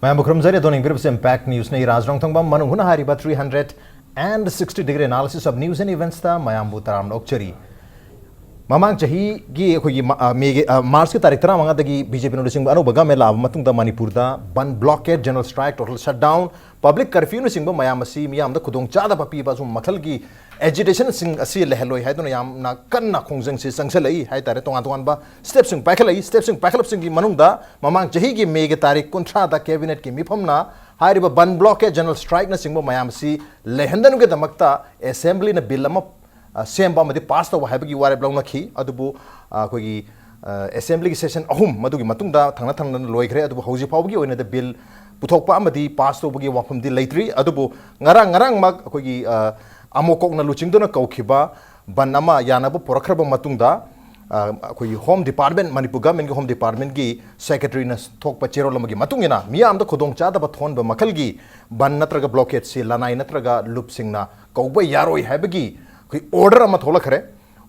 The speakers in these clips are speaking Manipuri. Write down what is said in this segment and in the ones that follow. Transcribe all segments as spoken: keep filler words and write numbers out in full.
ꯃꯌꯥꯝꯕꯨ ꯈꯨꯔꯨꯝꯖꯔꯤ꯫ ꯑꯗꯣꯝꯅ ꯌꯦꯡꯕꯤꯔꯤꯕꯁꯤ Impact Newsꯅꯤ꯫ ꯔꯥꯖ ꯔꯣꯡꯊꯣꯡꯕꯝ꯫ ꯃꯅꯨꯡ ꯍꯨꯠꯅ ꯍꯥꯏꯔꯤꯕ three hundred and sixty degree analysis of news and eventsꯇ ꯃꯌꯥꯝꯕꯨ ꯇꯔꯥꯝꯅ ꯑꯣꯛꯆꯔꯤ꯫ ꯃꯃꯥꯡ ꯆꯍꯤꯒꯤ ꯑꯩꯈꯣꯏꯒꯤ ꯃꯥ-, ꯑ, ꯃꯦꯒꯤ, ꯑ, ꯃꯥꯔꯆꯀꯤ ꯇꯥꯔꯤꯛ ꯇꯔꯥꯃꯉꯥꯗꯒꯤ BJP ꯂꯨꯆꯤꯡꯕ ꯑꯅꯧꯕ government ꯂꯥꯛꯑꯕ ꯃꯇꯨꯡꯗ ꯃꯅꯤꯄꯨꯔꯗ ꯕꯟ blockade, general strike, total shutdown, public curfewꯅꯆꯤꯡꯕ ꯃꯌꯥꯝ ꯑꯁꯤ ꯃꯤꯌꯥꯝꯗ ꯈꯨꯗꯣꯡꯆꯥꯗꯕ ꯄꯤꯕ ꯑꯁꯨꯝꯕ ꯃꯈꯜꯒꯤ agitationꯁꯤꯡ ꯑꯁꯤ ꯂꯩꯍꯜꯂꯣꯏ ꯍꯥꯏꯗꯨꯅ ꯌꯥꯝꯅ ꯀꯟꯅ ꯈꯣꯡꯖꯪꯁꯤ ꯆꯪꯁꯤꯜꯂꯛꯏ ꯍꯥꯏꯇꯥꯔꯦ꯫ ꯇꯣꯉꯥꯟ ꯇꯣꯉꯥꯟꯕ stepꯁꯤꯡ ꯄꯥꯏꯈꯠꯂꯛꯏ꯫ Stepꯁꯤꯡ ꯄꯥꯏꯈꯠꯂꯛꯄꯁꯤꯡꯒꯤ ꯃꯅꯨꯡꯗ ꯃꯃꯥꯡ ꯆꯍꯤꯒꯤ ꯃꯦꯒꯤ ꯇꯥꯔꯤꯛ ꯀꯨꯟꯊ꯭ꯔꯥꯗ cabinetꯀꯤ ꯃꯤꯐꯝꯅ ꯍꯥꯏꯔꯤꯕ ꯕꯟ blockade, general strikeꯅꯆꯤꯡꯕ ꯃꯌꯥꯝ ꯑꯁꯤ ꯂꯩꯍꯟꯗꯅꯕꯒꯤꯗꯃꯛꯇ assemblyꯅ bill ꯑꯃ, ꯑ, ꯁꯦꯝꯕ ꯑꯃꯗꯤ pass ꯇꯧꯕ ꯍꯥꯏꯕꯒꯤ ꯋꯥꯔꯦꯞ ꯂꯧꯅꯈꯤ꯫ ꯑꯗꯨꯕꯨ, ꯑ, ꯑꯩꯈꯣꯏꯒꯤ, ꯑ, assemblyꯒꯤ session ꯑꯍꯨꯝ ꯃꯗꯨꯒꯤ ꯃꯇꯨꯡꯗ ꯊꯪꯅ ꯊꯪꯅꯅ ꯂꯣꯏꯈ꯭ꯔꯦ꯫ ꯑꯗꯨꯕꯨ ꯍꯧꯖꯤꯛ ꯐꯥꯎꯕꯒꯤ ꯑꯣꯏꯅꯗꯤ bill ꯄꯨꯊꯣꯛꯄ ꯑꯃꯗꯤ pass ꯇꯧꯕꯒꯤ ꯋꯥꯐꯝꯗꯤ ꯂꯩꯇ꯭ꯔꯤ꯫ ꯑꯗꯨꯕꯨ ꯉꯔꯥꯡ, ꯉꯔꯥꯡꯃꯛ ꯑꯩꯈꯣꯏꯒꯤ, ꯑ, ꯑꯃꯣꯀꯣꯛꯅ ꯂꯨꯆꯤꯡꯗꯨꯅ ꯀꯧꯈꯤꯕ ꯕꯟ ꯑꯃ ꯌꯥꯅꯕ ꯄꯨꯔꯛꯈ꯭ꯔꯕ ꯃꯇꯨꯡꯗ, ꯑ, ꯑꯩꯈꯣꯏꯒꯤ Home Department, ꯃꯅꯤꯄꯨꯔ governmentꯀꯤ Home Departmentꯀꯤ secretaryꯅ ꯊꯣꯛꯄ ꯆꯦꯔꯣꯜ ꯑꯃꯒꯤ ꯃꯇꯨꯡ ꯏꯟꯅ ꯃꯤꯌꯥꯝꯗ ꯈꯨꯗꯣꯡꯆꯥꯗꯕ ꯊꯣꯛꯍꯟꯕ ꯃꯈꯜꯒꯤ ꯕꯟ ꯅꯠꯇ꯭ꯔꯒ blockadeꯁꯤ ꯂꯅꯥꯏ ꯅꯠꯇ꯭ꯔꯒ ꯂꯨꯞꯁꯤꯡꯅ ꯀꯧꯕ ꯌꯥꯔꯣꯏ ꯍꯥꯏꯕꯒꯤ ꯑꯩꯈꯣꯏ order ꯑꯃ ꯊꯣꯛꯂꯛꯈ꯭ꯔꯦ꯫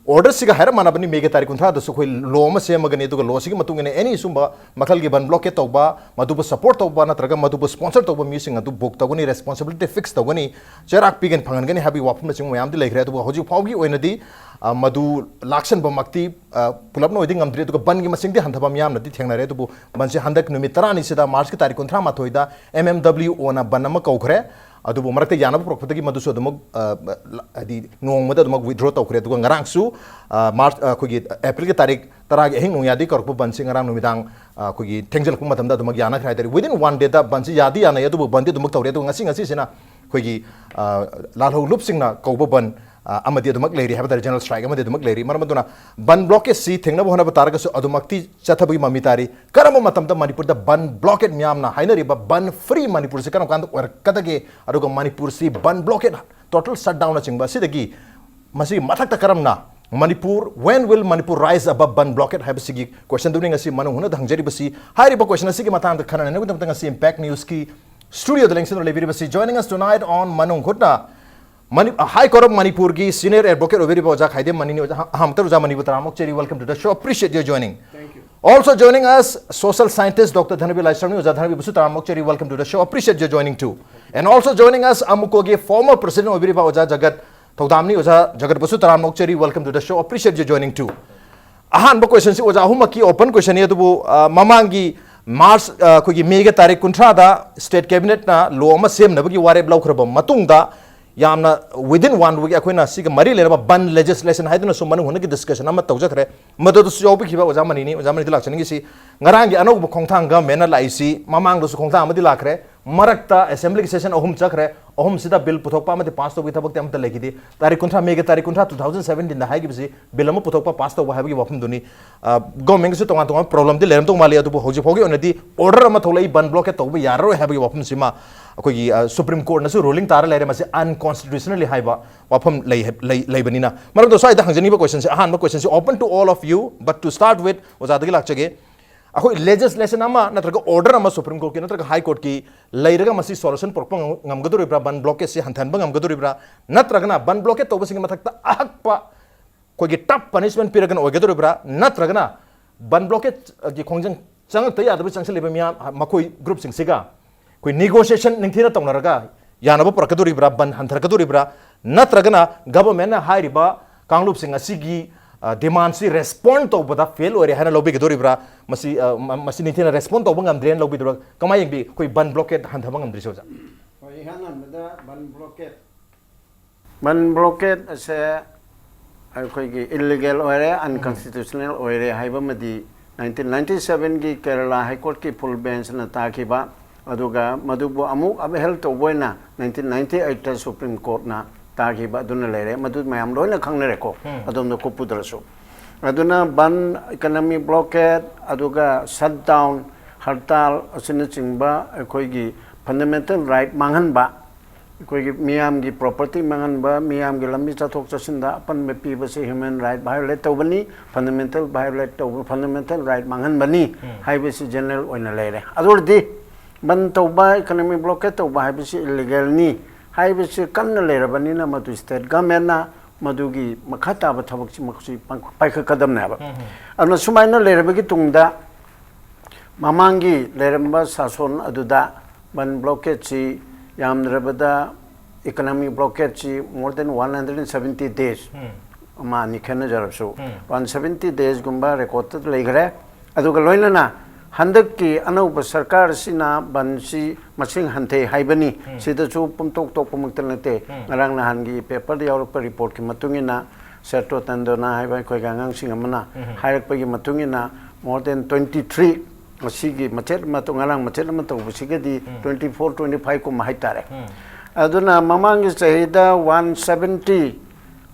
Orderꯁꯤꯒ ꯍꯥꯏꯔꯞ ꯃꯥꯟꯅꯕꯅꯤ꯫ ꯃꯦꯒꯤ ꯇꯥꯔꯤꯛ ꯀꯨꯟꯊ꯭ꯔꯥꯗꯁꯨ ꯑꯩꯈꯣꯏ law ꯑꯃ ꯁꯦꯝꯃꯒꯅꯤ, ꯑꯗꯨꯒ lawꯁꯤꯒꯤ ꯃꯇꯨꯡ ꯏꯟꯅ any ꯁꯨꯝꯕ ꯃꯈꯜꯒꯤ ꯕꯟ blockade ꯇꯧꯕ, ꯃꯗꯨꯕꯨ support ꯇꯧꯕ ꯅꯠꯇ꯭ꯔꯒ ꯃꯗꯨꯕꯨ sponsor ꯇꯧꯕ ꯃꯤꯁꯤꯡ ꯑꯗꯨ book ꯇꯧꯒꯅꯤ, responsibility fix ꯇꯧꯒꯅꯤ, ꯆꯩꯔꯥꯛ ꯄꯤꯒꯅꯤ, ꯐꯪꯍꯟꯒꯅꯤ ꯍꯥꯏꯕꯒꯤ ꯋꯥꯐꯝꯅꯆꯤꯡꯕ ꯃꯌꯥꯝꯗꯤ ꯂꯩꯈ꯭ꯔꯦ꯫ ꯑꯗꯨꯕꯨ ꯍꯧꯖꯤꯛ ꯐꯥꯎꯒꯤ ꯑꯣꯏꯅꯗꯤ, ꯑ, ꯃꯗꯨ ꯂꯥꯛꯁꯟꯕꯃꯛꯇꯤ, ꯑ, ꯄꯨꯂꯞꯅ ꯑꯣꯏꯗꯤ ꯉꯝꯗ꯭ꯔꯤ, ꯑꯗꯨꯒ ꯕꯟꯒꯤ ꯃꯁꯤꯡꯗꯤ ꯍꯟꯊꯕ ꯃꯤꯌꯥꯝꯅꯗꯤ ꯊꯦꯡꯅꯔꯦ꯫ ꯑꯗꯨꯕꯨ ꯕꯟꯁꯦ ꯍꯟꯗꯛ ꯅꯨꯃꯤꯠ ꯇꯔꯥꯅꯤꯁꯤꯗ, ꯃꯥꯔꯆꯀꯤ ꯇꯥꯔꯤꯛ ꯀꯨꯟꯊ꯭ꯔꯥ ꯃꯥꯊꯣꯏꯗ MMWOꯅ ꯕꯟ ꯑꯃ ꯀꯧꯈ꯭ꯔꯦ꯫ ꯑꯗꯨꯕꯨ ꯃꯔꯛꯇ ꯌꯥꯅꯕ ꯄꯨꯔꯛꯄꯗꯒꯤ ꯃꯗꯨꯁꯨ ꯑꯗꯨꯃꯛ, ꯑ, ꯍꯥꯏꯗꯤ ꯅꯣꯡꯃꯗ ꯑꯗꯨꯃꯛ withdraw ꯇꯧꯈ꯭ꯔꯦ꯫ ꯑꯗꯨꯒ ꯉꯔꯥꯡꯁꯨ, ꯑ, ꯃꯥꯔꯆ, ꯑ, ꯑꯩꯈꯣꯏꯒꯤ ꯑꯦꯄ꯭ꯔꯤꯜꯒꯤ ꯇꯥꯔꯤꯛ ꯇꯔꯥꯒꯤ ꯑꯍꯤꯡ ꯅꯣꯡꯌꯥꯏꯗꯒꯤ ꯀꯧꯔꯛꯄ ꯕꯟꯁꯤ ꯉꯔꯥꯡ ꯅꯨꯃꯤꯗꯥꯡ, ꯑ, ꯑꯩꯈꯣꯏꯒꯤ ꯊꯦꯡꯖꯤꯜꯂꯛꯄ ꯃꯇꯝꯗ ꯑꯗꯨꯃꯛ ꯌꯥꯅꯈ꯭ꯔꯦ ꯍꯥꯏꯇꯥꯔꯦ꯫ Within one dayꯗ ꯕꯟꯁꯤ ꯌꯥꯗꯤ ꯌꯥꯅꯩ, ꯑꯗꯨꯕꯨ ꯕꯟꯗꯤ ꯑꯗꯨꯃꯛ ꯇꯧꯔꯦ꯫ ꯑꯗꯨꯒ ꯉꯁꯤ, ꯉꯁꯤꯁꯤꯅ ꯑꯩꯈꯣꯏꯒꯤ, ꯑ, ꯂꯥꯜꯍꯧ ꯂꯨꯞꯁꯤꯡꯅ ꯀꯧꯕ ꯕꯟ, ꯑ, ꯑꯃꯗꯤ ꯑꯗꯨꯃꯛ ꯂꯩꯔꯤ ꯍꯥꯏꯕ ꯇꯥꯔꯦ, general strike ꯑꯃꯗꯤ ꯑꯗꯨꯃꯛ ꯂꯩꯔꯤ꯫ ꯃꯔꯝ ꯑꯗꯨꯅ ꯕꯟ blockadeꯁꯤ ꯊꯦꯡꯅꯕ ꯍꯣꯠꯅꯕ ꯇꯥꯔꯒꯁꯨ ꯑꯗꯨꯃꯛꯇꯤ ꯆꯠꯊꯕꯒꯤ ꯃꯃꯤ ꯇꯥꯔꯤ꯫ ꯀꯔꯝꯕ ꯃꯇꯝꯗ ꯃꯅꯤꯄꯨꯔꯗ ꯕꯟ blockade ꯃꯤꯌꯥꯝꯅ ꯍꯥꯏꯅꯔꯤꯕ ꯕꯟ free ꯃꯅꯤꯄꯨꯔꯁꯤ ꯀꯔꯝ ꯀꯥꯟꯗ ꯑꯣꯏꯔꯛꯀꯗꯒꯦ? ꯑꯗꯨꯒ ꯃꯅꯤꯄꯨꯔꯁꯤ ꯕꯟ blockade, total shutdownꯅꯆꯤꯡꯕ ꯑꯁꯤꯗꯒꯤ ꯃꯁꯤ ꯃꯊꯛꯇ ꯀꯔꯝꯅ Manipur, when will Manipur rise above ban blockade ꯍꯥꯏꯕꯁꯤꯒꯤ questionꯗꯨꯅꯤ ꯉꯁꯤ ꯃꯅꯨꯡ ꯍꯨꯠꯅꯗ ꯍꯪꯖꯔꯤꯕꯁꯤ꯫ ꯍꯥꯏꯔꯤꯕ question ꯑꯁꯤꯒꯤ ꯃꯇꯥꯡꯗ ꯈꯟꯅ ꯅꯩꯅꯕꯒꯤꯗꯃꯛꯇ ꯉꯁꯤ Impact Newsꯀꯤ studioꯗ ꯂꯦꯡꯁꯤꯟꯗꯨꯅ ꯂꯩꯕꯤꯔꯤꯕꯁꯤ, joining us tonight on ꯃꯅꯨꯡ ꯍꯨꯠꯅ, ꯃꯅꯤ-, High Court of ꯃꯅꯤꯄꯨꯔꯒꯤ senior advocate ꯑꯣꯏꯕꯤꯔꯤꯕ ꯑꯣꯖꯥ ꯈꯥꯏꯗꯦꯝ ꯃꯅꯤꯅꯤ꯫ ꯑꯣꯖꯥ, ꯑꯍꯥꯟꯕꯗ ꯑꯣꯖꯥ ꯃꯅꯤꯕꯨ ꯇꯔꯥꯝꯅ ꯑꯣꯛꯆꯔꯤ꯫ Welcome to the show. Appreciate your joining. Thank you. Also joining us, social scientist Doctor Dhanabi Laisarmi. ꯑꯣꯖꯥ ꯙꯅꯕꯤꯕꯨꯁꯨ ꯇꯔꯥꯝꯅ ꯑꯣꯛꯆꯔꯤ, welcome to the show, appreciate your joining too. And also joining us, ꯑꯃꯨꯀꯣꯒꯤ former president ꯑꯣꯏꯕꯤꯔꯤꯕ ꯑꯣꯖꯥ ꯖꯒꯠ ꯊꯧꯗꯥꯝꯅꯤ. ꯑꯣꯖꯥ ꯖꯒꯠꯕꯨꯁꯨ ꯇꯔꯥꯝꯅ ꯑꯣꯛꯆꯔꯤ, welcome to the show, appreciate your joining too. ꯑꯍꯥꯟꯕ question ꯁꯤ ꯑꯣꯖꯥ ꯑꯍꯨꯝꯃꯛꯀꯤ open question ꯅꯤ, ꯑꯗꯨꯕꯨ ꯑ, ꯃꯃꯥꯡꯒꯤ March ꯑ, ꯑꯩꯈꯣꯏꯒꯤ May ꯒꯤ ꯇꯥꯔꯤꯛ ꯀꯨꯟꯊ꯭ꯔꯥꯗ state cabinet ꯅ law ꯑꯃ ꯁꯦꯝꯅꯕꯒꯤ ꯋꯥꯔꯦꯞ ꯂꯧꯈ꯭ꯔꯕ ꯃꯇꯨꯡꯗ, ꯌꯥꯝꯅ within one week ꯑꯩꯈꯣꯏꯅ ꯁꯤꯒ ꯃꯔꯤ ꯂꯩꯅꯕ ꯕꯟ legislation ꯍꯥꯏꯗꯨꯅꯁꯨ ꯃꯅꯨꯡ ꯍꯨꯠꯅꯒꯤ discussion ꯑꯃ ꯇꯧꯖꯈ꯭ꯔꯦ꯫ ꯃꯗꯨꯗꯁꯨ ꯌꯥꯎꯕꯤꯈꯤꯕ ꯑꯣꯖꯥ ꯃꯅꯤꯅꯤ꯫ ꯑꯣꯖꯥ ꯃꯅꯤꯗ ꯂꯥꯛꯆꯅꯤꯡꯉꯤꯁꯤ, ꯉꯔꯥꯡꯒꯤ ꯑꯅꯧꯕ ꯈꯣꯡꯊꯥꯡ government ꯅ ꯂꯥꯛꯏꯁꯤ, ꯃꯃꯥꯡꯗꯁꯨ ꯈꯣꯡꯊꯥꯡ ꯑꯃꯗꯤ ꯂꯥꯛꯈ꯭ꯔꯦ, ꯃꯔꯛꯇ assembly ꯒꯤ session ꯑꯍꯨꯝ ꯆꯠꯈ꯭ꯔꯦ, ꯑꯍꯨꯝꯁꯤꯗ bill ꯄꯨꯊꯣꯛꯄ ꯑꯃꯗꯤ pass ꯇꯧꯕꯒꯤ ꯊꯕꯛꯇꯤ ꯑꯃꯠꯇ ꯂꯩꯈꯤꯗꯦ꯫ ꯇꯥꯔꯤꯛ ꯀꯨꯟꯊ꯭ꯔꯥ, May ꯒꯤ ꯇꯥꯔꯤꯛ ꯀꯨꯟꯊ꯭ꯔꯥ, two thousand seventeen ꯗ ꯍꯥꯏꯈꯤꯕꯁꯤ, bill ꯑꯃ ꯄꯨꯊꯣꯛꯄ, pass ꯇꯧꯕ ꯍꯥꯏꯕꯒꯤ ꯋꯥꯐꯝꯗꯨꯅꯤ꯫ ꯑ, government ꯒꯤꯁꯨ ꯇꯣꯉꯥꯟ ꯇꯣꯉꯥꯟꯕ problem ꯗꯤ ꯂꯩꯔꯝꯗꯧ ꯃꯥꯜꯂꯤ, ꯑꯗꯨꯕꯨ ꯍꯧꯖꯤꯛ ꯐꯥꯎꯒꯤ ꯑꯣꯏꯅꯗꯤ order ꯑꯃ ꯊꯣꯛꯂꯛꯏ, ꯕꯟ blockade ꯇꯧꯕ ꯌꯥꯔꯔꯣꯏ ꯍꯥꯏꯕꯒꯤ ꯋꯥꯐꯝꯁꯤꯃ ꯑꯩꯈꯣꯏꯒꯤ, ꯑ, Supreme Court ꯅꯁꯨ ruling ꯇꯥꯔ ꯂꯩꯔꯦ, ꯃꯁꯤ unconstitutional ꯍꯥꯏꯕ ꯋꯥꯐꯝ ꯂꯩ, ꯂꯩ, ꯂꯩꯕꯅꯤꯅ꯫ ꯃꯔꯝꯗꯣ ꯁ꯭ꯋꯥꯏꯗ ꯍꯪꯖꯅꯤꯡꯕ question ꯁꯦ, ꯑꯍꯥꯟꯕ question say open to all of you, but to start with, ꯑꯣꯖꯥꯗꯒꯤ ꯂꯥꯛꯆꯒꯦ꯫ ꯑꯩꯈꯣꯏ legislation ꯑꯃ ꯅꯠꯇ꯭ꯔꯒ order ꯑꯃ Supreme Court ꯀꯤ ꯅꯠꯇ꯭ꯔꯒ High Court ꯀꯤ ꯂꯩꯔꯒ ꯃꯁꯤ solution ꯄꯨꯔꯛꯄ ꯉꯝ-, ꯉꯝꯒꯗꯧꯔꯤꯕ꯭ꯔꯥ? ꯕꯟ blockade ꯁꯤ ꯍꯟꯊꯍꯟꯕ ꯉꯝꯒꯗꯧꯔꯤꯕ꯭ꯔꯥ? ꯅꯠꯇ꯭ꯔꯒꯅ ꯕꯟ blockade ꯇꯧꯕꯁꯤꯡꯒꯤ ꯃꯊꯛꯇ ꯑꯍꯛꯄ ꯑꯩꯈꯣꯏꯒꯤ tough punishment ꯄꯤꯔꯒꯅ ꯑꯣꯏꯒꯗꯧꯔꯤꯕ꯭ꯔꯥ? ꯅꯠꯇ꯭ꯔꯒꯅ ꯕꯟ blockade ꯒꯤ ꯈꯣꯡꯖꯪ ꯆꯪꯉꯛꯇ ꯌꯥꯗꯕ ꯆꯪꯁꯤꯜꯂꯤꯕ ꯃꯤꯌꯥꯝ, ꯃꯈꯣꯏ group ꯁꯤꯡꯁꯤꯒ ꯑꯩꯈꯣꯏ negotiation ꯅꯤꯡꯊꯤꯅ ꯇꯧꯅꯔꯒ ꯌꯥꯅꯕ ꯄꯨꯔꯛꯀꯗꯧꯔꯤꯕ꯭ꯔꯥ, ꯕꯟ ꯍꯟꯊꯔꯛꯀꯗꯧꯔꯤꯕ꯭ꯔꯥ, ꯅꯠꯇ꯭ꯔꯒꯅ government ꯅ ꯍꯥꯏꯔꯤꯕ ꯀꯥꯡꯂꯨꯞꯁꯤꯡ ꯑꯁꯤꯒꯤ, ꯑ, demand ꯁꯤ respond ꯇꯧꯕꯗ fail ꯑꯣꯏꯔꯦ ꯍꯥꯏꯅ ꯂꯧꯕꯤꯒꯗꯧꯔꯤꯕ꯭ꯔꯥ? ꯃꯁꯤ, ꯑ, ꯃ-, ꯃꯁꯤ ꯅꯤꯡꯊꯤꯅ respond ꯇꯧꯕ ꯉꯝꯗ꯭ꯔꯦꯅ ꯂꯧꯕꯤꯗꯧꯔꯥ? ꯀꯃꯥꯏꯅ ꯌꯦꯡꯕꯤ? ꯑꯩꯈꯣꯏ ꯕꯟ blockade ꯍꯟꯊꯕ ꯉꯝꯗ꯭ꯔꯤꯁꯦ, ꯑꯣꯖꯥ? ꯍꯣꯏ, ꯏꯍꯥꯟ ꯍꯥꯟꯕꯗ ꯕꯟ blockade, ꯕꯟ blockade ꯑꯁꯦ ꯑꯩꯈꯣꯏꯒꯤ illegal ꯑꯣꯏꯔꯦ, unconstitutional ꯑꯣꯏꯔꯦ ꯍꯥꯏꯕꯃꯗꯤ nineteen ninety seven ꯒꯤ Kerala High Court ꯀꯤ full bench ꯅ ꯇꯥꯈꯤꯕ, ꯑꯗꯨꯒ ꯃꯗꯨꯕꯨ ꯑꯃꯨꯛ upheld ꯇꯧꯕ ꯑꯣꯏꯅ nineteen ninety eight ꯇ Supreme Court ꯅ ꯇꯥꯈꯤꯕ ꯑꯗꯨꯅ ꯂꯩꯔꯦ꯫ ꯃꯗꯨ ꯃꯌꯥꯝ ꯂꯣꯏꯅ ꯈꯪꯅꯔꯦꯀꯣ, ꯎꯝ꯫ ꯑꯗꯣꯝꯗ ꯀꯨꯞꯄꯨꯗ꯭ꯔꯁꯨ꯫ ꯑꯗꯨꯅ ꯕꯟ, economic blockade, ꯑꯗꯨꯒ shutdown, ꯍꯔꯇꯥꯜ ꯑꯁꯤꯅꯆꯤꯡꯕ ꯑꯩꯈꯣꯏꯒꯤ fundamental right ꯃꯥꯡꯍꯟꯕ, ꯑꯩꯈꯣꯏꯒꯤ ꯃꯤꯌꯥꯝꯒꯤ property ꯃꯥꯡꯍꯟꯕ, ꯃꯤꯌꯥꯝꯒꯤ ꯂꯝꯕꯤ ꯆꯠꯊꯣꯛ ꯆꯠꯁꯤꯟꯗ ꯑꯄꯟꯕ ꯄꯤꯕꯁꯤ human right violate ꯇꯧꯕꯅꯤ, fundamental violate ꯇꯧꯕ, fundamental right ꯃꯥꯡꯍꯟꯕꯅꯤ ꯎꯝ꯫ ꯍꯥꯏꯕꯁꯤ general ꯑꯣꯏꯅ ꯂꯩꯔꯦ꯫ ꯑꯗꯨ ꯑꯣꯏꯔꯗꯤ ꯕꯟ ꯇꯧꯕ, economic blockade ꯇꯧꯕ ꯍꯥꯏꯕꯁꯤ illegal ꯅꯤ ꯍꯥꯏꯕꯁꯤ ꯀꯟꯅ ꯂꯩꯔꯕꯅꯤꯅ, ꯃꯗꯨ state government ꯅ ꯃꯗꯨꯒꯤ ꯃꯈꯥ ꯇꯥꯕ ꯊꯕꯛꯁꯤꯃꯛꯁꯤ ꯄꯥꯡ- ꯄꯥꯏꯈꯠꯀꯗꯕꯅꯦꯕ꯫ ꯑꯗꯨꯅ ꯁꯨꯃꯥꯏꯅ ꯂꯩꯔꯕꯒꯤ ꯇꯨꯡꯗ ꯃꯃꯥꯡꯒꯤ ꯂꯩꯔꯝꯕ ꯁꯥꯁꯣꯟ ꯑꯗꯨꯗ ꯕꯟ ꯕ꯭ꯂꯣꯀꯦꯠꯁꯤ ꯌꯥꯝꯗ꯭ꯔꯕꯗ economic blockade ꯁꯤ more than one hundred seventy days, ꯑꯃ ꯑꯅꯤ ꯈꯦꯠꯅꯖꯔꯕꯁꯨ, ꯋꯥꯟ ꯁꯕꯦꯟꯇꯤ ꯗꯦꯖꯒꯨꯝꯕ ꯔꯦꯀꯣꯔꯠꯇ ꯂꯩꯈ꯭ꯔꯦ꯫ ꯑꯗꯨꯒ ꯂꯣꯏꯅꯅ ꯍꯟꯗꯛꯀꯤ ꯑꯅꯧꯕ ꯁꯔꯀꯥꯔꯁꯤꯅ ꯕꯟꯁꯤ ꯃꯁꯤꯡ ꯍꯟꯊꯩ ꯍꯥꯏꯕꯅꯤ꯫ ꯁꯤꯗꯁꯨ ꯄꯨꯝꯇꯣꯛ ꯇꯣꯛꯄꯃꯛꯇ ꯅꯠꯇꯦ꯫ ꯉꯔꯥꯡ ꯅꯍꯥꯟꯒꯤ ꯄꯦꯄꯔꯗ ꯌꯥꯎꯔꯛꯄ ꯔꯤꯄꯣꯔꯠꯀꯤ ꯃꯇꯨꯡ ꯏꯟꯅ, ꯁꯦꯇ꯭ꯔꯣ ꯇꯟꯗꯣꯅꯥ ꯍꯥꯏꯕ ꯑꯩꯈꯣꯏꯒꯤ ꯑꯉꯥꯡꯁꯤꯡ ꯑꯃꯅ ꯍꯥꯏꯔꯛꯄꯒꯤ ꯃꯇꯨꯡ ꯏꯟꯅ, more than twenty three, ꯉꯁꯤꯒꯤ ꯃꯆꯦꯠ ꯑꯃ ꯇꯧ-, ꯉꯔꯥꯡ ꯃꯆꯦꯠ ꯑꯃ ꯇꯧꯕꯁꯤꯒꯗꯤ ꯇ꯭ꯋꯦꯟꯇꯤ ꯐꯣꯔ, ꯇ꯭ꯋꯦꯟꯇꯤ ꯐꯥꯏꯚ ꯀꯨꯝꯕ ꯍꯥꯏꯇꯥꯔꯦ꯫ ꯑꯗꯨꯅ ꯃꯃꯥꯡꯒꯤ ꯆꯍꯤꯗ one seventy,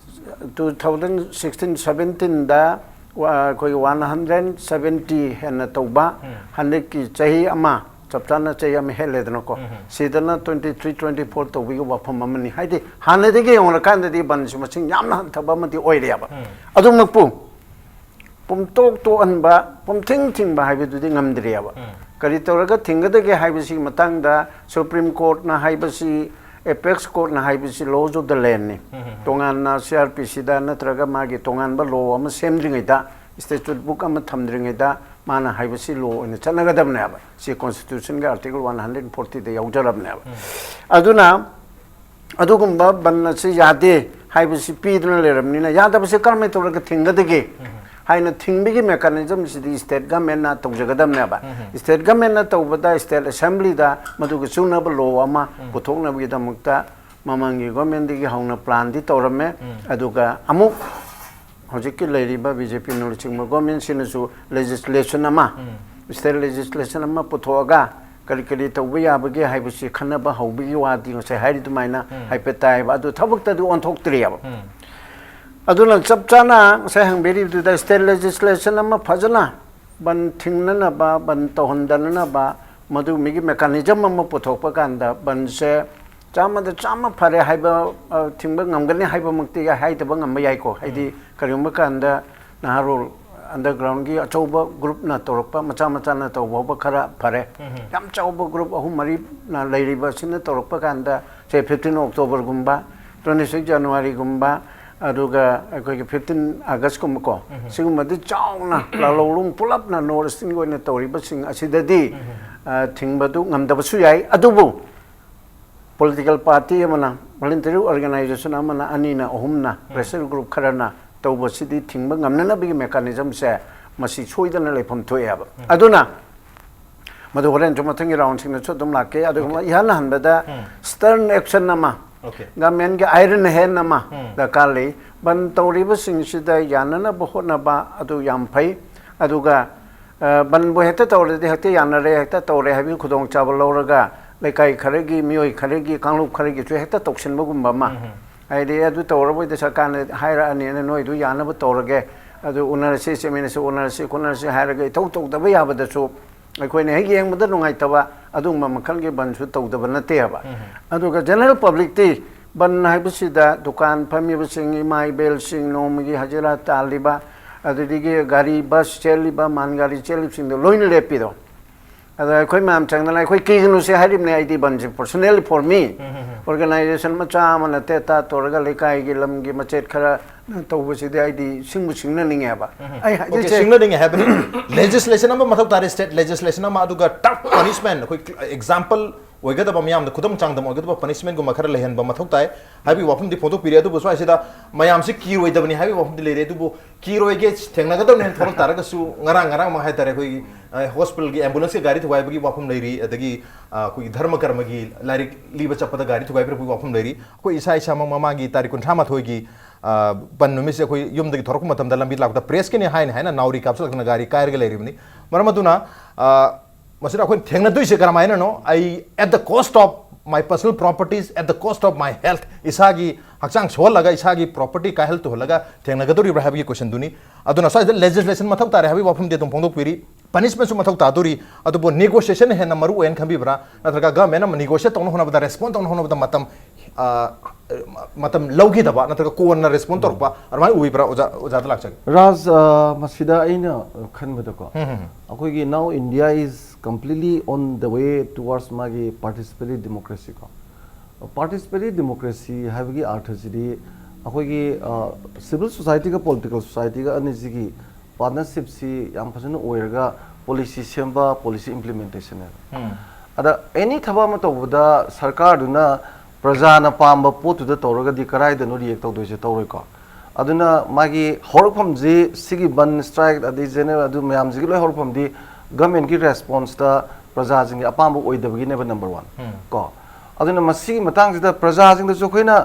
two thousand sixteen ꯁꯕꯦꯟꯇꯤꯟꯗ ꯑꯩꯈꯣꯏꯒꯤ ꯋꯥꯟ ꯍꯟꯗ꯭ꯔꯦꯠ ꯁꯕꯦꯟꯇꯤ ꯍꯦꯟꯅ ꯇꯧꯕ, ꯍꯟꯗꯛꯀꯤ ꯆꯍꯤ ꯑꯃ, ꯆꯞ ꯆꯥꯅ ꯆꯍꯤ ꯑꯃ ꯍꯦꯜꯂꯦꯗꯅꯀꯣ, ꯁꯤꯗꯅ ꯇ꯭ꯋꯦꯟꯇꯤ ꯊ꯭ꯔꯤ, ꯇ꯭ꯋꯦꯟꯇꯤ ꯐꯣꯔ ꯇꯧꯕꯒꯤ ꯋꯥꯐꯝ ꯑꯃꯅꯤ꯫ ꯍꯥꯏꯗꯤ ꯍꯥꯟꯅꯗꯒꯤ ꯌꯦꯡꯉꯨꯔꯀꯥꯟꯗꯗꯤ ꯕꯟꯁꯤ ꯃꯁꯤꯡ ꯌꯥꯝꯅ ꯍꯟꯊꯕ ꯑꯃꯗꯤ ꯑꯣꯏꯔꯦꯕ꯫ ꯑꯗꯨꯃꯛꯄꯨ ꯄꯨꯝꯇꯣꯛ ꯇꯣꯛꯍꯟꯕ, ꯄꯨꯝꯊꯤꯡ ꯊꯤꯡꯕ ꯍꯥꯏꯕꯗꯨꯗꯤ ꯉꯝꯗ꯭ꯔꯤꯑꯕ꯫ ꯀꯔꯤ ꯇꯧꯔꯒ ꯊꯤꯡꯒꯗꯒꯦ ꯍꯥꯏꯕꯁꯤꯒꯤ ꯃꯇꯥꯡꯗ ꯁꯨꯄ꯭ꯔꯤꯝ ꯀꯣꯔꯠꯅ ꯍꯥꯏꯕꯁꯤ, ꯑꯦꯄꯦꯛꯁ ꯀꯣꯔꯠꯅ ꯍꯥꯏꯕꯁꯤ laws of the land ꯅꯤ꯫ ꯇꯣꯉꯥꯟꯅ ꯁꯤ ꯑꯥꯔ ꯄꯤ ꯁꯤꯗ ꯅꯠꯇ꯭ꯔꯒ ꯃꯥꯒꯤ ꯇꯣꯉꯥꯟꯕ ꯂꯣ ꯑꯃ ꯁꯦꯝꯗ꯭ꯔꯤꯉꯩꯗ, ꯁ꯭ꯇꯦꯆꯨꯠ ꯕꯨꯛ ꯑꯃ ꯊꯝꯗ꯭ꯔꯤꯉꯩꯗ ꯃꯥꯅ ꯍꯥꯏꯕꯁꯤ ꯂꯣ ꯑꯣꯏꯅ ꯆꯠꯅꯒꯗꯕꯅꯦꯕ꯫ ꯁꯤ ꯀꯣꯟꯁꯇꯤꯇ꯭ꯌꯨꯁꯟꯒꯤ ꯑꯥꯔꯇꯤꯀꯜ ꯋꯥꯟ ꯍꯟꯗ꯭ꯔꯦꯠ ꯐꯣꯔꯇꯤꯗ ꯌꯥꯎꯖꯔꯕꯅꯦꯕ꯫ ꯑꯗꯨꯅ ꯑꯗꯨꯒꯨꯝꯕ ꯕꯟ ꯑꯁꯤ ꯌꯥꯗꯦ ꯍꯥꯏꯕꯁꯤ ꯄꯤꯗꯨꯅ ꯂꯩꯔꯕꯅꯤꯅ, ꯌꯥꯗꯕꯁꯦ ꯀꯔꯝꯍꯥꯏꯅ ꯇꯧꯔꯒ ꯊꯤꯡꯒꯗꯒꯦ ꯍꯥꯏꯅ ꯊꯤꯡꯕꯒꯤ ꯃꯦꯀꯥꯅꯤꯖꯝꯁꯤꯗꯤ ꯁ꯭ꯇꯦꯠ ꯒꯃꯦꯟꯅ ꯇꯧꯖꯒꯗꯕꯅꯦꯕ꯫ ꯁ꯭ꯇꯦꯠ ꯒꯃꯦꯟꯅ ꯇꯧꯕꯗ ꯁ꯭ꯇꯦꯠ ꯑꯦꯁꯦꯝꯕ꯭ꯂꯤꯗ ꯃꯗꯨꯒ ꯆꯨꯅꯕ ꯂꯣ ꯑꯃ ꯄꯨꯊꯣꯛꯅꯕꯒꯤꯗꯃꯛꯇ ꯃꯃꯥꯡꯒꯤ ꯒꯣꯔꯃꯦꯟꯗꯒꯤ ꯍꯧꯅ ꯄ꯭ꯂꯥꯟꯗꯤ ꯇꯧꯔꯝꯃꯦ꯫ ꯑꯗꯨꯒ ꯑꯃꯨꯛ ꯍꯧꯖꯤꯛꯀꯤ ꯂꯩꯔꯤꯕ ꯕꯤ ꯖꯦ ꯄꯤꯅ ꯂꯨꯆꯤꯡꯕ ꯒꯣꯔꯃꯦꯟꯁꯤꯅꯁꯨ ꯂꯦꯖꯤꯁꯂꯦꯁꯟ ꯑꯃ, ꯁ꯭ꯇꯦꯠ ꯂꯦꯖꯤꯁꯂꯦꯁꯟ ꯑꯃ ꯄꯨꯊꯣꯛꯑꯒ ꯀꯔꯤ ꯀꯔꯤ ꯇꯧꯕ ꯌꯥꯕꯒꯦ ꯍꯥꯏꯕꯁꯤ ꯈꯟꯅꯕ ꯍꯧꯕꯒꯤ ꯋꯥꯗꯤ ꯉꯁꯥꯏ ꯍꯥꯏꯔꯤ ꯑꯗꯨꯃꯥꯏꯅ ꯍꯥꯏꯐꯦꯠ ꯇꯥꯏꯌꯦꯕ꯫ ꯑꯗꯨ ꯊꯕꯛꯇꯗꯤ ꯑꯣꯟꯊꯣꯛꯇ꯭ꯔꯤꯑꯕ꯫ ꯑꯗꯨꯅ ꯆꯞ ꯆꯥꯅ ꯉꯁꯥꯏ ꯍꯪꯕꯤꯔꯤꯕꯗꯨꯗ ꯁ꯭ꯇꯦꯠ ꯂꯦꯖꯤꯁꯂꯦꯁꯟ ꯑꯃ ꯐꯖꯅ ꯕꯟ ꯊꯤꯡꯅꯅꯕ, ꯕꯟ ꯇꯧꯍꯟꯗꯅꯅꯕ ꯃꯗꯨꯒꯨꯝꯕꯒꯤ ꯃꯦꯀꯥꯅꯤꯖꯝ ꯑꯃ ꯄꯨꯊꯣꯛꯄ ꯀꯥꯟꯗ ꯕꯟꯁꯦ ꯆꯥꯝꯃꯗ ꯆꯥꯝꯃ ꯐꯔꯦ ꯍꯥꯏꯕ, ꯑ, ꯊꯤꯡꯕ ꯉꯝꯒꯅꯤ ꯍꯥꯏꯕꯃꯛꯇꯤ ꯍꯥꯏꯗꯕ ꯉꯝꯕ ꯌꯥꯏꯀꯣ꯫ ꯍꯥꯏꯗꯤ ꯀꯔꯤꯒꯨꯝꯕ ꯀꯥꯟꯗ ꯅꯍꯥꯔꯣꯜ undergroundꯒꯤ ꯑꯆꯧꯕ groupꯅ ꯇꯧꯔꯛꯄ, ꯃꯆꯥ ꯃꯆꯥꯅ ꯇꯧꯕ ꯐꯥꯎꯕ ꯈꯔ ꯐꯔꯦ꯫ ꯌꯥꯝ ꯆꯥꯎꯕ group ꯑꯍꯨꯝ ꯃꯔꯤꯅ ꯂꯩꯔꯤꯕꯁꯤꯅ ꯇꯧꯔꯛꯄ ꯀꯥꯟꯗ, say, fifteen Octoberꯒꯨꯝꯕ, twenty six Januaryꯒꯨꯝꯕ, ꯑꯗꯨꯒ ꯑꯩꯈꯣꯏꯒꯤ ꯐꯤꯐꯇꯤꯟ ꯑꯥꯒꯁꯀꯨꯝꯕꯀꯣ, ꯁꯤꯒꯨꯝꯕꯗꯤ ꯆꯥꯎꯅ ꯂꯥꯂꯣꯡ ꯄꯨꯂꯞꯅ ꯅꯣꯔꯠ ꯏꯁꯇꯔꯟꯒꯤ ꯑꯣꯏꯅ ꯇꯧꯔꯤꯕꯁꯤꯡ ꯑꯁꯤꯗꯗꯤ, ꯑ, ꯊꯤꯡꯕꯗꯨ ꯉꯝꯗꯕꯁꯨ ꯌꯥꯏ꯫ ꯑꯗꯨꯕꯨ ꯄꯣꯂꯤꯇꯤꯀꯦꯜ ꯄꯥꯔꯇꯤ ꯑꯃꯅ, ꯚꯣꯂꯨꯟꯇꯔꯤ ꯑꯣꯔꯒꯅꯥꯏꯖꯦꯁꯟ ꯑꯃꯅ, ꯑꯅꯤꯅ, ꯑꯍꯨꯝꯅ, ꯄ꯭ꯔꯦꯁꯔ ꯒ꯭ꯔꯨꯞ ꯈꯔꯅ ꯇꯧꯕꯁꯤꯗꯤ ꯊꯤꯡꯕ ꯉꯝꯅꯅꯕꯒꯤ ꯃꯦꯀꯥꯅꯤꯖꯝꯁꯦ ꯃꯁꯤ ꯁꯣꯏꯗꯅ ꯂꯩꯐꯝ ꯊꯣꯛꯑꯦꯕ꯫ ꯑꯗꯨꯅ ꯃꯗꯨ ꯍꯣꯔꯦꯟꯁꯨ ꯃꯊꯪꯒꯤ ꯔꯥꯎꯟꯁꯤꯡꯗꯁꯨ ꯑꯗꯨꯝ ꯂꯥꯛꯀꯦ꯫ ꯑꯗꯨꯒ ꯏꯍꯥꯟ ꯍꯥꯟꯕꯗ ꯁ꯭ꯇꯔꯟ ꯑꯦꯛꯁꯟ ꯑꯃ, ꯒꯚꯔꯟꯃꯦꯟꯒꯤ ꯑꯥꯏꯔꯟ ꯍꯦꯟ ꯑꯃ ꯗꯔꯀꯥꯔ ꯂꯩ꯫ ꯕꯟ ꯇꯧꯔꯤꯕꯁꯤꯡꯁꯤꯗ ꯌꯥꯅꯅꯕ ꯍꯣꯠꯅꯕ ꯑꯗꯨ ꯌꯥꯝ ꯐꯩ꯫ ꯑꯗꯨꯒ, ꯑ, ꯕꯟꯕꯨ ꯍꯦꯛꯇ ꯇꯧꯔꯗꯤ ꯍꯦꯛꯇ ꯌꯥꯅꯔꯦ, ꯍꯦꯛꯇ ꯇꯧꯔꯦ ꯍꯥꯏꯕꯒꯤ ꯈꯨꯗꯣꯡꯆꯥꯕ ꯂꯧꯔꯒ ꯂꯩꯀꯥꯏ ꯈꯔꯒꯤ, ꯃꯤꯑꯣꯏ ꯈꯔꯒꯤ, ꯀꯥꯡꯂꯨꯞ ꯈꯔꯒꯤꯁꯨ ꯍꯦꯛꯇ ꯇꯧꯁꯤꯟꯕꯒꯨꯝꯕ ꯑꯃ꯫ ꯍꯥꯏꯗꯤ ꯑꯗꯨ ꯇꯧꯔꯕꯣꯏꯗ ꯁꯔꯀꯥꯔꯅ ꯍꯥꯏꯔꯛꯑꯅꯤꯅ ꯅꯣꯏꯗꯨ ꯌꯥꯅꯕ ꯇꯧꯔꯒꯦ, ꯑꯗꯨ ꯎꯅꯔꯁꯤ, ꯆꯠꯃꯤꯟꯅꯁꯤ, ꯎꯅꯔꯁꯤ, ꯈꯣꯠꯅꯔꯁꯤ ꯍꯥꯏꯔꯒ ꯏꯊꯧ ꯇꯧꯗꯕ ꯌꯥꯕꯗꯁꯨ ꯑꯩꯈꯣꯏꯅ ꯍꯦꯛ ꯌꯦꯡꯕꯗ ꯅꯨꯡꯉꯥꯏꯇꯕ ꯑꯗꯨꯒꯨꯝꯕ ꯃꯈꯜꯒꯤ ꯕꯟꯁꯨ ꯇꯧꯗꯕ ꯅꯠꯇꯦꯕ꯫ ꯑꯗꯨꯒ ꯖꯦꯅꯔꯦꯜ ꯄꯕ꯭ꯂꯤꯛꯇꯤ ꯕꯟ ꯍꯥꯏꯕꯁꯤꯗ ꯗꯨꯀꯥꯟ ꯐꯝꯃꯤꯕꯁꯤꯡ, ꯏꯃꯥ ꯏꯕꯦꯜꯁꯤꯡ, ꯅꯣꯡꯃꯒꯤ ꯍꯖꯤꯔꯥ ꯇꯥꯜꯂꯤꯕ, ꯑꯗꯨꯗꯒꯤ ꯒꯥꯔꯤ, ꯕꯁ ꯆꯦꯜꯂꯤꯕ, ꯃꯥꯜ ꯒꯥꯔꯤ ꯆꯦꯜꯂꯤꯕꯁꯤꯡꯗꯣ ꯂꯣꯏꯅ ꯂꯦꯞꯄꯤꯗꯣ꯫ ꯑꯗ ꯑꯩꯈꯣꯏ ꯃꯌꯥꯝ ꯆꯪꯗꯅ ꯑꯩꯈꯣꯏ ꯀꯤꯒꯅꯨꯁꯦ ꯍꯥꯏꯔꯤꯕꯅꯦ꯫ ꯑꯩꯗꯤ ꯕꯟꯁꯦ personally for me, organization ꯃꯆꯥ ꯑꯃꯅ ꯇꯦꯠ ꯇꯥ ꯇꯧꯔꯒ ꯂꯩꯀꯥꯏꯒꯤ ꯂꯝꯒꯤ ꯃꯆꯦꯠ ꯈꯔ ꯇꯧꯕꯁꯤꯗꯤ ꯑꯩꯗꯤ ꯁꯤꯡꯕꯨ ꯁꯤꯡꯅꯅꯤꯡꯉꯦꯕ꯫ ꯑꯩ ꯑꯣꯀꯦ, ꯍꯥꯏꯖꯩꯁꯦ꯫ ꯁꯤꯡꯅꯅꯤꯡꯉꯦ ꯍꯥꯏꯕꯅꯤ꯫ ꯂꯦꯖꯤꯁꯂꯦꯁꯟ ꯑꯃ ꯃꯊꯧ ꯇꯥꯔꯦ, ꯁ꯭ꯇꯦꯠ ꯂꯦꯖꯤꯁꯂꯦꯁꯟ ꯑꯃ, ꯑꯗꯨꯒ ꯇꯐ ꯄꯅꯤꯁꯃꯦꯟ, ꯑꯩꯈꯣꯏ ꯑꯦꯛꯖꯥꯝꯄꯜ ꯑꯣꯏꯒꯗꯕ, ꯃꯤꯌꯥꯝꯗ ꯈꯨꯗꯝ ꯆꯥꯡꯗꯝ ꯑꯣꯏꯒꯗꯕ ꯄꯅꯤꯁꯃꯦꯟꯒꯨꯝꯕ ꯈꯔ ꯂꯩꯍꯟꯕ ꯃꯊꯧ ꯇꯥꯏ ꯍꯥꯏꯕꯒꯤ ꯋꯥꯐꯝꯗꯤ ꯐꯣꯡꯗꯣꯛꯄꯤꯔꯤ꯫ ꯑꯗꯨꯕꯨ ꯁ꯭ꯋꯥꯏꯁꯤꯗ ꯃꯌꯥꯝꯁꯤ ꯀꯤꯔꯣꯏꯗꯕꯅꯤ ꯍꯥꯏꯕꯒꯤ ꯋꯥꯐꯝꯗꯤ ꯂꯩꯔꯦ꯫ ꯑꯗꯨꯕꯨ ꯀꯤꯔꯣꯏꯒꯦ, ꯊꯦꯡꯅꯒꯗꯕꯅꯤ ꯍꯥꯏꯅ ꯊꯣꯛꯂꯛ ꯇꯥꯔꯒꯁꯨ, ꯉꯔꯥꯡ ꯉꯔꯥꯡꯃꯛ ꯍꯥꯏꯇꯥꯔꯦ, ꯑꯩꯈꯣꯏꯒꯤ, ꯑ, ꯍꯣꯁꯄꯤꯇꯥꯜꯒꯤ ꯑꯦꯝꯕꯨꯂꯦꯟꯁꯀꯤ ꯒꯥꯔꯤ ꯊꯨꯒꯥꯏꯕꯒꯤ ꯋꯥꯐꯝ ꯂꯩꯔꯤ, ꯑꯗꯒꯤ, ꯑ, ꯑꯩꯈꯣꯏꯒꯤ ꯙꯔꯃ ꯀꯔꯃꯒꯤ ꯂꯥꯏꯔꯤꯛ ꯂꯤꯕ ꯆꯠꯄꯗ ꯒꯥꯔꯤ ꯊꯨꯒꯥꯏꯕꯤꯔꯛꯄꯒꯤ ꯋꯥꯐꯝ ꯂꯩꯔꯤ꯫ ꯑꯩꯈꯣꯏ ꯏꯁꯥ ꯏꯁꯥꯃꯛ ꯃꯃꯥꯡꯒꯤ ꯇꯥꯔꯤꯛ ꯀꯨꯟꯊ꯭ꯔꯥ ꯃꯥꯊꯣꯏꯒꯤ, ꯑ, ꯕꯟ ꯅꯨꯃꯤꯠꯁꯦ ꯑꯩꯈꯣꯏ ꯌꯨꯝꯗꯒꯤ ꯊꯣꯔꯛꯄ ꯃꯇꯝꯗ ꯂꯝꯕꯤ ꯂꯥꯛꯄꯗ ꯄ꯭ꯔꯦꯁꯀꯤꯅꯤ ꯍꯥꯏꯅ ꯍꯥꯏꯅ ꯅꯥꯎꯔꯤ ꯀꯥꯞꯁꯤꯜꯂꯛꯇꯅ ꯒꯥꯔꯤ ꯀꯥꯏꯔꯒ ꯂꯩꯔꯤꯕꯅꯤ꯫ ꯃꯔꯝ ꯑꯗꯨꯅ, ꯑ, ꯃꯁꯤꯗ ꯑꯩꯈꯣꯏꯅ ꯊꯦꯡꯅꯗꯣꯏꯁꯦ ꯀꯔꯝꯍꯥꯏꯅꯅꯣ? ꯑꯩ at the cost of my personal properties, at the cost of my health, ꯏꯁꯥꯒꯤ ꯍꯛꯆꯥꯡ ꯁꯣꯛꯍꯜꯂꯒ, ꯏꯁꯥꯒꯤ ꯄ꯭ꯔꯣꯄꯔꯇꯤ ꯀꯥꯏꯍꯜ ꯇꯨꯍꯜꯂꯒ ꯊꯦꯡꯅꯒꯗꯧꯔꯤꯕ꯭ꯔꯥ ꯍꯥꯏꯕꯒꯤ ꯀꯣꯏꯁꯟꯗꯨꯅꯤ꯫ ꯑꯗꯨꯅ ꯁ꯭ꯋꯥꯏꯗ ꯂꯦꯖꯤꯁꯂꯦꯁꯟ ꯃꯊꯧ ꯇꯥꯔꯦ ꯍꯥꯏꯕꯒꯤ ꯋꯥꯐꯝꯗꯤ ꯑꯗꯨꯝ ꯐꯣꯡꯗꯣꯛꯄꯤꯔꯤ꯫ ꯄꯅꯤꯁꯃꯦꯟꯁꯨ ꯃꯊꯧ ꯇꯥꯗꯣꯔꯤ꯫ ꯑꯗꯨꯕꯨ ꯅꯦꯒꯣꯁꯤꯌꯦꯁꯟꯅ ꯍꯦꯟꯅ ꯃꯔꯨ ꯑꯣꯏꯅ ꯈꯟꯕꯤꯕ꯭ꯔꯥ, ꯅꯠꯇ꯭ꯔꯒ ꯒꯚꯔꯟꯃꯦꯟ ꯑꯃ ꯅꯦꯒꯣꯁꯤꯌꯦꯠ ꯇꯧꯅ ꯍꯣꯠꯅꯕꯗ, ꯔꯦꯁꯄꯣꯟ ꯇꯧꯅ ꯍꯣꯠꯅꯕꯗ ꯃꯇꯝ, ꯑ, ꯃꯇꯝ ꯂꯧꯈꯤꯗꯕ ꯅꯠꯇ꯭ꯔꯒ ꯀꯣꯟꯅ ꯔꯦꯁꯄꯣꯟ ꯇꯧꯔꯛꯄ ꯑꯗꯨꯃꯥꯏꯅ ꯎꯕꯤꯕ꯭ꯔꯥ? ꯑꯣꯖꯥ, ꯑꯣꯖꯥꯗ ꯂꯥꯛꯆꯒꯦ꯫ ꯔꯥꯖ, ꯑ, ꯃꯁꯤꯗ ꯑꯩꯅ ꯈꯟꯕꯗꯀꯣ, ꯑꯩꯈꯣꯏꯒꯤ now India is completely on the way towards ꯃꯥꯒꯤ participatory democracy ꯀꯣ꯫ Participatory democracy ꯍꯥꯏꯕꯒꯤ ꯑꯥꯔꯊꯁꯤꯗꯤ, ꯑꯩꯈꯣꯏꯒꯤ ꯁꯤꯚꯤꯜ ꯁꯣꯁꯥꯏꯇꯤꯒ ꯄꯣꯂꯤꯇꯤꯀꯦꯜ ꯁꯣꯁꯥꯏꯇꯤꯒ ꯑꯅꯤꯁꯤꯒꯤ ꯄꯥꯔꯠꯅꯔꯁꯤꯞꯁꯤ ꯌꯥꯝ ꯐꯖꯅ ꯑꯣꯏꯔꯒ ꯄꯣꯂꯤꯁꯤ ꯁꯦꯝꯕ, ꯄꯣꯂꯤꯁꯤ ꯏꯝꯄ꯭ꯂꯤꯃꯦꯟꯇꯦꯁꯟꯅꯦꯕ꯫ ꯑꯗ ꯑꯦꯅꯤ ꯊꯕꯛ ꯑꯃ ꯇꯧꯕꯗ ꯁꯔꯀꯥꯔꯗꯨꯅ ꯄ꯭ꯔꯖꯥꯅ ꯄꯥꯝꯕ ꯄꯣꯠꯇꯨꯗ ꯇꯧꯔꯒꯗꯤ ꯀꯗꯥꯏꯗꯅꯣ ꯔꯤꯌꯦꯛ ꯇꯧꯗꯣꯏꯁꯦ? ꯇꯧꯔꯣꯏꯀꯣ꯫ ꯑꯗꯨꯅ ꯃꯥꯒꯤ ꯍꯧꯔꯛꯐꯝꯁꯤ ꯁꯤꯒꯤ ꯕꯟ ꯁ꯭ꯇ꯭ꯔꯥꯏꯛ ꯑꯗꯩ ꯖꯦꯅꯔꯦꯜ ꯑꯗꯨ ꯃꯌꯥꯝꯁꯤꯒꯤ ꯂꯣꯏ ꯍꯧꯔꯛꯐꯝꯗꯤ ꯒꯃꯦꯟꯒꯤ ꯔꯦꯁꯄꯣꯟꯁꯇ ꯄ꯭ꯔꯖꯥꯁꯤꯡꯒꯤ ꯑꯄꯥꯝꯕ ꯑꯣꯏꯗꯕꯒꯤꯅꯦꯕ, ꯅꯝꯕꯔ ꯋꯥꯟ꯫ ꯀꯣ, ꯑꯗꯨꯅ ꯃꯁꯤꯒꯤ ꯃꯇꯥꯡꯁꯤꯗ ꯄ꯭ꯔꯖꯥꯁꯤꯡꯗꯁꯨ ꯑꯩꯈꯣꯏꯅ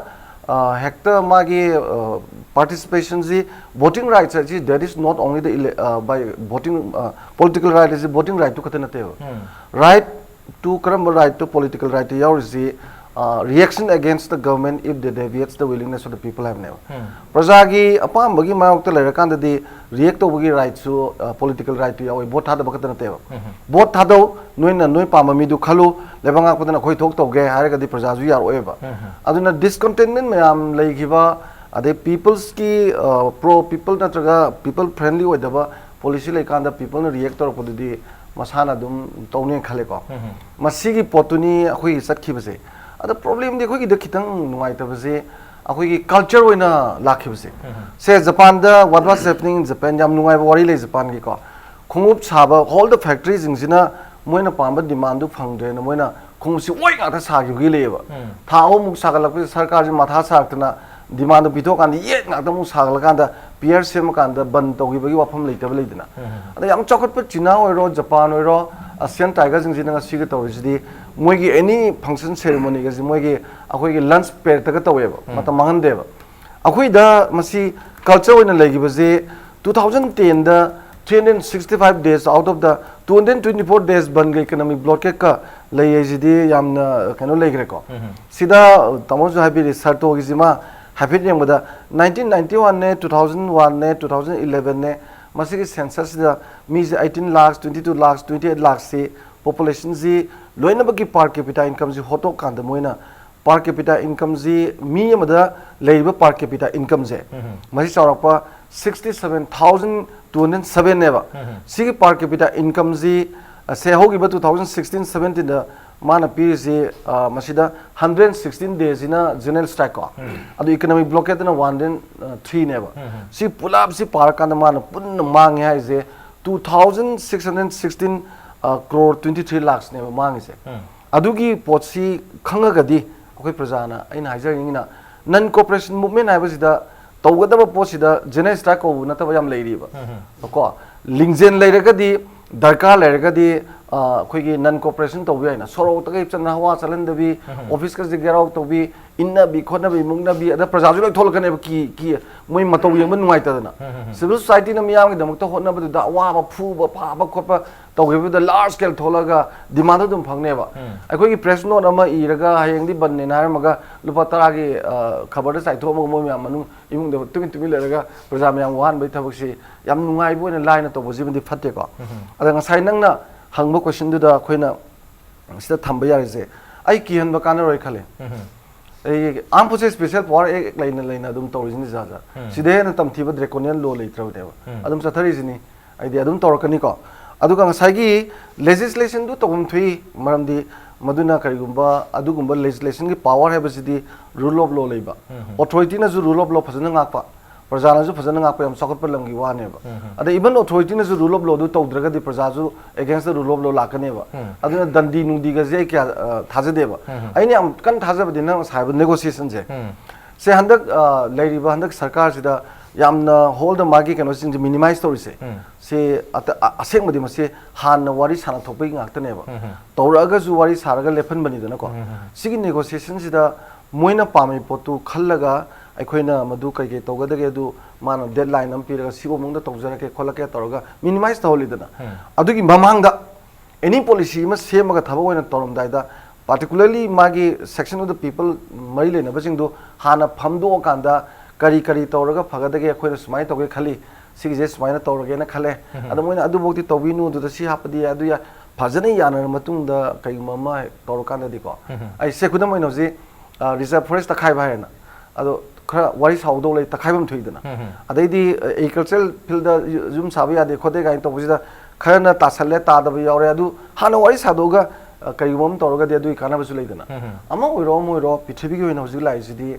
ꯑ, ꯍꯦꯛꯇ ꯃꯥꯒꯤ ꯄꯥꯔꯇꯤꯁꯤꯄꯦꯁꯟꯁꯤ, ꯚꯣꯇꯤꯡ ꯔꯥꯏꯠꯁ ꯍꯥꯏꯁꯤ, that is not only the ele- uh, by voting, uh, political right ꯍꯥꯏꯁꯤ ꯚꯣꯇꯤꯡ ꯔꯥꯏꯠꯇꯨ ꯈꯛꯇ ꯅꯠꯇꯦꯕ꯫ ꯔꯥꯏꯠ ꯇꯨ, ꯀꯔꯝꯕ ꯔꯥꯏꯠꯇꯨ? ꯄꯣꯂꯤꯇꯤꯀꯦꯜ ꯔꯥꯏꯠꯇꯨ ꯌꯥꯎꯔꯤꯁꯤ, reaction against the government if they deviates the willingness of the people ꯍꯥꯏꯕꯅꯦꯕ꯫ ꯄ꯭ꯔꯖꯥꯒꯤ ꯑꯄꯥꯝꯕꯒꯤ ꯃꯥꯌꯣꯛꯇ ꯂꯩꯔꯀꯥꯟꯗꯗꯤ ꯔꯤꯌꯦꯛ ꯇꯧꯕꯒꯤ ꯔꯥꯏꯠꯁꯨ ꯄꯣꯂꯤꯇꯤꯀꯦꯜ ꯔꯥꯏꯠꯇꯨ ꯌꯥꯎꯋꯤ, ꯚꯣꯠ ꯊꯥꯗꯕ ꯈꯛꯇ ꯅꯠꯇꯦꯕ꯫ ꯚꯣꯠ ꯊꯥꯗꯧ, ꯅꯣꯏꯅ ꯅꯣꯏ ꯄꯥꯝꯕ ꯃꯤꯗꯨ ꯈꯜꯂꯨ, ꯂꯩꯕꯥꯛ ꯉꯥꯛꯄꯗꯅ ꯑꯩꯈꯣꯏ ꯊꯣꯛ ꯇꯧꯒꯦ ꯍꯥꯏꯔꯒꯗꯤ ꯄ꯭ꯔꯖꯥꯁꯨ ꯌꯥꯔꯛꯑꯣꯏꯕ꯫ ꯑꯗꯨꯅ ꯗꯤꯁꯀꯟꯇꯦꯟꯃꯦꯟ ꯃꯌꯥꯝ ꯂꯩꯈꯤꯕ, ꯑꯗꯩ ꯄꯤꯄꯜꯁꯀꯤ ꯄ꯭ꯔꯣ ꯄꯤꯄꯜ ꯅꯠꯇ꯭ꯔꯒ ꯄꯤꯄꯜ ꯐ꯭ꯔꯦꯟꯂꯤ ꯑꯣꯏꯗꯕ ꯄꯣꯂꯤꯁꯤ ꯂꯩꯀꯥꯟꯗ ꯄꯤꯄꯜꯅ ꯔꯤꯌꯦꯛ ꯇꯧꯔꯛꯄꯗꯨꯗꯤ ꯃꯁꯥꯅ ꯑꯗꯨꯝ ꯇꯧꯅꯦꯅ ꯈꯜꯂꯦꯀꯣ꯫ ꯃꯁꯤꯒꯤ ꯄꯣꯠꯇꯨꯅꯤ ꯑꯩꯈꯣꯏꯒꯤ ꯆꯠꯈꯤꯕꯁꯦ꯫ ꯑꯗ ꯄ꯭ꯔꯣꯕ꯭ꯂꯦꯝꯗꯤ ꯑꯩꯈꯣꯏꯒꯤꯗ ꯈꯤꯇꯪ ꯅꯨꯡꯉꯥꯏꯇꯕꯁꯦ, ꯑꯩꯈꯣꯏꯒꯤ ꯀꯜꯆꯔ ꯑꯣꯏꯅ ꯂꯥꯛꯈꯤꯕꯁꯦ꯫ ꯁꯦ, ꯖꯄꯥꯟꯗ what was happening in Japan, ꯌꯥꯝ ꯅꯨꯡꯉꯥꯏꯕ ꯋꯥꯔꯤ ꯂꯩ ꯖꯄꯥꯟꯒꯤꯀꯣ꯫ ꯈꯣꯡꯎꯞ ꯁꯥꯕ ꯍꯣꯜ ꯗ ꯐꯦꯛꯇ꯭ꯔꯤꯁꯤꯡꯁꯤꯅ ꯃꯣꯏꯅ ꯄꯥꯝꯕ ꯗꯤꯃꯥꯟꯗꯨ ꯐꯪꯗ꯭ꯔꯦꯅ ꯃꯣꯏꯅ ꯈꯣꯡꯎꯞꯁꯤ ꯑꯣꯏ ꯉꯥꯛꯇ ꯁꯥꯈꯤꯕꯒꯤ ꯂꯩꯌꯦꯕ꯫ ꯊꯥ ꯑꯍꯨꯝꯃꯨꯛ ꯁꯥꯒꯠꯂꯛꯄꯁꯤꯗ ꯁꯔꯀꯥꯔꯁꯤ ꯃꯊꯥ ꯁꯥꯔꯛꯇꯅ ꯗꯤꯃꯥꯟꯗꯨ ꯄꯤꯊꯣꯛꯑꯀꯥꯟꯗ ꯌꯦꯠ ꯉꯥꯛꯇ ꯑꯃꯨꯛ ꯁꯥꯒꯠꯂꯀꯥꯟꯗ ꯄꯤꯌꯔ ꯁꯦꯝꯃꯀꯥꯟꯗ ꯕꯟ ꯇꯧꯈꯤꯕꯒꯤ ꯋꯥꯐꯝ ꯂꯩꯇꯕ ꯂꯩꯗꯅ꯫ ꯑꯗ ꯌꯥꯝ ꯆꯥꯎꯈꯠꯄ ꯆꯤꯅꯥ ꯑꯣꯏꯔꯣ, ꯖꯄꯥꯟ ꯑꯣꯏꯔꯣ, ꯑꯁꯤꯌꯥꯟ ꯇꯥꯏꯒꯔꯁꯤꯡꯁꯤꯅ ꯉꯁꯤꯒ ꯇꯧꯔꯤꯁꯤꯗꯤ ꯃꯣꯏꯒꯤ ꯑꯦꯅꯤ ꯐꯪꯁꯟ ꯁꯦꯔꯦꯃꯣꯅꯤꯒꯁꯤ ꯃꯣꯏꯒꯤ ꯑꯩꯈꯣꯏꯒꯤ ꯂꯟꯁ ꯕ꯭ꯔꯦꯛꯇꯒ ꯇꯧꯋꯦꯕ, ꯃꯇꯝ ꯃꯥꯡꯍꯟꯗꯦꯕ꯫ ꯑꯩꯈꯣꯏꯗ ꯃꯁꯤ ꯀꯜꯆꯔ ꯑꯣꯏꯅ ꯂꯩꯈꯤꯕꯁꯦ, two thousand ten the three hundred sixty five days out of the two hundred twenty four days ꯕꯟꯒ ꯏꯀꯅꯣꯃꯤꯛ ꯕ꯭ꯂꯣꯀꯦꯠꯀ ꯂꯩ ꯍꯥꯏꯁꯤꯗꯤ ꯌꯥꯝꯅ ꯀꯩꯅꯣ ꯂꯩꯈ꯭ꯔꯦꯀꯣ꯫ ꯁꯤꯗ ꯇꯥꯃꯣꯁꯨ ꯍꯥꯏꯕꯤꯔꯤ, ꯁꯥꯔꯇꯣꯒꯤꯁꯤꯃ ꯍꯥꯏꯐꯦꯠ ꯌꯦꯡꯕꯗ nineteen ninety one ꯅꯦ, two thousand one ꯅꯦ, two thousand eleven ꯅꯦ, ꯃꯁꯤꯒꯤ ꯁꯦꯟꯁꯁꯁꯤꯗ ꯃꯤꯁꯦ eighteen lakhs, twenty two lakhs, twenty eight lakhs ꯁꯤ ꯄꯣꯄꯨꯂꯦꯁꯟꯁꯤ ꯂꯣꯏꯅꯃꯛꯀꯤ per capita incomeꯁꯤ ꯍꯣꯠꯇꯣꯛꯀꯥꯟꯗ ꯃꯣꯏꯅ per capita incomeꯁꯤ ꯃꯤ ꯑꯃꯗ ꯂꯩꯔꯤꯕ per capita incomeꯁꯦ ꯃꯁꯤ ꯆꯥꯎꯔꯥꯛꯄ sixty seven thousand two hundred seven ꯅꯦꯕ꯫ ꯁꯤꯒꯤ per capita incomeꯁꯤ ꯑ, ꯁꯦ ꯍꯧꯈꯤꯕ two thousand sixteen seventeen ꯗ ꯃꯥꯅ ꯄꯤꯔꯤꯁꯤ, ꯑ, ꯃꯁꯤꯗ hundred sixteen days ꯁꯤꯅ general strike ꯀꯣ, ꯑꯗꯨ economic blockade ꯅ one hundred three ꯅꯦꯕ꯫ ꯁꯤ ꯄꯨꯂꯞꯁꯤ ꯄꯥꯔꯀꯥꯟꯗ ꯃꯥꯅ ꯄꯨꯟꯅ ꯃꯥꯡꯉꯦ ꯍꯥꯏꯁꯦ two thousand six hundred sixteen crore twenty three lakhs ꯅꯦꯕ ꯃꯥꯡꯉꯤꯁꯦ꯫ ꯑꯗꯨꯒꯤ ꯄꯣꯠꯁꯤ ꯈꯪꯉꯒꯗꯤ ꯑꯩꯈꯣꯏ ꯄ꯭ꯔꯖꯥꯅ, ꯑꯩꯅ ꯍꯥꯏꯖꯅꯤꯡꯉꯤꯅ, non cooperation movement ꯍꯥꯏꯕꯁꯤꯗ ꯇꯧꯒꯗꯕ ꯄꯣꯠꯁꯤꯗ general strike ꯀꯧꯕ ꯅꯠꯇꯕ ꯌꯥꯝ ꯂꯩꯔꯤꯕ꯫ ꯀꯣ, ꯂꯤꯡꯖꯦꯜ ꯂꯩꯔꯒꯗꯤ, ꯗꯔꯀꯥꯔ ꯂꯩꯔꯒꯗꯤ, ꯑ, ꯑꯩꯈꯣꯏꯒꯤ non cooperation ꯇꯧꯕ ꯌꯥꯏꯅ, ꯁꯣꯔꯣꯛꯇꯒ ꯆꯠꯅ ꯍꯋꯥ ꯆꯠꯍꯟꯗꯕꯤ, office ꯀꯁꯦ ꯒꯦꯔꯥꯎ ꯇꯧꯕꯤ, ꯏꯟꯅꯕꯤ ꯈꯣꯠꯅꯕꯤ ꯃꯨꯛꯅꯕꯤ, ꯑꯗ ꯄ꯭ꯔꯖꯥꯁꯨ ꯂꯣꯏ ꯊꯣꯛꯂꯛꯀꯅꯦꯕ, ꯀꯤ ꯀꯤ ꯃꯣꯏ ꯃꯇꯧ ꯌꯦꯡꯕ ꯅꯨꯡꯉꯥꯏꯇꯗꯅ꯫ Civil society ꯅ ꯃꯤꯌꯥꯝꯒꯤꯗꯃꯛꯇ ꯍꯣꯠꯅꯕꯗꯨꯗ ꯑꯋꯥꯕ, ꯐꯨꯕ ꯐꯥꯕ ꯈꯣꯠꯄ ꯇꯧꯈꯤꯕꯗ large scale ꯊꯣꯛꯂꯒ demand ꯑꯗꯨꯝ ꯐꯪꯅꯦꯕ꯫ ꯑꯩꯈꯣꯏꯒꯤ press note ꯑꯃ ꯏꯔꯒ ꯍꯌꯦꯡꯗꯤ ꯕꯟꯅꯦꯅ ꯍꯥꯏꯔꯝꯃꯒ ꯂꯨꯄꯥ ꯇꯔꯥꯒꯤ, ꯑ, ꯈꯕꯔꯗ ꯆꯥꯏꯊꯣꯛꯑꯝꯃꯒ ꯃꯣꯏ ꯃꯌꯥꯝ ꯃꯅꯨꯡ ꯏꯃꯨꯡꯗ ꯇꯨꯃꯤꯟ ꯇꯨꯃꯤꯟ ꯂꯩꯔꯒ ꯄ꯭ꯔꯖꯥ ꯃꯌꯥꯝ ꯋꯥꯍꯟꯕꯒꯤ ꯊꯕꯛꯁꯤ ꯌꯥꯝ ꯅꯨꯡꯉꯥꯏꯕ ꯑꯣꯏꯅ ꯂꯥꯏꯅ ꯇꯧꯕꯁꯤꯃꯗꯤ ꯐꯠꯇꯦꯀꯣ꯫ ꯑꯗ ꯉꯁꯥꯏ ꯅꯪꯅ ꯍꯪꯕ question ꯗꯨꯗ ꯑꯩꯈꯣꯏꯅ ꯁꯤꯗ ꯊꯝꯕ ꯌꯥꯔꯤꯁꯦ, ꯑꯩ ꯀꯤꯍꯟꯕ ꯀꯥꯟꯅꯔꯣꯏ ꯈꯜꯂꯦ꯫ ꯑꯩ armed forces special power act ꯂꯩꯅ ꯂꯩꯅ ꯑꯗꯨꯝ ꯇꯧꯔꯤꯁꯤꯅꯤ ꯖꯥ ꯖꯥ꯫ ꯁꯤꯗꯩ ꯍꯦꯟꯅ ꯇꯝꯊꯤꯕ draconian law ꯂꯩꯇ꯭ꯔꯕꯅꯦꯕ꯫ ꯑꯗꯨꯝ ꯆꯠꯊꯔꯤꯁꯤꯅꯤ꯫ ꯍꯥꯏꯗꯤ ꯑꯗꯨꯝ ꯇꯧꯔꯛꯀꯅꯤꯀꯣ꯫ ꯑꯗꯨꯒ ꯉꯁꯥꯏꯒꯤ legislation ꯗꯨ ꯇꯧꯐꯝ ꯊꯣꯛꯏ, ꯃꯔꯝꯗꯤ ꯃꯗꯨꯅ ꯀꯔꯤꯒꯨꯝꯕ ꯑꯗꯨꯒꯨꯝꯕ legislation ꯒꯤ power ꯍꯥꯏꯕꯁꯤꯗꯤ rule of law ꯂꯩꯕ, authority ꯅꯁꯨ rule of law ꯐꯖꯅ ꯉꯥꯛꯄ, ꯄ꯭ꯔꯖꯥꯅꯁꯨ ꯐꯖꯅ ꯉꯥꯛꯄ ꯌꯥꯝ ꯆꯥꯎꯈꯠꯄ ꯂꯝꯒꯤ ꯋꯥꯅꯦꯕ꯫ ꯑꯗ even authority ꯅꯁꯨ rule of law do ꯇꯧꯗ꯭ꯔꯒꯗꯤ ꯄ꯭ꯔꯖꯥꯁꯨ against the rule of law ꯂꯥꯛꯀꯅꯦꯕ꯫ ꯑꯗꯨꯅ ꯗꯟꯗꯤ ꯅꯨꯡꯗꯤꯒꯁꯦ ꯑꯩ ꯀꯌꯥ, ꯑ, ꯊꯥꯖꯗꯦꯕ꯫ ꯑꯩꯅ ꯌꯥꯝ ꯀꯟꯅ ꯊꯥꯖꯕꯗꯤ ꯅꯪ ꯉꯁꯥꯏ ꯍꯥꯏꯕ negotiation ꯁꯦ꯫ ꯁꯦ ꯍꯟꯗꯛ, ꯑ, ꯂꯩꯔꯤꯕ ꯍꯟꯗꯛ ꯁꯔꯀꯥꯔꯁꯤꯗ ꯌꯥꯝꯅ hold ꯃꯥꯒꯤ ꯀꯩꯅꯣꯁꯤꯡꯁꯦ minimize ꯇꯧꯔꯤꯁꯦ꯫ ꯁꯤ ꯑꯇ-, ꯑ-, ꯑꯁꯦꯡꯕꯗꯤ ꯃꯁꯤ ꯍꯥꯟꯅ ꯋꯥꯔꯤ ꯁꯥꯟꯅ ꯊꯣꯛꯄꯒꯤ ꯉꯥꯛꯇꯅꯦꯕ꯫ ꯇꯧꯔꯛꯑꯒꯁꯨ ꯋꯥꯔꯤ ꯁꯥꯔꯒ ꯂꯦꯞꯍꯟꯕꯅꯤꯗꯅꯀꯣ꯫ ꯁꯤꯒꯤ negotiation ꯁꯤꯗ ꯃꯣꯏꯅ ꯄꯥꯝꯃꯤ ꯄꯣꯠꯇꯨ ꯈꯜꯂꯒ ꯑꯩꯈꯣꯏꯅ ꯃꯗꯨ ꯀꯩ ꯀꯩ ꯇꯧꯒꯗꯒꯦ ꯑꯗꯨ ꯃꯥꯅ deadline ꯑꯃ ꯄꯤꯔꯒ ꯁꯤꯒꯨꯝꯕ ꯃꯑꯣꯡꯗ ꯇꯧꯖꯔꯛꯀꯦ ꯈꯣꯠꯂꯛꯀꯦ ꯇꯧꯔꯒ minimize ꯇꯧꯍꯜꯂꯤꯗꯅ꯫ ꯑꯗꯨꯒꯤ ꯃꯃꯥꯡꯗ any policy ꯑꯃ ꯁꯦꯝꯃꯒ ꯊꯕꯛ ꯑꯣꯏꯅ ꯇꯧꯔꯝꯗꯥꯏꯗ, particularly ꯃꯥꯒꯤ section of the people ꯃꯔꯤ ꯂꯩꯅꯕꯁꯤꯡꯗꯨ ꯍꯥꯟꯅ ꯐꯝꯗꯣꯛꯑꯀꯥꯟꯗ ꯀꯔꯤ ꯀꯔꯤ ꯇꯧꯔꯒ ꯐꯒꯗꯒꯦ, ꯑꯩꯈꯣꯏꯅ ꯁꯨꯃꯥꯏꯅ ꯇꯧꯒꯦ ꯈꯜꯂꯤ, ꯁꯤꯒꯤꯁꯦ ꯁꯨꯃꯥꯏꯅ ꯇꯧꯔꯒꯦꯅ ꯈꯜꯂꯦ, ꯑꯗꯣ ꯃꯣꯏꯅ ꯑꯗꯨꯐꯧꯗꯤ ꯇꯧꯕꯤꯅꯨ, ꯑꯗꯨꯗ ꯁꯤ ꯍꯥꯞꯄꯗꯤ ꯌꯥꯏ, ꯑꯗꯨ ꯌꯥꯏ, ꯐꯖꯅ ꯌꯥꯅꯔ ꯃꯇꯨꯡꯗ ꯀꯩꯒꯨꯝꯕ ꯑꯃ ꯇꯧꯔꯀꯥꯟꯗꯗꯤꯀꯣ, ꯑꯩ ꯁꯦ ꯈꯨꯗꯝ ꯑꯣꯏꯅ ꯍꯧꯖꯤꯛ, ꯑ, reserve forest ꯇꯛꯈꯥꯏꯕ ꯍꯥꯏꯔꯦꯅ, ꯑꯗꯣ ꯈꯔ ꯋꯥꯔꯤ ꯁꯥꯎꯗꯧ ꯂꯩ, ꯇꯛꯈꯥꯏꯐꯝ ꯊꯣꯛꯏꯗꯅ꯫ ꯑꯗꯩꯗꯤ, ꯑ, agricultural field ꯗ ꯌꯨ-, ꯌꯨꯝ ꯁꯥꯕ ꯌꯥꯗꯦ ꯈꯣꯠꯇꯦ ꯀꯥꯏꯅ ꯇꯧꯕꯁꯤꯗ ꯈꯔꯅ ꯇꯥꯁꯜꯂꯦ, ꯇꯥꯗꯕ ꯌꯥꯎꯔꯦ꯫ ꯑꯗꯨ ꯍꯥꯟꯅ ꯋꯥꯔꯤ ꯁꯥꯗꯣꯛꯑꯒ ꯑ, ꯀꯔꯤꯒꯨꯝꯕ ꯑꯃ ꯇꯧꯔꯒꯗꯤ ꯑꯗꯨꯒꯤ ꯀꯥꯟꯅꯕꯁꯨ ꯂꯩꯗꯅ꯫ ꯎꯝ. ꯑꯃ ꯑꯣꯏꯔꯣ ꯑꯃ ꯑꯣꯏꯔꯣ, ꯄ꯭ꯔꯤꯊꯤꯕꯤꯒꯤ ꯑꯣꯏꯅ ꯍꯧꯖꯤꯛ ꯂꯥꯛꯏꯁꯤꯗꯤ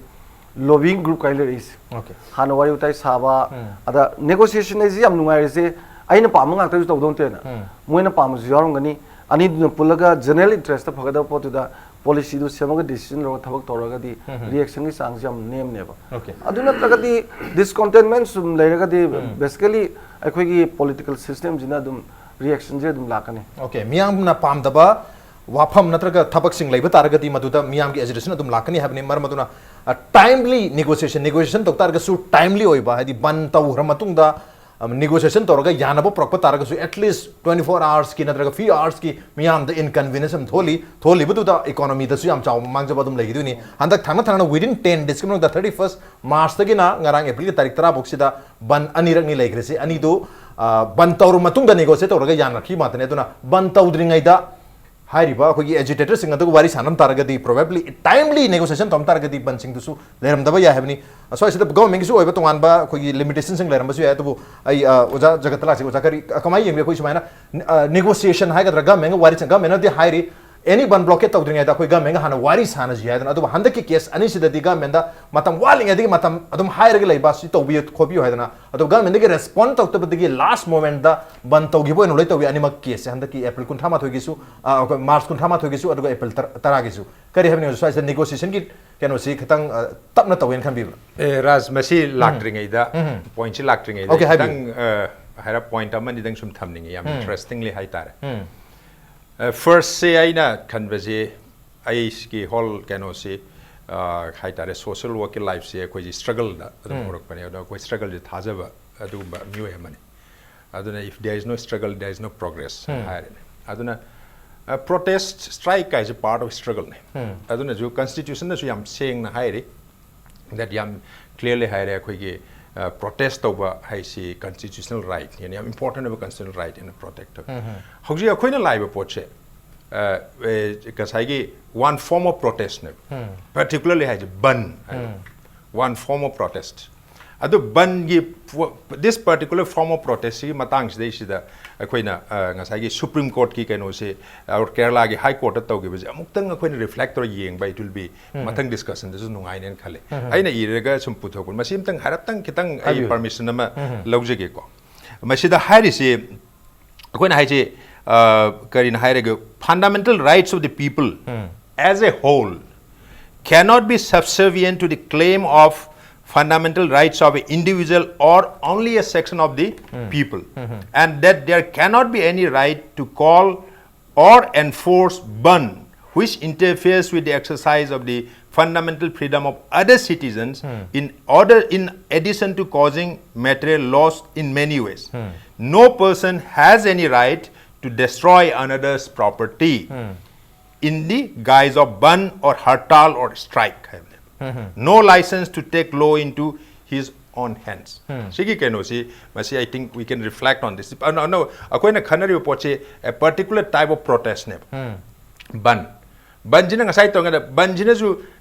ꯂꯣꯕꯤꯡ ꯒ꯭ꯔꯨꯞ ꯀꯥꯏꯅ ꯂꯩꯔꯛꯏꯁꯦ꯫ Okay. ꯍꯥꯟꯅ ꯋꯥꯔꯤ ꯋꯥꯇꯥꯏ ꯁꯥꯕ, ꯎꯝ. ꯑꯗ ꯅꯦꯒꯣꯁꯤꯌꯦꯁꯟ ꯍꯥꯏꯁꯤ ꯌꯥꯝ ꯅꯨꯡꯉꯥꯏꯔꯤꯁꯦ, ꯑꯩꯅ ꯄꯥꯝꯕ ꯉꯥꯛꯇꯁꯨ ꯇꯧꯗꯧ ꯅꯠꯇꯦꯅ꯫ ꯎꯝ. ꯃꯣꯏꯅ ꯄꯥꯝꯕꯁꯨ ꯌꯥꯎꯔꯝꯒꯅꯤ꯫ ꯑꯅꯤꯗꯨꯅ ꯄꯨꯜꯂꯒ ꯖꯦꯅꯔꯦꯜ ꯏꯟꯇꯔꯦꯁꯇ ꯐꯒꯗꯕ ꯄꯣꯠꯇꯨꯗ ꯄꯣꯂꯤꯁꯤꯗꯨ ꯁꯦꯝꯃꯒ ꯗꯤꯁꯤꯖꯟ ꯂꯧꯔꯒ ꯊꯕꯛ ꯇꯧꯔꯒꯗꯤ ꯎꯝ. ꯔꯤꯌꯦꯛꯁꯟꯒꯤ ꯆꯥꯡꯁꯦ ꯌꯥꯝ ꯅꯦꯝꯅꯦꯕ꯫ Okay. ꯑꯗꯨ ꯅꯠꯇ꯭ꯔꯒꯗꯤ ꯗꯤꯁꯀꯣꯟꯇꯦꯟꯃꯦꯟ ꯁꯨꯝ ꯂꯩꯔꯒꯗꯤ ꯎꯝ. ꯕꯦꯁꯤꯀꯦꯂꯤ ꯑꯩꯈꯣꯏꯒꯤ ꯄꯣꯂꯤꯇꯤꯀꯦꯜ ꯁꯤꯁꯇꯦꯝꯁꯤꯅ ꯑꯗꯨꯝ ꯔꯤꯌꯦꯛꯁꯟꯁꯦ ꯑꯗꯨꯝ ꯂꯥꯛꯀꯅꯤ꯫ Okay, ꯃꯤꯌꯥꯝꯅ ꯄꯥꯝꯗꯕ ꯋꯥꯐꯝ ꯅꯠꯇ꯭ꯔꯒ ꯊꯕꯛꯁꯤꯡ ꯂꯩꯕ ꯇꯥꯔꯒꯗꯤ ꯃꯗꯨꯗ ꯃꯤꯌꯥꯝꯒꯤ ꯑꯦꯖꯤꯇꯦꯁꯟ ꯑꯗꯨꯝ ꯂꯥꯛꯀꯅꯤ ꯍꯥꯏꯕꯅꯤ꯫ ꯃꯔꯝ ꯑꯗꯨꯅ ꯇꯥꯏꯝꯂꯤ ꯅꯦꯒꯣꯁꯤꯌꯦꯁꯟ, ꯅꯦꯒꯣꯁꯤꯌꯦꯁꯟ ꯇꯧ ꯇꯥꯔꯒꯁꯨ ꯇꯥꯏꯝꯂꯤ ꯑꯣꯏꯕ, ꯍꯥꯏꯗꯤ ꯕꯟ ꯇꯧꯈ꯭ꯔ ꯃꯇꯨꯡꯗ ꯅꯦꯒꯣꯁꯤꯌꯦꯁꯟ ꯇꯧꯔꯒ ꯌꯥꯅꯕ ꯄꯨꯔꯛꯄ ꯇꯥꯔꯒꯁꯨ at least twenty four hours ꯀꯤ ꯅꯠꯇ꯭ꯔꯒ few hours ꯀꯤ ꯃꯤꯌꯥꯝꯗ ꯏꯟꯀꯟꯚꯤꯅꯤꯌꯟꯁ ꯑꯃ ꯊꯣꯛꯍꯜꯂꯤ, ꯊꯣꯛꯍꯜꯂꯤꯕꯗꯨꯗ ꯏꯀꯣꯅꯣꯃꯤꯗꯁꯨ ꯌꯥꯝ ꯆꯥꯎꯕ ꯃꯥꯡꯖꯕ ꯑꯗꯨꯝ ꯂꯩꯈꯤꯗꯣꯏꯅꯤ꯫ ꯍꯟꯗꯛ ꯊꯪꯅ ꯊꯪꯅ within ten days ꯀꯤ ꯃꯅꯨꯡꯗ thirty first March ꯇꯒꯤꯅ ꯉꯔꯥꯡ April ꯒꯤ ꯇꯥꯔꯤꯛ ꯇꯔꯥ ꯐꯥꯎꯁꯤꯗ ꯕꯟ ꯑꯅꯤꯔꯛꯅꯤ ꯂꯩꯈ꯭ꯔꯤꯁꯤ꯫ ꯑꯅꯤꯗꯨ, ꯑ, ꯕꯟ ꯇꯧꯔ ꯃꯇꯨꯡꯗ ꯅꯦꯒꯣꯁꯤꯌꯦꯠ ꯇꯧꯔꯒ ꯌꯥꯅꯔꯛꯈꯤꯕ ꯉꯥꯛꯇꯅꯤ꯫ ꯑꯗꯨꯅ ꯕꯟ ꯇꯧꯗ꯭ꯔꯤꯉꯩꯗ ꯍꯥꯏꯔꯤꯕ ꯑꯩꯈꯣꯏꯒꯤ ꯑꯦꯖꯤꯇꯦꯇꯔꯁꯤꯡ ꯑꯗꯨꯒ ꯋꯥꯔꯤ ꯁꯥꯟꯅꯔꯝ ꯇꯥꯔꯒꯗꯤ, ꯄ꯭ꯔꯣꯕꯦꯕ꯭ꯂꯤ ꯇꯥꯏꯝꯂꯤ ꯅꯦꯒꯣꯁꯤꯌꯦꯁꯟ ꯇꯧꯔꯝ ꯇꯥꯔꯒꯗꯤ ꯕꯟꯁꯤꯡꯗꯨꯁꯨ ꯂꯩꯔꯝꯗꯕ ꯌꯥꯏ ꯍꯥꯏꯕꯅꯤ꯫ ꯑꯁ꯭ꯋꯥꯏꯁꯤꯗ ꯒꯣꯔꯃꯦꯟꯒꯤꯁꯨ ꯑꯣꯏꯕ ꯇꯣꯉꯥꯟꯕ ꯑꯩꯈꯣꯏꯒꯤ ꯂꯤꯃꯤꯇꯦꯁꯟꯁꯤꯡ ꯂꯩꯔꯝꯕꯁꯨ ꯌꯥꯏ꯫ ꯑꯗꯨꯕꯨ ꯑꯩ, ꯑ, ꯑꯣꯖꯥ ꯖꯒꯠꯇ ꯂꯥꯛꯁꯤ, ꯑꯣꯖꯥ ꯀꯔꯤ, ꯀꯃꯥꯏꯅ ꯌꯦꯡꯕꯤ? ꯑꯩꯈꯣꯏ ꯁꯨꯃꯥꯏꯅ, ꯑ, ꯅꯦꯒꯣꯁꯤꯌꯦꯁꯟ ꯍꯥꯏꯒꯗ꯭ꯔꯥ, ꯒꯣꯔꯃꯦꯟꯒ ꯋꯥꯔꯤ ꯁꯥꯟꯅ, ꯒꯣꯔꯃꯦꯟꯅꯗꯤ ꯍꯥꯏꯔꯤ, ꯑꯦꯅꯤ ꯕꯟ ꯕ꯭ꯂꯣꯀꯦꯠ ꯇꯧꯗ꯭ꯔꯤꯉꯩꯗ ꯑꯩꯈꯣꯏ ꯒꯣꯔꯃꯦꯟꯒ ꯍꯥꯟꯅ ꯋꯥꯔꯤ ꯁꯥꯟꯅꯁꯤ ꯍꯥꯏꯗꯅ꯫ ꯑꯗꯨꯕꯨ ꯍꯟꯗꯛꯀꯤ ꯀꯦꯁ ꯑꯅꯤꯁꯤꯗꯗꯤ ꯒꯣꯔꯃꯦꯟꯗ ꯃꯇꯝ ꯋꯥꯠꯂꯤꯉꯩꯗꯒꯤ ꯃꯇꯝ ꯑꯗꯨꯝ ꯍꯥꯏꯔꯒ ꯂꯩꯕ, ꯁꯤ ꯇꯧꯕꯤꯌꯨ ꯈꯣꯠꯄꯤꯌꯨ ꯍꯥꯏꯗꯅ꯫ ꯑꯗꯣ ꯒꯣꯔꯃꯦꯟꯗꯒꯤ ꯔꯦꯁꯄꯣꯟ ꯇꯧꯔꯛꯇꯕꯗꯒꯤ ꯂꯥꯁ ꯃꯣꯃꯦꯟꯗ ꯕꯟ ꯇꯧꯈꯤꯕ ꯑꯣꯏꯅ ꯂꯣꯏ ꯇꯧꯏ꯫ ꯑꯅꯤꯃꯛ ꯀꯦꯁꯁꯦ ꯍꯟꯗꯛꯀꯤ April ꯀꯨꯟꯊ꯭ꯔꯥ ꯃꯥꯊꯣꯏꯒꯤꯁꯨ, ꯑ, ꯑꯩꯈꯣꯏ March ꯀꯨꯟꯊ꯭ꯔꯥ ꯃꯥꯊꯣꯏꯒꯤꯁꯨ, ꯑꯗꯨꯒ April ꯇꯔꯥꯒꯤꯁꯨ꯫ ꯀꯔꯤ ꯍꯥꯏꯕꯅꯤ ꯍꯧꯖꯤꯛ ꯁ꯭ꯋꯥꯏꯁꯤꯗ ꯅꯦꯒꯣꯁꯤꯌꯦꯁꯟꯒꯤ ꯀꯩꯅꯣꯁꯤ ꯈꯤꯇꯪ, ꯑ, ꯇꯞꯅ ꯇꯧꯋꯦꯅ ꯈꯟꯕꯤꯕ꯭ꯔꯥ? ꯑꯦ, ꯔꯥꯖ, ꯃꯁꯤ ꯂꯥꯛꯇ꯭ꯔꯤꯉꯩꯗ, ꯎꯝ. ꯄꯣꯏꯟꯠꯁꯤ ꯂꯥꯛꯇ꯭ꯔꯤꯉꯩꯗ Okay, ꯍꯥꯏꯕꯤꯌꯨ. ꯈꯤꯇꯪ, ꯑ, ꯍꯥꯏꯔꯞ ꯄꯣꯏꯟꯠ ꯑꯃꯅꯤꯗꯪ ꯁꯨꯝ ꯊꯝꯅꯤꯡꯉꯤ, ꯌꯥꯝ ꯎꯝ. ꯏꯟꯇꯔꯦꯁꯇꯤꯡꯂꯤ ꯍꯥꯏꯇꯥꯔꯦ꯫ ꯎꯝ. ꯑ, ꯐꯥꯔꯁꯁꯦ ꯑꯩꯅ ꯈꯟꯕꯁꯦ, ꯑꯩꯒꯤ ꯍꯣꯜ ꯀꯩꯅꯣꯁꯤ, ꯑ, ꯍꯥꯏꯇꯥꯔꯦ, ꯁꯣꯁꯤꯌꯦꯜ ꯋꯥꯔꯛꯀꯤ ꯂꯥꯏꯐꯁꯦ ꯑꯩꯈꯣꯏꯁꯤ ꯁ꯭ꯇ꯭ꯔꯒꯜꯗ ꯑꯗꯨꯝ ꯎꯝ. ꯍꯧꯔꯛꯄꯅꯦ꯫ ꯑꯗꯣ ꯑꯩꯈꯣꯏ ꯁ꯭ꯇ꯭ꯔꯒꯜꯁꯦ ꯊꯥꯖꯕ ꯑꯗꯨꯒꯨꯝꯕ ꯃꯤꯑꯣꯏ ꯑꯃꯅꯤ꯫ ꯑꯗꯨꯅ if there is no struggle, there is no progress ꯎꯝ. ꯍꯥꯏꯔꯦꯅꯦ꯫ ꯑꯗꯨꯅ, ꯑ, ꯄ꯭ꯔꯣꯇꯦꯁ, ꯁ꯭ꯇ꯭ꯔꯥꯏꯛ ꯍꯥꯏꯁꯦ part of struggle ꯅꯦ꯫ ꯎꯝ. ꯑꯗꯨꯅꯁꯨ ꯀꯟꯁꯇꯤꯇ꯭ꯌꯨꯁꯟꯗꯁꯨ ꯌꯥꯝ ꯁꯦꯡꯅ ꯍꯥꯏꯔꯤ, that ꯌꯥꯝ ꯀ꯭ꯂꯤꯌꯔꯂꯤ ꯍꯥꯏꯔꯦ, ꯑꯩꯈꯣꯏꯒꯤ, ꯑ, ꯄ꯭ꯔꯣꯇꯦꯁ ꯇꯧꯕ ꯍꯥꯏꯁꯤ ꯀꯟꯁꯇꯤꯇ꯭ꯌꯨꯁꯅꯦꯜ ꯔꯥꯏꯠꯅꯦ, ꯌꯥꯝ ꯏꯝꯄꯣꯔꯇꯦꯟ ꯑꯣꯏꯕ ꯀꯟꯁꯇꯤꯇ꯭ꯌꯨꯁꯅꯦꯜ ꯔꯥꯏꯠ ꯑꯅ ꯄ꯭ꯔꯣꯇꯦꯛ ꯇꯧꯋꯤ꯫ ꯎꯝ. ꯍꯧꯖꯤꯛ ꯑꯩꯈꯣꯏꯅ ꯂꯥꯛꯏꯕ ꯄꯣꯠꯁꯦ, ꯑ, ꯑꯦ, ꯉꯁꯥꯏꯒꯤ one form of protest ꯅꯦꯕ꯫ ꯎꯝ. ꯄꯔꯇꯤꯀꯨꯂꯔꯂꯤ ꯍꯥꯏꯁꯦ ꯕꯟ ꯍꯥꯏꯕ꯫ ꯎꯝ. One form of protest. ꯑꯗꯨ ꯕꯟꯒꯤ, this particular form of protest ꯁꯤꯒꯤ ꯃꯇꯥꯡꯁꯤꯗꯩꯁꯤꯗ ꯑꯩꯈꯣꯏꯅ ꯑ, ꯉꯁꯥꯏꯒꯤ ꯁꯨꯄ꯭ꯔꯤꯝ ꯀꯣꯔꯠꯀꯤ ꯀꯩꯅꯣꯁꯦ, ꯑꯣꯔ ꯀꯦꯔꯂꯥꯒꯤ ꯍꯥꯏ ꯀꯣꯔꯠꯇ ꯇꯧꯈꯤꯕꯁꯦ ꯑꯃꯨꯛꯇꯪ ꯑꯩꯈꯣꯏꯅ ꯔꯤꯐ꯭ꯂꯦꯛ ꯇꯧꯔ ꯌꯦꯡꯕ, it will be ꯃꯊꯪ ꯗꯤꯁꯀꯁꯟꯗꯁꯨ ꯅꯨꯡꯉꯥꯏꯅꯦꯅ ꯈꯜꯂꯦ꯫ ꯑꯩꯅ ꯏꯔꯒ ꯁꯨꯝ ꯄꯨꯊꯣꯛꯄ, ꯃꯁꯤ ꯑꯃꯇꯪ ꯍꯥꯏꯔꯞꯇꯪ ꯈꯤꯇꯪ ꯑꯩ ꯍꯥꯏꯕꯤꯌꯨ꯫ ꯄꯔꯃꯤꯁꯟ ꯑꯃ ꯂꯧꯖꯒꯦꯀꯣ꯫ ꯃꯁꯤꯗ ꯍꯥꯏꯔꯤꯁꯤ ꯑꯩꯈꯣꯏꯅ ꯍꯥꯏꯁꯦ, ꯑ, ꯀꯔꯤꯅ ꯍꯥꯏꯔꯒꯦ, fundamental rights of the people as a whole cannot be subservient to the claim of fundamental rights of an individual or only a section of the people, and that there cannot be any right to call or enforce ban which interferes with the exercise of the fundamental freedom of other citizens in order, in addition to causing material loss in many ways. No person has any right to destroy another's property in the guise of ban or hartal or strike. No license to take law into his own hands. ꯁꯤꯒꯤ ꯀꯩꯅꯣꯁꯤ, ꯃꯁꯤ, I think we can reflect on this. ꯑꯅ-, ꯑꯅꯧ-, ꯑꯩꯈꯣꯏꯅ ꯈꯟꯅꯔꯤꯕ ꯄꯣꯠꯁꯤ a particular type of protest ꯅꯦꯕ꯫ ꯕꯟ꯫ ꯕꯟꯁꯤꯅ ꯉꯁꯥꯏ ꯇꯧꯔꯤꯉꯩꯗ, ꯕꯟꯁꯤꯅꯁꯨ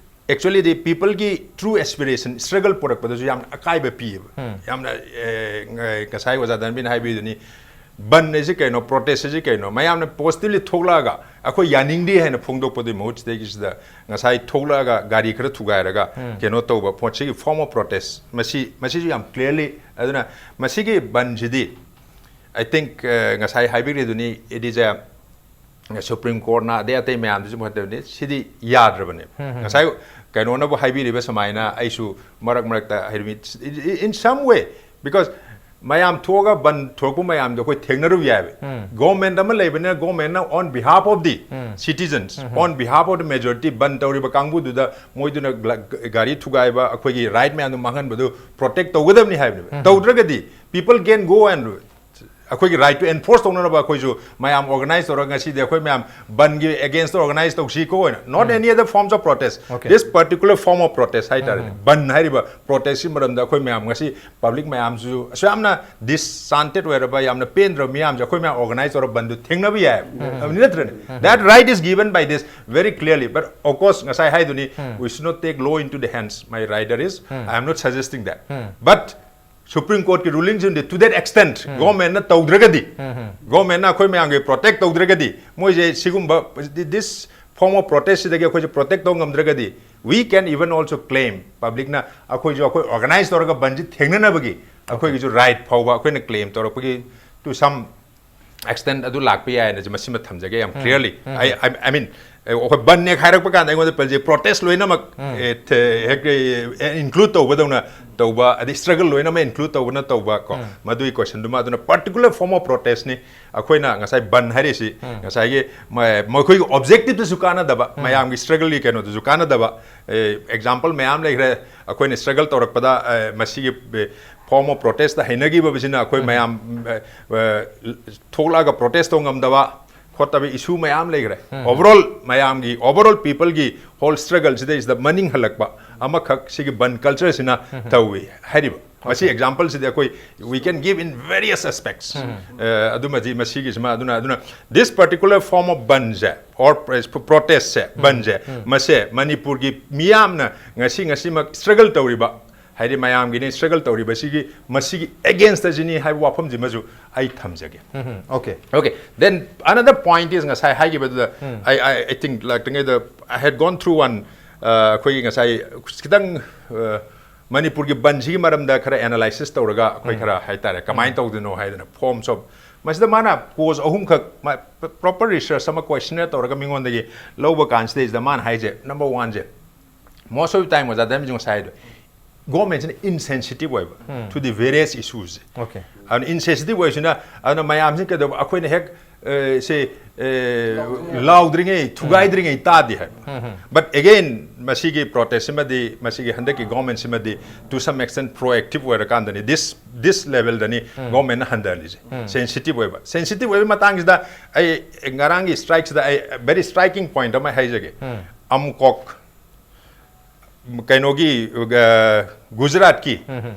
actually the people ꯒꯤ true aspiration, struggle ꯄꯨꯔꯛꯄꯗꯁꯨ ꯌꯥꯝꯅ ꯑꯀꯥꯏꯕ ꯄꯤꯌꯦꯕ꯫ ꯌꯥꯝꯅ, ꯑꯦ, ꯉ-, ꯉꯁꯥꯏ ꯑꯣꯖꯥ ꯙꯟꯕꯤꯅ ꯍꯥꯏꯕꯤꯗꯨꯅꯤ, ꯕꯟ ꯑꯁꯤ ꯀꯩꯅꯣ, ꯄ꯭ꯔꯣꯇꯦꯁ ꯑꯁꯤ ꯀꯩꯅꯣ, ꯃꯌꯥꯝꯅ ꯄꯣꯖꯤꯇꯤꯚꯂꯤ ꯊꯣꯛꯂꯛꯑꯒ ꯑꯩꯈꯣꯏ ꯌꯥꯅꯤꯡꯗꯦ ꯍꯥꯏꯅ ꯐꯣꯡꯗꯣꯛꯄꯗꯨꯒꯤ ꯃꯍꯨꯠ, ꯁꯤꯗꯩꯁꯤꯗ ꯉꯁꯥꯏ ꯊꯣꯛꯂꯛꯑꯒ ꯒꯥꯔꯤ ꯈꯔ ꯊꯨꯒꯥꯏꯔꯒ ꯀꯩꯅꯣ ꯇꯧꯕ ꯄꯣꯠꯁꯤꯒꯤ form of protest, ꯃꯁꯤ, ꯃꯁꯤꯁꯨ ꯌꯥꯝ clearly꯫ ꯑꯗꯨꯅ ꯃꯁꯤꯒꯤ ꯕꯟꯁꯤꯗꯤ, I think, ꯑ, ꯉꯁꯥꯏ ꯍꯥꯏꯕꯤꯔꯤꯗꯨꯅꯤ, it is a, ꯁꯨꯄ꯭ꯔꯤꯝ ꯀꯣꯔꯠꯅ ꯑꯗꯩ ꯑꯇꯩ ꯃꯌꯥꯝꯗꯨꯁꯨ ꯃꯈꯣꯏ ꯇꯧꯔꯤꯅꯤ, ꯁꯤꯗꯤ ꯌꯥꯗ꯭ꯔꯕꯅꯦꯕ꯫ ꯉꯁꯥꯏ ꯀꯩꯅꯣꯅꯕꯨ ꯍꯥꯏꯕꯤꯔꯤꯕ ꯁꯨꯃꯥꯏꯅ, ꯑꯩꯁꯨ ꯃꯔꯛ ꯃꯔꯛꯇ ꯍꯥꯏꯔꯤꯕ, in some way, because ꯃꯌꯥꯝ ꯊꯣꯛꯑꯒ ꯕꯟ ꯊꯣꯛꯂꯛꯄ ꯃꯌꯥꯝꯗꯣ ꯑꯩꯈꯣꯏ ꯊꯦꯡꯅꯔꯨ ꯌꯥꯏꯕ꯫ ꯒꯣꯔꯃꯦꯟ ꯑꯃ ꯂꯩꯕꯅꯤꯅ ꯒꯣꯔꯃꯦꯟꯅ on behalf of the citizens, on behalf of the majority, ꯕꯟ ꯇꯧꯔꯤꯕ ꯀꯥꯡꯕꯨꯗꯨꯗ, ꯃꯣꯏꯗꯨꯅ ꯒ꯭ꯂ-, ꯒꯥꯔꯤ ꯊꯨꯒꯥꯏꯕ, ꯑꯩꯈꯣꯏꯒꯤ ꯔꯥꯏꯠ ꯃꯌꯥꯝꯗꯣ ꯃꯥꯡꯍꯟꯕꯗꯨ ꯄ꯭ꯔꯣꯇꯦꯛ ꯇꯧꯒꯗꯕꯅꯤ ꯍꯥꯏꯕꯅꯦꯕ꯫ ꯇꯧꯗ꯭ꯔꯒꯗꯤ people can go and ꯑꯩꯈꯣꯏꯒꯤ right to enforce ꯇꯧꯅꯅꯕ ꯑꯩꯈꯣꯏꯁꯨ ꯃꯌꯥꯝ organize ꯇꯧꯔꯒ ꯉꯁꯤꯗꯤ ꯑꯩꯈꯣꯏ ꯃꯌꯥꯝ ꯕꯟꯒꯤ against organize ꯇꯧꯁꯤ ꯀꯣ ꯑꯣꯏꯅ, not any other forms of protest, Okay. This particular form of protest ꯍꯥꯏꯇꯥꯔꯦꯅꯦ, ꯕꯟ ꯍꯥꯏꯔꯤꯕ protest ꯀꯤ ꯃꯔꯝꯗ ꯑꯩꯈꯣꯏ ꯃꯌꯥꯝ ꯉꯁꯤ public ꯃꯌꯥꯝꯁꯨ ꯑꯁꯨꯛ ꯌꯥꯝꯅ disenchanted ꯑꯣꯏꯔꯕ, ꯌꯥꯝꯅ ꯄꯦꯟꯗ꯭ꯔꯕ ꯃꯤꯌꯥꯝꯁꯦ ꯑꯩꯈꯣꯏ ꯃꯌꯥꯝ organize ꯇꯧꯔꯒ ꯕꯟꯗꯨ ꯊꯦꯡꯅꯕ ꯌꯥꯏ, ꯅꯠꯇ꯭ꯔꯅꯦ? That right is given by this very clearly, but of course ꯉꯁꯥꯏ ꯍꯥꯏꯗꯨꯅꯤ, we should not take law into the hands, my rider is, I am not suggesting that, but Supreme Court ꯀꯤ ruling ꯁꯤꯡꯗꯤ to that extent government ꯅ ꯇꯧꯗ꯭ꯔꯒꯗꯤ, government ꯅ ꯑꯩꯈꯣꯏ ꯃꯌꯥꯝꯒꯤ protect ꯇꯧꯗ꯭ꯔꯒꯗꯤ, ꯃꯣꯏꯁꯦ ꯁꯤꯒꯨꯝꯕ this form of protest ꯁꯤꯗꯒꯤ ꯑꯩꯈꯣꯏꯁꯦ protect ꯇꯧ ꯉꯝꯗ꯭ꯔꯒꯗꯤ, we can even also claim, public ꯅ ꯑꯩꯈꯣꯏꯁꯨ ꯑꯩꯈꯣꯏ organize ꯇꯧꯔꯒ ꯕꯟꯁꯤ ꯊꯦꯡꯅꯅꯕꯒꯤ ꯑꯩꯈꯣꯏꯒꯤꯁꯨ right ꯐꯥꯎꯕ ꯑꯩꯈꯣꯏꯅ claim ꯇꯧꯔꯛꯄꯒꯤ to some extent ꯑꯗꯨ ꯂꯥꯛꯄ ꯌꯥꯏꯅ ꯃꯁꯤꯃ ꯊꯝꯖꯒꯦ ꯌꯥꯝ clearly. I, I, I mean, ꯑꯩꯈꯣꯏ ꯕꯟ ꯅꯦꯛ ꯍꯥꯏꯔꯛꯄ ꯀꯥꯟꯗ ꯑꯩꯉꯣꯟꯗ ꯄꯜꯁꯦ protest ꯂꯣꯏꯅꯃꯛ, ꯑꯦ, ꯊꯦ-, ꯍꯦꯛ include ꯇꯧꯕꯗꯧꯅ ꯇꯧꯕ, ꯑꯗꯩ struggle ꯂꯣꯏꯅꯃꯛ include ꯇꯧꯕꯅ ꯇꯧꯕ ꯀꯣ, ꯃꯗꯨꯒꯤ question ꯗꯨꯃ, ꯑꯗꯨꯅ particular form of protest ꯅꯤ꯫ ꯑꯩꯈꯣꯏꯅ ꯉꯁꯥꯏ ꯕꯟ ꯍꯥꯏꯔꯤꯁꯤ ꯉꯁꯥꯏꯒꯤ ꯃ-, ꯃꯈꯣꯏꯒꯤ objective ꯇꯁꯨ ꯀꯥꯟꯅꯗꯕ, ꯃꯌꯥꯝꯒꯤ struggle ꯒꯤ ꯀꯩꯅꯣꯗꯁꯨ ꯀꯥꯟꯅꯗꯕ, ꯑꯦ, example ꯃꯌꯥꯝ ꯂꯩꯈ꯭ꯔꯦ꯫ ꯑꯩꯈꯣꯏꯅ struggle ꯇꯧꯔꯛꯄꯗ, ꯑꯦ, ꯃꯁꯤꯒꯤ, ꯑꯦ, form of protest ꯇ ꯍꯩꯅꯈꯤꯕꯁꯤꯅ ꯑꯩꯈꯣꯏ ꯃꯌꯥꯝ, ꯑꯦ, ꯑꯦ, ꯊꯣꯛꯂꯛꯑꯒ protest ꯇꯧ ꯉꯝꯗꯕ ꯈꯣꯠꯇꯕ issue ꯃꯌꯥꯝ ꯂꯩꯈ꯭ꯔꯦ꯫ Overall ꯃꯌꯥꯝꯒꯤ, overall people ꯒꯤ whole struggle ꯁꯤꯗꯩꯁꯤꯗ ꯃꯅꯤꯡ ꯍꯜꯂꯛꯄ ꯑꯃꯈꯛ ꯁꯤꯒꯤ ꯕꯟ culture ꯁꯤꯅ ꯇꯧꯏ ꯍꯥꯏꯔꯤꯕ꯫ ꯃꯁꯤ example ꯁꯤꯗꯤ ꯑꯩꯈꯣꯏ we can give in various aspects꯫ ꯑꯦ, ꯑꯗꯨꯃꯗꯤ ꯃꯁꯤꯒꯤꯁꯤꯃ, ꯑꯗꯨꯅ, ꯑꯗꯨꯅ this particular form of ꯕꯟꯁꯦ or protest ꯁꯦ, ꯕꯟꯁꯦ, ꯃꯁꯦ ꯃꯅꯤꯄꯨꯔꯒꯤ ꯃꯤꯌꯥꯝꯅ ꯉꯁꯤ ꯉꯁꯤꯃꯛ struggle ꯇꯧꯔꯤꯕ, ꯍꯥꯏꯗꯤ ꯃꯌꯥꯝꯒꯤꯅꯤ struggle ꯇꯧꯔꯤꯕꯁꯤꯒꯤ, ꯃꯁꯤꯒꯤ against ꯁꯤꯅꯤ ꯍꯥꯏꯕ ꯋꯥꯐꯝꯁꯤꯃꯁꯨ ꯑꯩ ꯊꯝꯖꯒꯦ꯫ Okay. Okay, then another point is ꯉꯁꯥꯏ ꯍꯥꯏꯈꯤꯕꯗꯨꯗ, I, I, I think ꯂꯥꯛꯇ꯭ꯔꯤꯉꯩꯗ I had gone through one, ꯑ, ꯑꯩꯈꯣꯏꯒꯤ ꯉꯁꯥꯏ ꯈꯤꯇꯪ, ꯑ, ꯃꯅꯤꯄꯨꯔꯒꯤ ꯕꯟꯁꯤꯒꯤ ꯃꯔꯝꯗ ꯈꯔ analysis ꯇꯧꯔꯒ ꯑꯩꯈꯣꯏ ꯈꯔ ꯍꯥꯏꯇꯥꯔꯦ, ꯀꯃꯥꯏꯅ ꯇꯧꯗꯣꯏꯅꯣ ꯍꯥꯏꯗꯅ forms of, ꯃꯁꯤꯗ ꯃꯥꯅ cause ꯑꯍꯨꯝꯈꯛ ꯃꯥ proper research ꯑꯃ questionnaire ꯇꯧꯔꯒ ꯃꯤꯉꯣꯟꯗꯒꯤ ꯂꯧꯕ ꯀꯥꯟꯁꯤꯗꯩꯁꯤꯗ ꯃꯥꯅ ꯍꯥꯏꯁꯦ, number one say, most of the time ꯑꯣꯖꯥ ꯗꯥꯏꯃꯟꯁꯨ ꯉꯁꯥꯏ ꯍꯥꯏꯗꯣ, government ꯁꯤꯅ insensitive ꯑꯣꯏꯕ to the various issues꯫ Okay. ꯑꯗꯨꯅ insensitive ꯑꯣꯏꯁꯤꯅ, ꯑꯗꯨꯅ ꯃꯌꯥꯝꯁꯤ ꯀꯩꯗꯧꯕ, ꯑꯩꯈꯣꯏꯅ ꯍꯦꯛ ꯑꯦ, ꯁꯤ, ꯑꯦ, ꯂꯥꯎꯗ꯭ꯔꯤꯉꯩ, ꯊꯨꯒꯥꯏꯗ꯭ꯔꯤꯉꯩ ꯇꯥꯗꯦ ꯍꯥꯏꯕ꯫ But again, ꯃꯁꯤꯒꯤ protest ꯁꯤꯃꯗꯤ, ꯃꯁꯤꯒꯤ ꯍꯟꯗꯛꯀꯤ government ꯁꯤꯃꯗꯤ to some extent proactive ꯑꯣꯏꯔꯀꯥꯟꯗꯅꯤ, this, this level ꯗꯅꯤ government ꯅ ꯍꯟꯊꯍꯜꯂꯤꯁꯦ꯫ Sensitive ꯑꯣꯏꯕ, sensitive ꯑꯣꯏꯕ ꯃꯇꯥꯡꯁꯤꯗ ꯑꯩ ꯉꯔꯥꯡꯒꯤ strike ꯁꯤꯗ ꯑꯩ very striking point ꯑꯃ ꯍꯥꯏꯖꯒꯦ꯫ ꯑꯝꯀꯣꯛ, ꯀꯩꯅꯣꯒꯤ, ꯑ, ꯒꯨꯖꯔꯥꯠꯀꯤ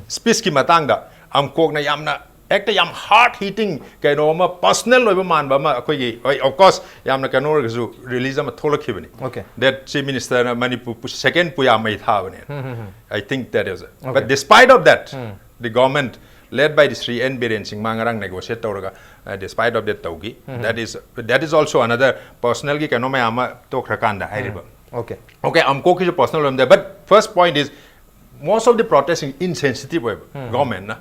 speech ꯀꯤ ꯃꯇꯥꯡꯗ ꯑꯝꯀꯣꯛꯅ ꯌꯥꯝꯅ ꯍꯦꯛꯇ ꯌꯥꯝ hard hitting, ꯀꯩꯅꯣ ꯑꯃ personal ꯑꯣꯏꯕ ꯃꯥꯟꯕ ꯑꯃ ꯑꯩꯈꯣꯏꯒꯤ, ꯍꯣꯏ, of course, ꯌꯥꯝꯅ ꯀꯩꯅꯣ ꯑꯣꯏꯔꯒꯁꯨ release ꯑꯃ ꯊꯣꯛꯂꯛꯈꯤꯕꯅꯤ꯫ Okay. That Chief Minister ꯅ ꯃꯅꯤꯄꯨꯔ second ꯄꯨꯌꯥ ꯃꯩ ꯊꯥꯕꯅꯦ꯫ ꯎꯝ, um, um. I think that is it. Okay. But despite of that, um. the government led by the Shri N Biren Singh ꯃꯥ ꯉꯔꯥꯡ negotiate ꯇꯧꯔꯒ, uh, despite of that ꯇꯧꯈꯤ꯫ ꯎꯝ. That is, that is also another personal ꯒꯤ ꯀꯩꯅꯣ ꯃꯌꯥꯝ ꯑꯃ ꯇꯣꯛꯈ꯭ꯔꯀꯥꯟꯗ ꯍꯥꯏꯔꯤꯕ꯫ Okay. Okay, ꯑꯝꯀꯣꯛꯀꯤꯁꯨ personal ꯑꯣꯏꯔꯝꯗꯦ, but first point is most of the protesting insensitive ꯑꯣꯏꯕ, ꯎꯝ. Government ꯅ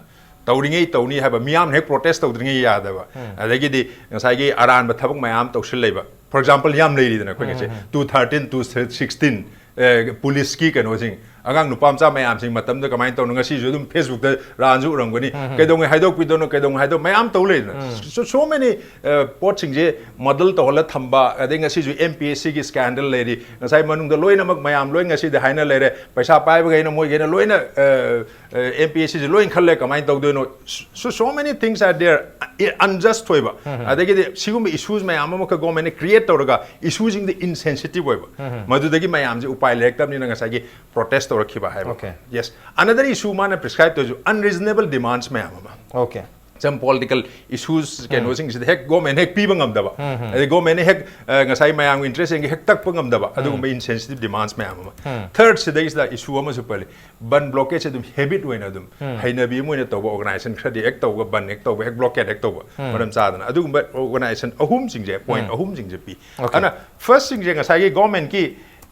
ꯇꯧꯔꯤꯉꯩ ꯇꯧꯅꯤ ꯍꯥꯏꯕ, ꯃꯤꯌꯥꯝꯅ ꯍꯦꯛ protest ꯇꯧꯗ꯭ꯔꯤꯉꯩ ꯌꯥꯗꯕ, ꯎꯝ. ꯑꯗꯒꯤꯗꯤ ꯉꯁꯥꯏꯒꯤ ꯑꯔꯥꯟꯕ ꯊꯕꯛ ꯃꯌꯥꯝ ꯇꯧꯁꯤꯜ ꯂꯩꯕ, for example, ꯌꯥꯝ ꯂꯩꯔꯤꯗꯅ ꯑꯩꯈꯣꯏ ꯉꯁꯤ ꯎꯝ, ꯎꯝ. two thirteen, two sixteen, ꯑꯦ, police ꯀꯤ ꯀꯩꯅꯣꯁꯤꯡ, ꯑꯉꯥꯡ ꯅꯨꯄꯥ ꯃꯆꯥ ꯃꯌꯥꯝꯁꯤꯡ ꯃꯇꯝꯗ ꯀꯃꯥꯏꯅ ꯇꯧꯅꯣ, ꯉꯁꯤꯁꯨ ꯑꯗꯨꯝ Facebook ꯇ ꯔꯥꯟꯁꯨ ꯎꯔꯝꯒꯅꯤ, ꯎꯝ, ꯎꯝ. ꯀꯩꯗꯧꯉꯩ ꯍꯥꯏꯗꯣꯛꯄꯤꯗꯣꯏꯅꯣ, ꯀꯩꯗꯧꯉꯩ ꯍꯥꯏꯗꯣꯛ, ꯃꯌꯥꯝ ꯇꯧ ꯂꯩꯗꯅ꯫ ꯎꯝ. So, so many, ꯑ, ꯄꯣꯠꯁꯤꯡꯁꯦ muddle ꯇꯧꯍꯜꯂ ꯊꯝꯕ, ꯑꯗꯩ ꯉꯁꯤꯁꯨ M P S C ꯒꯤ scandal ꯂꯩꯔꯤ, ꯉꯁꯥꯏ ꯃꯅꯨꯡꯗ ꯂꯣꯏꯅꯃꯛ ꯃꯌꯥꯝ ꯂꯣꯏ ꯉꯁꯤꯗꯤ ꯍꯥꯏꯅ ꯂꯩꯔꯦ, ꯄꯩꯁꯥ ꯄꯥꯏꯕꯈꯩꯅ ꯃꯣꯏꯈꯩꯅ ꯂꯣꯏꯅ, ꯑ, ꯑ, M P S C ꯁꯦ ꯂꯣꯏꯅ ꯈꯜꯂꯦ, ꯀꯃꯥꯏꯅ ꯇꯧꯗꯣꯏꯅꯣ? So, so many things are there, unjust ꯑꯣꯏꯕ, ꯎꯝ, ꯎꯝ. ꯑꯗꯒꯤꯗꯤ ꯁꯤꯒꯨꯝꯕ issues ꯃꯌꯥꯝ ꯑꯃꯈꯛ government ꯅ create ꯇꯧꯔꯒ, issue ꯁꯤꯡꯗ insensitive ꯑꯣꯏꯕ, ꯎꯝ, ꯎꯝ. ꯃꯗꯨꯗꯒꯤ ꯃꯌꯥꯝꯁꯦ ꯎꯄꯥꯏ ꯂꯩꯔꯛꯇꯕꯅꯤꯅ ꯉꯁꯥꯏꯒꯤ protest ꯇꯧꯔꯛꯈꯤꯕ ꯍꯥꯏꯕ꯫ Okay. Yes, another issue ꯃꯥꯅ prescribe ꯇꯧꯔꯤꯁꯨ unreasonable demands ꯃꯌꯥꯝ ꯑꯃ, Okay. some political issues ꯀꯩꯅꯣꯁꯤꯡꯁꯤꯗ ꯍꯦꯛ government ꯅ ꯍꯦꯛ ꯄꯤꯕ ꯉꯝꯗꯕ, ꯎꯝ, ꯎꯝ. ꯑꯗꯩ government ꯅ ꯍꯦꯛ, ꯑ, ꯉꯁꯥꯏ ꯃꯌꯥꯝꯒꯤ interest ꯁꯤꯡꯒꯤ ꯍꯦꯛ ꯇꯛꯄ ꯉꯝꯗꯕ, ꯑꯗꯨꯒꯨꯝꯕ insensitive demands ꯃꯌꯥꯝ ꯑꯃ꯫ ꯎꯝ. Third ꯁꯤꯗꯩꯁꯤꯗ issue ꯑꯃꯁꯨ ꯄꯜꯂꯤ, ꯕꯟ blockade ꯁꯦ ꯑꯗꯨꯝ habit ꯑꯣꯏꯅ ꯑꯗꯨꯝ, ꯎꯝ. ꯍꯩꯅꯕꯤ ꯑꯃ ꯑꯣꯏꯅ ꯇꯧꯕ organization ꯈꯔꯗꯤ ꯍꯦꯛ ꯇꯧꯕ, ꯕꯟ ꯍꯦꯛ ꯇꯧꯕ, ꯍꯦꯛ blockade ꯍꯦꯛ ꯇꯧꯕ, ꯎꯝ. ꯃꯔꯝ ꯆꯥꯗꯅ ꯑꯗꯨꯒꯨꯝꯕ organization ꯑꯍꯨꯝꯁꯤꯡꯁꯦ, point ꯎꯝ. ꯑꯍꯨꯝꯁꯤꯡꯁꯦ ꯄꯤ꯫ Okay. ꯑꯗꯨꯅ first ꯁꯤꯡꯁꯦ ꯉꯁꯥꯏꯒꯤ government ꯀꯤ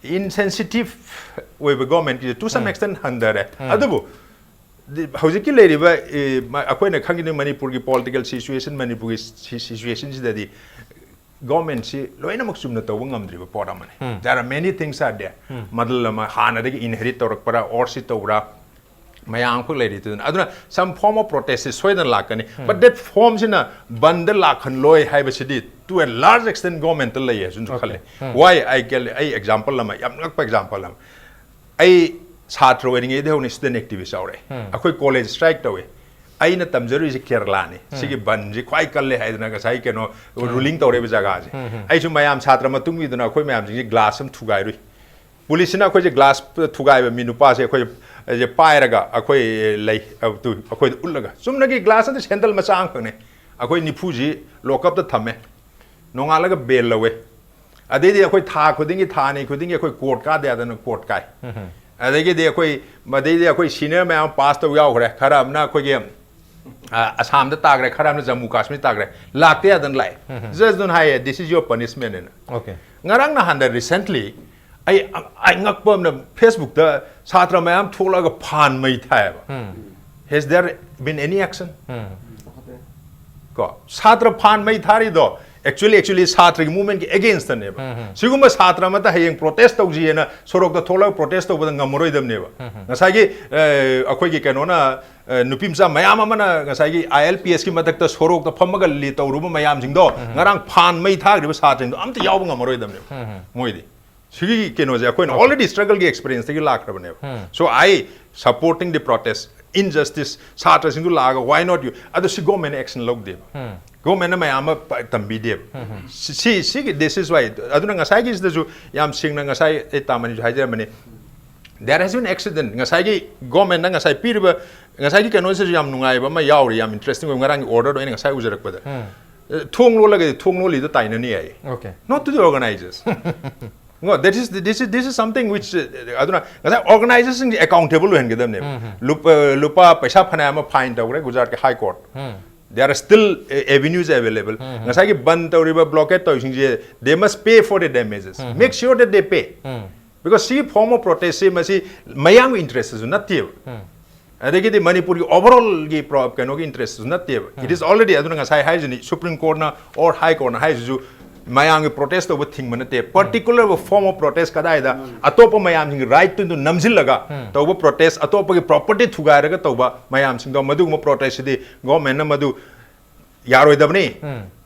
insensitive ꯑꯣꯏꯕ, government ꯀꯤꯁꯦ to some um. extent ꯍꯟꯊꯔꯦ꯫ ꯎꯝ. ꯑꯗꯨꯕꯨ ꯗꯤ-, ꯍꯧꯖꯤꯛꯀꯤ ꯂꯩꯔꯤꯕ, ꯑꯦ, ꯃ-, ꯑꯩꯈꯣꯏꯅ ꯈꯪꯉꯤꯗꯨ ꯃꯅꯤꯄꯨꯔꯒꯤ political situation, ꯃꯅꯤꯄꯨꯔꯒꯤ ꯁꯤ-, situation ꯁꯤꯗꯗꯤ government ꯁꯤ ꯂꯣꯏꯅꯃꯛ ꯆꯨꯝꯅ ꯇꯧꯕ ꯉꯝꯗ꯭ꯔꯤꯕ ꯄꯣꯠ ꯑꯃꯅꯤ꯫ ꯎꯝ. There are many things are there. Um. Muddle ꯑꯃ ꯍꯥꯟꯅꯗꯒꯤ inherit ꯇꯧꯔꯛꯄ꯭ꯔꯥ, or ꯁꯤ ꯇꯧꯕ꯭ꯔꯥ, ꯃꯌꯥꯝ ꯑꯃꯈꯛ ꯂꯩꯔꯤꯗꯨꯅ, ꯑꯗꯨꯅ some form of protest ꯁꯤ ꯁꯣꯏꯗꯅ ꯂꯥꯛꯀꯅꯤ, but that form ꯁꯤꯅ ꯕꯟꯗ ꯂꯥꯛꯍꯜꯂꯣꯏ ꯍꯥꯏꯕꯁꯤꯗꯤ to a large extent government ꯇ ꯂꯩꯌꯦ ꯍꯥꯏꯅꯁꯨ ꯈꯜꯂꯦ꯫ Why? ꯑꯩ ꯑꯩ ꯑꯦꯛꯖꯥꯝꯄꯜ ꯑꯃ, ꯌꯥꯝ ꯉꯛꯄ ꯑꯦꯛꯖꯥꯝꯄꯜ ꯑꯃ, ꯑꯩ ꯁꯥꯇ꯭ꯔ ꯑꯣꯏꯔꯤꯉꯩꯗꯒꯤ ꯍꯧꯅ student activist ꯌꯥꯎꯔꯦ꯫ ꯑꯩꯈꯣꯏ ꯀꯣꯂꯦꯖ ꯁ꯭ꯇ꯭ꯔꯥꯏꯛ ꯇꯧꯋꯦ꯫ ꯑꯩꯅ ꯇꯝꯖꯔꯨꯏꯁꯦ ꯀꯦꯔꯂꯥꯅꯤ꯫ ꯁꯤꯒꯤ ꯕꯟꯁꯤ ꯈ꯭ꯋꯥꯏ ꯀꯜꯂꯦ ꯍꯥꯏꯗꯅ ꯉꯁꯥꯏ ꯀꯩꯅꯣ ꯔꯨꯂꯤꯡ ꯇꯧꯔꯛꯏꯕ ꯖꯒꯥꯁꯦ꯫ ꯑꯩꯁꯨ ꯃꯌꯥꯝ ꯁꯥꯇ꯭ꯔ ꯃꯇꯨꯡ ꯏꯗꯨꯅ ꯑꯩꯈꯣꯏ ꯃꯌꯥꯝꯁꯤꯡꯁꯦ ꯒ꯭ꯂꯥꯁ ꯑꯃ ꯊꯨꯒꯥꯏꯔꯨꯏ꯫ ꯄꯨꯂꯤꯁꯁꯤꯅ ꯑꯩꯈꯣꯏꯁꯦ ꯒ꯭ꯂꯥꯁ ꯊꯨꯒꯥꯏꯕ ꯃꯤ ꯅꯨꯄꯥꯁꯦ ꯑꯩꯈꯣꯏ ꯁꯦ ꯄꯥꯏꯔꯒ ꯑꯩꯈꯣꯏ ꯂꯩ, ꯑꯗꯨ ꯑꯩꯈꯣꯏꯗ ꯎꯠꯂꯒ, ꯆꯨꯝꯅꯒꯤ ꯒ꯭ꯂꯥꯁ ꯑꯗꯨ ꯁꯦꯟꯗꯜ ꯃꯆꯥ ꯑꯃꯈꯛꯅꯦ꯫ ꯑꯩꯈꯣꯏ ꯅꯤꯐꯨꯁꯤ ꯂꯣꯛꯀꯞꯇ ꯊꯝꯃꯦ꯫ ꯅꯣꯡꯉꯥꯜꯂꯒ ꯕꯦꯜ ꯂꯧꯋꯦ꯫ ꯑꯗꯩꯗꯤ ꯑꯩꯈꯣꯏ ꯊꯥ ꯈꯨꯗꯤꯡꯒꯤ, ꯊꯥ ꯑꯅꯤ ꯈꯨꯗꯤꯡꯒꯤ ꯑꯩꯈꯣꯏ ꯀꯣꯔꯠ ꯀꯥꯗ ꯌꯥꯗꯅ ꯀꯣꯔꯠ ꯀꯥꯏ꯫ ꯑꯗꯒꯤꯗꯤ ꯑꯩꯈꯣꯏ, ꯃꯗꯩꯗꯤ ꯑꯩꯈꯣꯏ ꯁꯤꯅꯤꯌꯔ ꯃꯌꯥꯝ ꯄꯥꯁ ꯇꯧ ꯌꯥꯎꯈ꯭ꯔꯦ꯫ ꯈꯔ ꯑꯃꯅ ꯑꯩꯈꯣꯏꯒꯤ, ꯑ, ꯑꯁꯥꯝꯗ ꯇꯥꯈ꯭ꯔꯦ, ꯈꯔ ꯑꯃꯅ ꯖꯝꯃꯨ ꯀꯥꯁꯃꯤꯔ ꯇꯥꯈ꯭ꯔꯦ꯫ ꯂꯥꯛꯇ ꯌꯥꯗꯅ ꯂꯥꯛꯑꯦ꯫ ꯖꯖꯅ ꯍꯥꯏꯌꯦ, "This is your punishment" ꯍꯥꯏꯅ꯫ Okay. ꯉꯔꯥꯡ ꯅꯍꯥꯟꯗ recently ꯑꯩ, ꯑꯩ ꯉꯛꯄ ꯑꯃꯅ, ꯐꯦꯁꯕꯨꯛꯇ ꯁꯥꯇ꯭ꯔ ꯃꯌꯥꯝ ꯊꯣꯛꯂꯒ ꯐꯥꯟ ꯃꯩ ꯊꯥꯏꯌꯦꯕ꯫ Has there been any action? ꯀꯣ, ꯁꯥꯇ꯭ꯔ ꯐꯥꯟ ꯃꯩ ꯊꯥꯔꯤꯗꯣ actually, actually ꯁꯥꯇ꯭ꯔꯒꯤ ꯃꯨꯚꯃꯦꯟꯠꯀꯤ ꯑꯦꯒꯦꯟꯁꯇꯅꯦꯕ꯫ ꯁꯤꯒꯨꯝꯕ ꯁꯥꯇ꯭ꯔ ꯑꯃꯠꯇ ꯍꯌꯦꯡ ꯄ꯭ꯔꯣꯇꯦꯁ ꯇꯧꯁꯤꯑꯅ ꯁꯣꯔꯣꯛꯇ ꯊꯣꯛꯂꯒ ꯄ꯭ꯔꯣꯇꯦꯁ ꯇꯧꯕꯗ ꯉꯝꯃꯔꯣꯏꯗꯕꯅꯦꯕ꯫ ꯉꯁꯥꯏꯒꯤ, ꯑ, ꯑꯩꯈꯣꯏꯒꯤ ꯀꯩꯅꯣꯅ, ꯑ, ꯅꯨꯄꯤ ꯃꯆꯥ ꯃꯌꯥꯝ ꯑꯃꯅ ꯉꯁꯥꯏꯒꯤ ILPS ꯀꯤ ꯃꯊꯛꯇ ꯁꯣꯔꯣꯛꯇ ꯐꯝꯃꯒ ꯂꯤ ꯇꯧꯔꯨꯕ ꯃꯌꯥꯝꯁꯤꯡꯗꯣ, ꯉꯔꯥꯡ ꯐꯥꯟ ꯃꯩ ꯊꯥꯈ꯭ꯔꯤꯕ ꯁꯥꯇ꯭ꯔꯁꯤꯡꯗꯣ ꯑꯝꯇ ꯌꯥꯎꯕ ꯉꯝꯃꯔꯣꯏꯗꯕꯅꯦꯕ ꯃꯣꯏꯗꯤ꯫ ꯁꯤꯒꯤ ꯀꯩꯅꯣꯁꯦ ꯑꯩꯈꯣꯏꯅ already struggle ꯒꯤ experience ꯇꯒꯤ ꯂꯥꯛꯈ꯭ꯔꯕꯅꯦꯕ꯫ So I supporting the protest, injustice, ꯁꯥꯇ꯭ꯔꯁꯤꯡꯗꯨ ꯂꯥꯛꯑꯒ why not you? ꯑꯗꯣ ꯁꯤ ꯒꯣꯔꯃꯦꯟꯅ ꯑꯦꯛꯁꯟ ꯂꯧꯗꯦꯕ꯫ ꯒꯣꯔꯃꯦꯟꯅ ꯃꯌꯥꯝ ꯑꯃ ꯄ-, ꯇꯝꯕꯤꯗꯦꯕ꯫ ꯁꯤ, ꯁꯤ, ꯁꯤꯒꯤ, this is why. ꯑꯗꯨꯅ ꯉꯁꯥꯏꯒꯤꯁꯤꯗꯁꯨ ꯌꯥꯝ ꯁꯦꯡꯅ ꯉꯁꯥꯏ ꯑꯩ ꯇꯥꯃꯅꯤꯁꯨ ꯍꯥꯏꯖꯔꯝꯕꯅꯤ, there has been accident. ꯉꯁꯥꯏꯒꯤ ꯒꯣꯔꯃꯦꯟꯅ ꯉꯁꯥꯏ ꯄꯤꯔꯤꯕ, ꯉꯁꯥꯏꯒꯤ ꯀꯩꯅꯣꯁꯤꯁꯨ ꯌꯥꯝ ꯅꯨꯡꯉꯥꯏꯕ ꯑꯃ ꯌꯥꯎꯔꯤ, ꯌꯥꯝ ꯏꯟꯇꯔꯦꯁꯇꯤꯡ ꯑꯣꯏꯕ, ꯉꯔꯥꯡꯒꯤ ꯑꯣꯔꯗꯔꯗꯣ ꯑꯩꯅ ꯉꯁꯥꯏ ꯎꯖꯔꯛꯄꯗ꯫ ꯑꯦ, ꯊꯣꯡ ꯂꯣꯜꯂꯒꯗꯤ ꯊꯣꯡ ꯂꯣꯜꯂꯤꯗꯣ ꯇꯥꯏꯅꯅꯤ ꯍꯥꯏꯌꯦ꯫ Okay. Not to the organizers. No, that is, this is, this is something which, uh, ꯑꯗꯨꯅ ꯉꯁꯥꯏ organizers ꯁꯤꯡꯁꯦ accountable ꯑꯣꯏꯍꯟꯒꯗꯕꯅꯦꯕ꯫ ꯂꯨꯄꯥ, ꯂꯨꯄꯥ ꯄꯩꯁꯥ ꯐꯅꯌꯥꯝ ꯑꯃ ꯐꯥꯏꯟ ꯇꯧꯈ꯭ꯔꯦ ꯒꯨꯖꯔꯥꯠꯀꯤ high court. There are still, uh, avenues available. ꯉꯁꯥꯏꯒꯤ ꯕꯟ ꯇꯧꯔꯤꯕ, ꯕ꯭ꯂꯣꯀꯦꯠ ꯇꯧꯔꯤꯁꯤꯡꯁꯦ, they must pay for the damages. Make sure that they pay. Because ꯁꯤꯒꯤ form of protest ꯁꯤ ꯃꯁꯤ ꯃꯌꯥꯝꯒꯤ ꯏꯟꯇꯔꯦꯁꯇꯁꯨ ꯅꯠꯇꯦꯕ꯫ ꯑꯗꯒꯤꯗꯤ ꯃꯅꯤꯄꯨꯔꯒꯤ overall ꯒꯤ ꯄ꯭ꯔꯣ-, ꯀꯩꯅꯣꯒꯤ ꯏꯟꯇꯔꯦꯁꯇꯁꯨ ꯅꯠꯇꯦꯕ꯫ It is already, ꯑꯗꯨꯅ ꯉꯁꯥꯏ ꯍꯥꯏꯔꯤꯁꯤꯅꯤ, ꯁꯨꯄ꯭ꯔꯤꯝ ꯀꯣꯔꯠꯅ or ꯍꯥꯏ ꯀꯣꯔꯠꯅ ꯍꯥꯏꯔꯤꯁꯤꯁꯨ, ꯃꯌꯥꯝꯒꯤ ꯄ꯭ꯔꯣꯇꯦꯁ ꯇꯧꯕ ꯊꯤꯡꯕ ꯅꯠꯇꯦ꯫ ꯄꯥꯔꯇꯤꯀꯨꯂꯔ ꯐꯣꯔꯝ ꯑꯣꯐ ꯄ꯭ꯔꯣꯇꯦꯁ ꯀꯗꯥꯏꯗ ꯑꯇꯣꯞꯄ ꯃꯌꯥꯝꯁꯤꯡꯒꯤ ꯔꯥꯏꯠꯇꯨꯗ ꯅꯝꯁꯤꯜꯂꯒ ꯇꯧꯕ ꯄ꯭ꯔꯣꯇꯦꯁ, ꯑꯇꯣꯞꯄꯒꯤ ꯄ꯭ꯔꯣꯄꯔꯇꯤ ꯊꯨꯒꯥꯏꯔꯒ ꯇꯧꯕ ꯃꯌꯥꯝꯁꯤꯡꯗꯣ, ꯃꯗꯨꯒꯨꯝꯕ ꯄ꯭ꯔꯣꯇꯦꯁꯁꯤꯗꯤ ꯒꯣꯔꯃꯦꯟꯅ ꯃꯗꯨ ꯌꯥꯔꯣꯏꯗꯕꯅꯤ꯫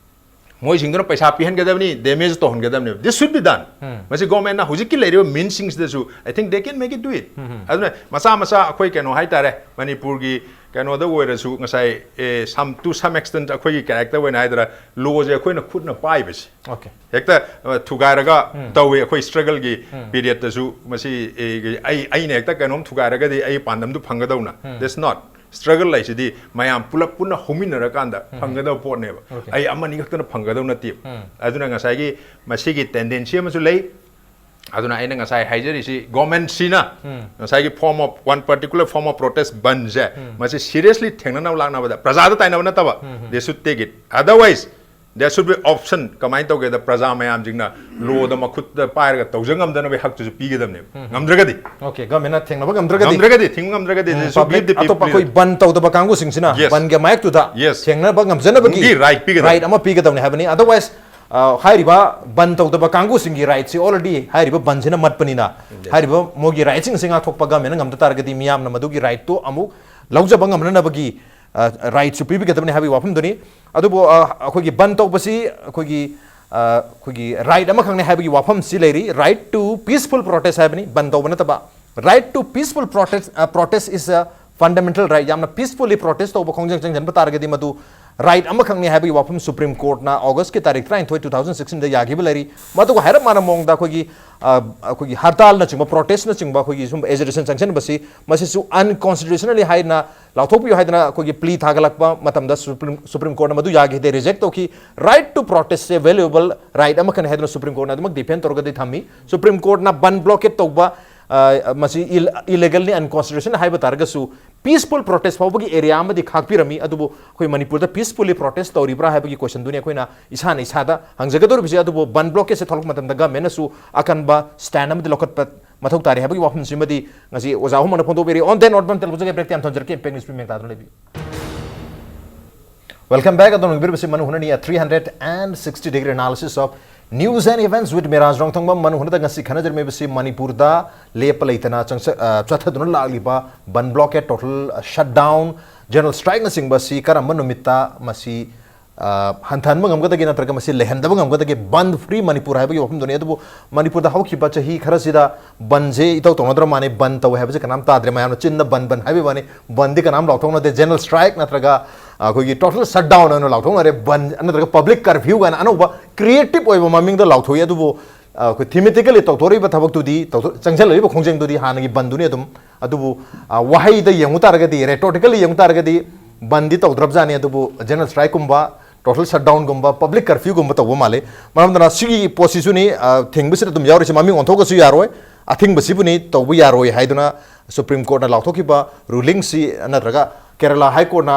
ꯃꯣꯏꯁꯤꯡꯗꯨꯅ ꯄꯩꯁꯥ ꯄꯤꯍꯟꯒꯗꯕꯅꯤ, damage ꯇꯧꯍꯟꯒꯗꯕꯅꯤ꯫ This should be done꯫ ꯃꯁꯤ ꯒꯣꯔꯃꯦꯟꯅ ꯍꯧꯖꯤꯛꯀꯤ ꯂꯩꯔꯤꯕ ꯃꯤꯟꯁꯤꯡꯁꯤꯗꯁꯨ, I think they can make it do it꯫ ꯑꯗꯨꯅ ꯃꯆꯥ ꯃꯆꯥ ꯑꯩꯈꯣꯏ ꯀꯩꯅꯣ ꯍꯥꯏꯇꯥꯔꯦ, ꯃꯅꯤꯄꯨꯔꯒꯤ ꯀꯩꯅꯣꯗ ꯑꯣꯏꯔꯁꯨ ꯉꯁꯥꯏ, ꯑꯦ, some, to some extent ꯑꯩꯈꯣꯏꯒꯤ ꯀꯦꯔꯦꯛꯇꯔ ꯑꯣꯏꯅ ꯍꯥꯏꯗ꯭ꯔꯥ, ꯂꯣꯁꯦ ꯑꯩꯈꯣꯏꯅ ꯈꯨꯠꯅ ꯄꯥꯏꯕꯁꯦ꯫ Okay꯫ ꯍꯦꯛꯇ ꯑ, ꯊꯨꯒꯥꯏꯔꯒ ꯇꯧꯋꯤ ꯑꯩꯈꯣꯏ ꯁ꯭ꯇ꯭ꯔꯒꯜꯒꯤ ꯄꯤꯔꯤꯌꯗꯇꯁꯨ꯫ ꯃꯁꯤ, ꯑꯦ, ꯑꯩ, ꯑꯩꯅ ꯍꯦꯛꯇ ꯀꯩꯅꯣꯝ ꯊꯨꯒꯥꯏꯔꯒꯗꯤ ꯑꯩ ꯄꯥꯟꯗꯝꯗꯨ ꯐꯪꯒꯗꯧꯅ꯫ That's not. ꯁ꯭ꯇ꯭ꯔꯒꯜ ꯍꯥꯏꯁꯤꯗꯤ ꯃꯌꯥꯝ ꯄꯨꯂꯞ ꯄꯨꯟꯅ ꯍꯧꯃꯤꯟꯅꯔꯀꯥꯟꯗ ꯐꯪꯒꯗꯕ ꯄꯣꯠꯅꯦꯕ꯫ ꯑꯩ ꯑꯃꯅꯤ ꯈꯛꯇꯅ ꯐꯪꯒꯗꯧ ꯅꯠꯇꯦꯕ꯫ ꯑꯗꯨꯅ ꯉꯁꯥꯏꯒꯤ ꯃꯁꯤꯒꯤ ꯇꯦꯟꯗꯦꯟꯁꯤ ꯑꯃꯁꯨ ꯂꯩ꯫ ꯑꯗꯨꯅ ꯑꯩꯅ ꯉꯁꯥꯏ ꯍꯥꯏꯖꯔꯤꯁꯤ, ꯒꯣꯔꯃꯦꯟꯁꯤꯅ ꯉꯁꯥꯏꯒꯤ form of, one particular form of protest ꯕꯟꯁꯦ, ꯃꯁꯤ ꯁꯤꯔꯤꯌꯁꯂꯤ ꯊꯦꯡꯅꯅꯕ ꯂꯥꯛꯅꯕꯗ, ꯄ꯭ꯔꯖꯥꯗ ꯇꯥꯏꯅꯕ ꯅꯠꯇꯕ, they should take it. Otherwise, there should be option. ꯀꯃꯥꯏꯅ ꯇꯧꯒꯦꯗ, ꯄ꯭ꯔꯖꯥ ꯃꯌꯥꯝꯁꯤꯡꯅ ꯂꯣꯗ ꯃꯈꯨꯠꯇ ꯄꯥꯏꯔꯒ ꯇꯧꯖ ꯉꯝꯗꯅꯕꯒꯤ ꯍꯛꯇꯨꯁꯨ ꯄꯤꯒꯗꯕꯅꯦꯕ꯫ ꯉꯝꯗ꯭ꯔꯒꯗꯤ, Okay, ꯒꯣꯔꯃꯦꯟꯅ ꯊꯦꯡꯅꯕ ꯉꯝꯗ꯭ꯔꯒꯗꯤ꯫ ꯉꯝꯗ꯭ꯔꯒꯗꯤ, ꯊꯤꯡꯕ ꯉꯝꯗ꯭ꯔꯒꯗꯤ, ꯎꯝ, they should give public the people ꯑꯇꯣꯞꯄ ꯑꯩꯈꯣꯏ freedom. ꯕꯟ ꯇꯧꯗꯕ ꯀꯥꯡꯕꯨꯁꯤꯡꯁꯤꯅ Yes. ꯕꯟꯒꯤ ꯃꯥꯌꯣꯛꯇꯨꯗ Yes. ꯊꯦꯡꯅꯕ ꯉꯝꯖꯅꯕꯒꯤ ꯒꯤ right ꯄꯤꯒꯗꯕꯅꯤ꯫ ꯔꯥꯏꯠ ꯑꯃ ꯄꯤꯒꯗꯕꯅꯤ ꯍꯥꯏꯕꯅꯤ꯫ Otherwise, ꯑ, ꯍꯥꯏꯔꯤꯕ ꯕꯟ ꯇꯧꯗꯕ ꯀꯥꯡꯕꯨꯁꯤꯡꯒꯤ ꯔꯥꯏꯠꯁꯤ already ꯍꯥꯏꯔꯤꯕ ꯕꯟꯁꯤꯅ ꯃꯠꯄꯅꯤꯅ, ꯍꯥꯏꯔꯤꯕ ꯃꯣꯏꯒꯤ ꯔꯥꯏꯠꯁꯤꯡ ꯑꯁꯤ ꯉꯥꯛꯊꯣꯛꯄ ꯒꯣꯔꯃꯦꯟꯅ ꯉꯝꯗ ꯇꯥꯔꯒꯗꯤ, ꯃꯤꯌꯥꯝꯅ ꯃꯗꯨꯒꯤ ꯔꯥꯏꯠꯇꯨ ꯑꯃꯨꯛ ꯂꯧꯖꯕ ꯉꯝꯅꯅꯕꯒꯤ, ꯑ, ꯔꯥꯏꯠꯁꯨ ꯄꯤꯕꯤꯒꯗꯕꯅꯤ ꯍꯥꯏꯕꯒꯤ ꯋꯥꯐꯝꯗꯨꯅꯤ꯫ ꯑꯗꯨꯕꯨ, ꯑ, ꯑꯩꯈꯣꯏꯒꯤ ꯕꯟ ꯇꯧꯕꯁꯤ ꯑꯩꯈꯣꯏꯒꯤ, ꯑ, ꯑꯩꯈꯣꯏꯒꯤ ꯔꯥꯏꯠ ꯑꯃꯈꯛꯅꯤ ꯍꯥꯏꯕꯒꯤ ꯋꯥꯐꯝꯁꯤ ꯂꯩꯔꯤ꯫ Right to peaceful protest ꯍꯥꯏꯕꯅꯤ, ꯕꯟ ꯇꯧꯕ ꯅꯠꯇꯕ꯫ Right to peaceful protest, ꯑ, protest is a fundamental right. ꯌꯥꯝꯅ ꯄꯤꯁꯐꯨꯜꯂꯤ ꯄ꯭ꯔꯣꯇꯦꯁ ꯇꯧꯕ ꯈꯣꯡꯖꯪ ꯆꯪꯁꯤꯟꯕ ꯇꯥꯔꯒꯗꯤ, ꯃꯗꯨ ꯔꯥꯏꯠ ꯑꯃꯈꯛꯅꯤ ꯍꯥꯏꯕꯒꯤ ꯋꯥꯐꯝ ꯁꯨꯄ꯭ꯔꯤꯝ ꯀꯣꯔꯠꯅ ꯑꯣꯒꯁꯀꯤ ꯇꯥꯔꯤꯛ ꯇꯔꯥꯅꯤꯊꯣꯏ, two thousand sixteen ꯗ ꯌꯥꯈꯤꯕ ꯂꯩꯔꯤ꯫ ꯃꯗꯨꯒ ꯍꯥꯏꯔꯞ ꯃꯥꯟꯅꯕ ꯃꯑꯣꯡꯗ ꯑꯩꯈꯣꯏꯒꯤ, ꯑ, ꯑꯩꯈꯣꯏꯒꯤ ꯍꯔꯇꯥꯜꯅꯆꯤꯡꯕ, ꯄ꯭ꯔꯣꯇꯦꯁꯅꯆꯤꯡꯕ ꯑꯩꯈꯣꯏꯒꯤ ꯁꯨꯝꯕ ꯑꯦꯖꯤꯇꯦꯁꯟ ꯆꯪꯁꯤꯟꯕꯁꯤ, ꯃꯁꯤꯁꯨ ꯑꯟꯀꯣꯟꯁꯇꯤꯇ꯭ꯌꯨꯁꯅꯦꯜꯂꯤ ꯍꯥꯏꯅ ꯂꯥꯎꯊꯣꯛꯄꯤꯌꯨ ꯍꯥꯏꯗꯅ ꯑꯩꯈꯣꯏꯒꯤ ꯄ꯭ꯂꯤ ꯊꯥꯒꯠꯂꯛꯄ ꯃꯇꯝꯗ ꯁꯨꯄ꯭ꯔꯤꯝ, ꯁꯨꯄ꯭ꯔꯤꯝ ꯀꯣꯔꯠꯅ ꯃꯗꯨ ꯌꯥꯈꯤꯗꯦ, ꯔꯤꯖꯦꯛ ꯇꯧꯈꯤ꯫ ꯔꯥꯏꯠ ꯇꯨ ꯄ꯭ꯔꯣꯇꯦꯁꯁꯦ ꯚꯦꯂꯨꯑꯦꯕꯜ ꯔꯥꯏꯠ ꯑꯃꯈꯛꯅꯤ ꯍꯥꯏꯗꯨꯅ ꯁꯨꯄ꯭ꯔꯤꯝ ꯀꯣꯔꯠꯅ ꯑꯗꯨꯃꯛ ꯗꯤꯐꯦꯟ ꯇꯧꯔꯒꯗꯤ ꯊꯝꯃꯤ꯫ ꯁꯨꯄ꯭ꯔꯤꯝ ꯀꯣꯔꯠꯅ ꯕꯟ ꯕ꯭ꯂꯣꯀꯦꯠ ꯇꯧꯕ, ꯑ, ꯃꯁꯤ ꯏꯜ-, ꯏꯂꯤꯒꯜꯅꯤ, ꯑꯟꯀꯣꯟꯁꯇꯤꯇ꯭ꯌꯨꯁꯅꯦꯜ ꯍꯥꯏꯕ ꯇꯥꯔꯒꯁꯨ, ꯄꯤꯁꯐꯨꯜ ꯄ꯭ꯔꯣꯇꯦꯁ ꯐꯥꯎꯕꯒꯤ ꯑꯦꯔꯤꯌꯥ ꯑꯃꯗꯤ ꯈꯥꯛꯄꯤꯔꯝꯃꯤ꯫ ꯑꯗꯨꯕꯨ ꯑꯩꯈꯣꯏ ꯃꯅꯤꯄꯨꯔꯗ ꯄꯤꯁꯐꯨꯜꯂꯤ ꯄ꯭ꯔꯣꯇꯦꯁ ꯇꯧꯔꯤꯕ꯭ꯔꯥ ꯍꯥꯏꯕꯒꯤ ꯀꯣꯏꯁꯟꯗꯨꯅꯤ ꯑꯩꯈꯣꯏꯅ ꯏꯁꯥꯅ ꯏꯁꯥꯗ ꯍꯪꯖꯒꯗꯧꯔꯤꯕꯁꯤ꯫ ꯑꯗꯨꯕꯨ ꯕꯟ ꯕ꯭ꯂꯣꯀꯦꯠꯁꯦ ꯊꯣꯛꯂꯛꯄ ꯃꯇꯝꯗ ꯒꯃꯦꯟꯅꯁꯨ ꯑꯀꯟꯕ ꯁ꯭ꯇꯦꯟ ꯑꯃꯗꯤ ꯂꯧꯈꯠꯄ ꯃꯊꯧ ꯇꯥꯔꯤ ꯍꯥꯏꯕꯒꯤ ꯋꯥꯐꯝꯁꯤꯃꯗꯤ ꯉꯁꯤ ꯑꯣꯖꯥ ꯑꯍꯨꯝꯃꯛꯅ ꯐꯣꯡꯗꯣꯛꯄꯤꯔꯤ꯫ On that note, ꯃꯇꯝ ꯇꯦꯜ ꯎꯖꯒꯦ, ꯕ꯭ꯔꯦꯛꯇ ꯌꯥꯝ ꯊꯝꯖꯔꯛꯀꯦ꯫ ꯏꯝꯄꯦꯛ ꯅ꯭ꯌꯨꯁ ꯃꯦꯟ ꯇꯥꯗꯨꯅ ꯂꯩꯕꯤꯌꯨ꯫ Welcome back. ꯑꯗꯣꯝꯅ ꯌꯦꯡꯕꯤꯔꯤꯕꯁꯤ ꯃꯅꯨ ꯍꯨꯅꯅꯤ, a three hundred and sixty degree analysis of news and events with Miraj ꯔꯣꯡꯊꯣꯡꯕꯝ꯫ ꯃꯅꯨ ꯍꯨꯅꯗ ꯉꯁꯤ ꯈꯟꯅꯖꯔꯝꯃꯤꯕꯁꯤ ꯃꯅꯤꯄꯨꯔꯗ ꯂꯦꯞꯄ ꯂꯩꯇꯅ ꯆꯪꯁ-, ꯑ, ꯆꯠꯊꯗꯨꯅ ꯂꯥꯛꯂꯤꯕ ꯕꯟ ꯕ꯭ꯂꯣꯀꯦꯠ, ꯇꯣꯇꯦꯜ ꯁꯠꯗꯥꯎꯟ, ꯖꯦꯅꯔꯦꯜ ꯁ꯭ꯇ꯭ꯔꯥꯏꯛꯅꯆꯤꯡꯕ ꯑꯁꯤ ꯀꯔꯝꯕ ꯅꯨꯃꯤꯠꯇ ꯃꯁꯤ, ꯑ, ꯍꯟꯊꯍꯟꯕ ꯉꯝꯒꯗꯒꯦ ꯅꯠꯇ꯭ꯔꯒ ꯃꯁꯤ ꯂꯩꯍꯟꯗꯕ ꯉꯝꯒꯗꯒꯦ? ꯕꯟ ꯐ꯭ꯔꯤ ꯃꯅꯤꯄꯨꯔ ꯍꯥꯏꯕꯒꯤ ꯋꯥꯐꯝꯗꯨꯅꯤ꯫ ꯑꯗꯨꯕꯨ ꯃꯅꯤꯄꯨꯔꯗ ꯍꯧꯈꯤꯕ ꯆꯍꯤ ꯈꯔꯁꯤꯗ ꯕꯟꯁꯦ ꯏꯇꯧ ꯇꯧꯅꯗ꯭ꯔ ꯃꯥꯜꯂꯦ, ꯕꯟ ꯇꯧꯋꯦ ꯍꯥꯏꯕꯁꯦ ꯀꯅꯥꯝ ꯇꯥꯗ꯭ꯔꯦ꯫ ꯃꯌꯥꯝꯅ ꯆꯤꯟꯗ ꯕꯟ ꯕꯟ ꯍꯥꯏꯕꯒꯤ ꯋꯥꯅꯤ, ꯕꯟꯗꯤ ꯀꯅꯥꯝ ꯂꯥꯎꯊꯣꯛꯅꯗꯦ꯫ ꯖꯦꯅꯔꯦꯜ ꯁ꯭ꯇ꯭ꯔꯥꯏꯛ ꯅꯠꯇ꯭ꯔꯒ ꯑꯩꯈꯣꯏꯒꯤ ꯇꯣꯇꯦꯜ ꯁꯠꯗꯥꯎꯟ ꯑꯣꯏꯅ ꯂꯥꯎꯊꯣꯛꯅꯔꯦ, ꯕꯟ ꯅꯠꯇ꯭ꯔꯒ ꯄꯕ꯭ꯂꯤꯛ ꯀꯔꯐ꯭ꯌꯨ ꯀꯥꯏꯅ ꯑꯅꯧꯕ ꯀ꯭ꯔꯤꯌꯦꯇꯤꯞ ꯑꯣꯏꯕ ꯃꯃꯤꯡꯗ ꯂꯥꯎꯊꯣꯛꯏ꯫ ꯑꯗꯨꯕꯨ, ꯑ, ꯑꯩꯈꯣꯏ ꯊꯤꯃꯦꯇꯤꯀꯦꯜꯂꯤ ꯇꯧꯊꯣꯔꯛꯏꯕ ꯊꯕꯛꯇꯨꯗꯤ, ꯇꯧꯊꯣ-, ꯆꯪꯁꯤꯜꯂꯛꯏꯕ ꯈꯣꯡꯖꯦꯜꯗꯨꯗꯤ ꯍꯥꯟꯅꯒꯤ ꯕꯟꯗꯨꯅꯤ ꯑꯗꯨꯝ꯫ ꯑꯗꯨꯕꯨ, ꯑ, ꯋꯥꯍꯩꯗ ꯌꯦꯡꯉꯨ ꯇꯥꯔꯒꯗꯤ, ꯔꯦꯇꯣꯔꯤꯀꯦꯜꯂꯤ ꯌꯦꯡꯉꯨ ꯇꯥꯔꯒꯗꯤ ꯕꯟꯗꯤ ꯇꯧꯗ꯭ꯔꯕꯖꯥꯠꯅꯤ, ꯑꯗꯨꯕꯨ ꯖꯦꯅꯔꯦꯜ ꯁ꯭ꯇ꯭ꯔꯥꯏꯛꯀꯨꯝꯕ, ꯇꯣꯇꯦꯜ ꯁꯠꯗꯥꯎꯟꯒꯨꯝꯕ, ꯄꯕ꯭ꯂꯤꯛ ꯀꯔꯐ꯭ꯌꯨꯒꯨꯝꯕ ꯇꯧꯕ ꯃꯥꯜꯂꯤ꯫ ꯃꯔꯝ ꯑꯗꯨꯅ ꯁꯤꯒꯤ ꯄꯣꯠꯁꯤꯁꯨꯅꯤ, ꯑ, ꯊꯤꯡꯕꯁꯤꯗ ꯑꯗꯨꯝ ꯌꯥꯎꯔꯤꯁꯤ꯫ ꯃꯃꯤꯡ ꯑꯣꯟꯊꯣꯛꯑꯁꯨ ꯌꯥꯔꯣꯏ, ꯑꯊꯤꯡꯕꯁꯤꯕꯨꯅꯤ ꯇꯧꯕ ꯌꯥꯔꯣꯏ ꯍꯥꯏꯗꯨꯅ ꯁꯨꯄ꯭ꯔꯤꯝ ꯀꯣꯔꯠꯅ ꯂꯥꯎꯊꯣꯛꯈꯤꯕ ꯔꯨꯂꯤꯡꯁꯤ ꯅꯠꯇ꯭ꯔꯒ ꯀꯦꯔꯂꯥ ꯍꯥꯏ ꯀꯣꯔꯠꯅ,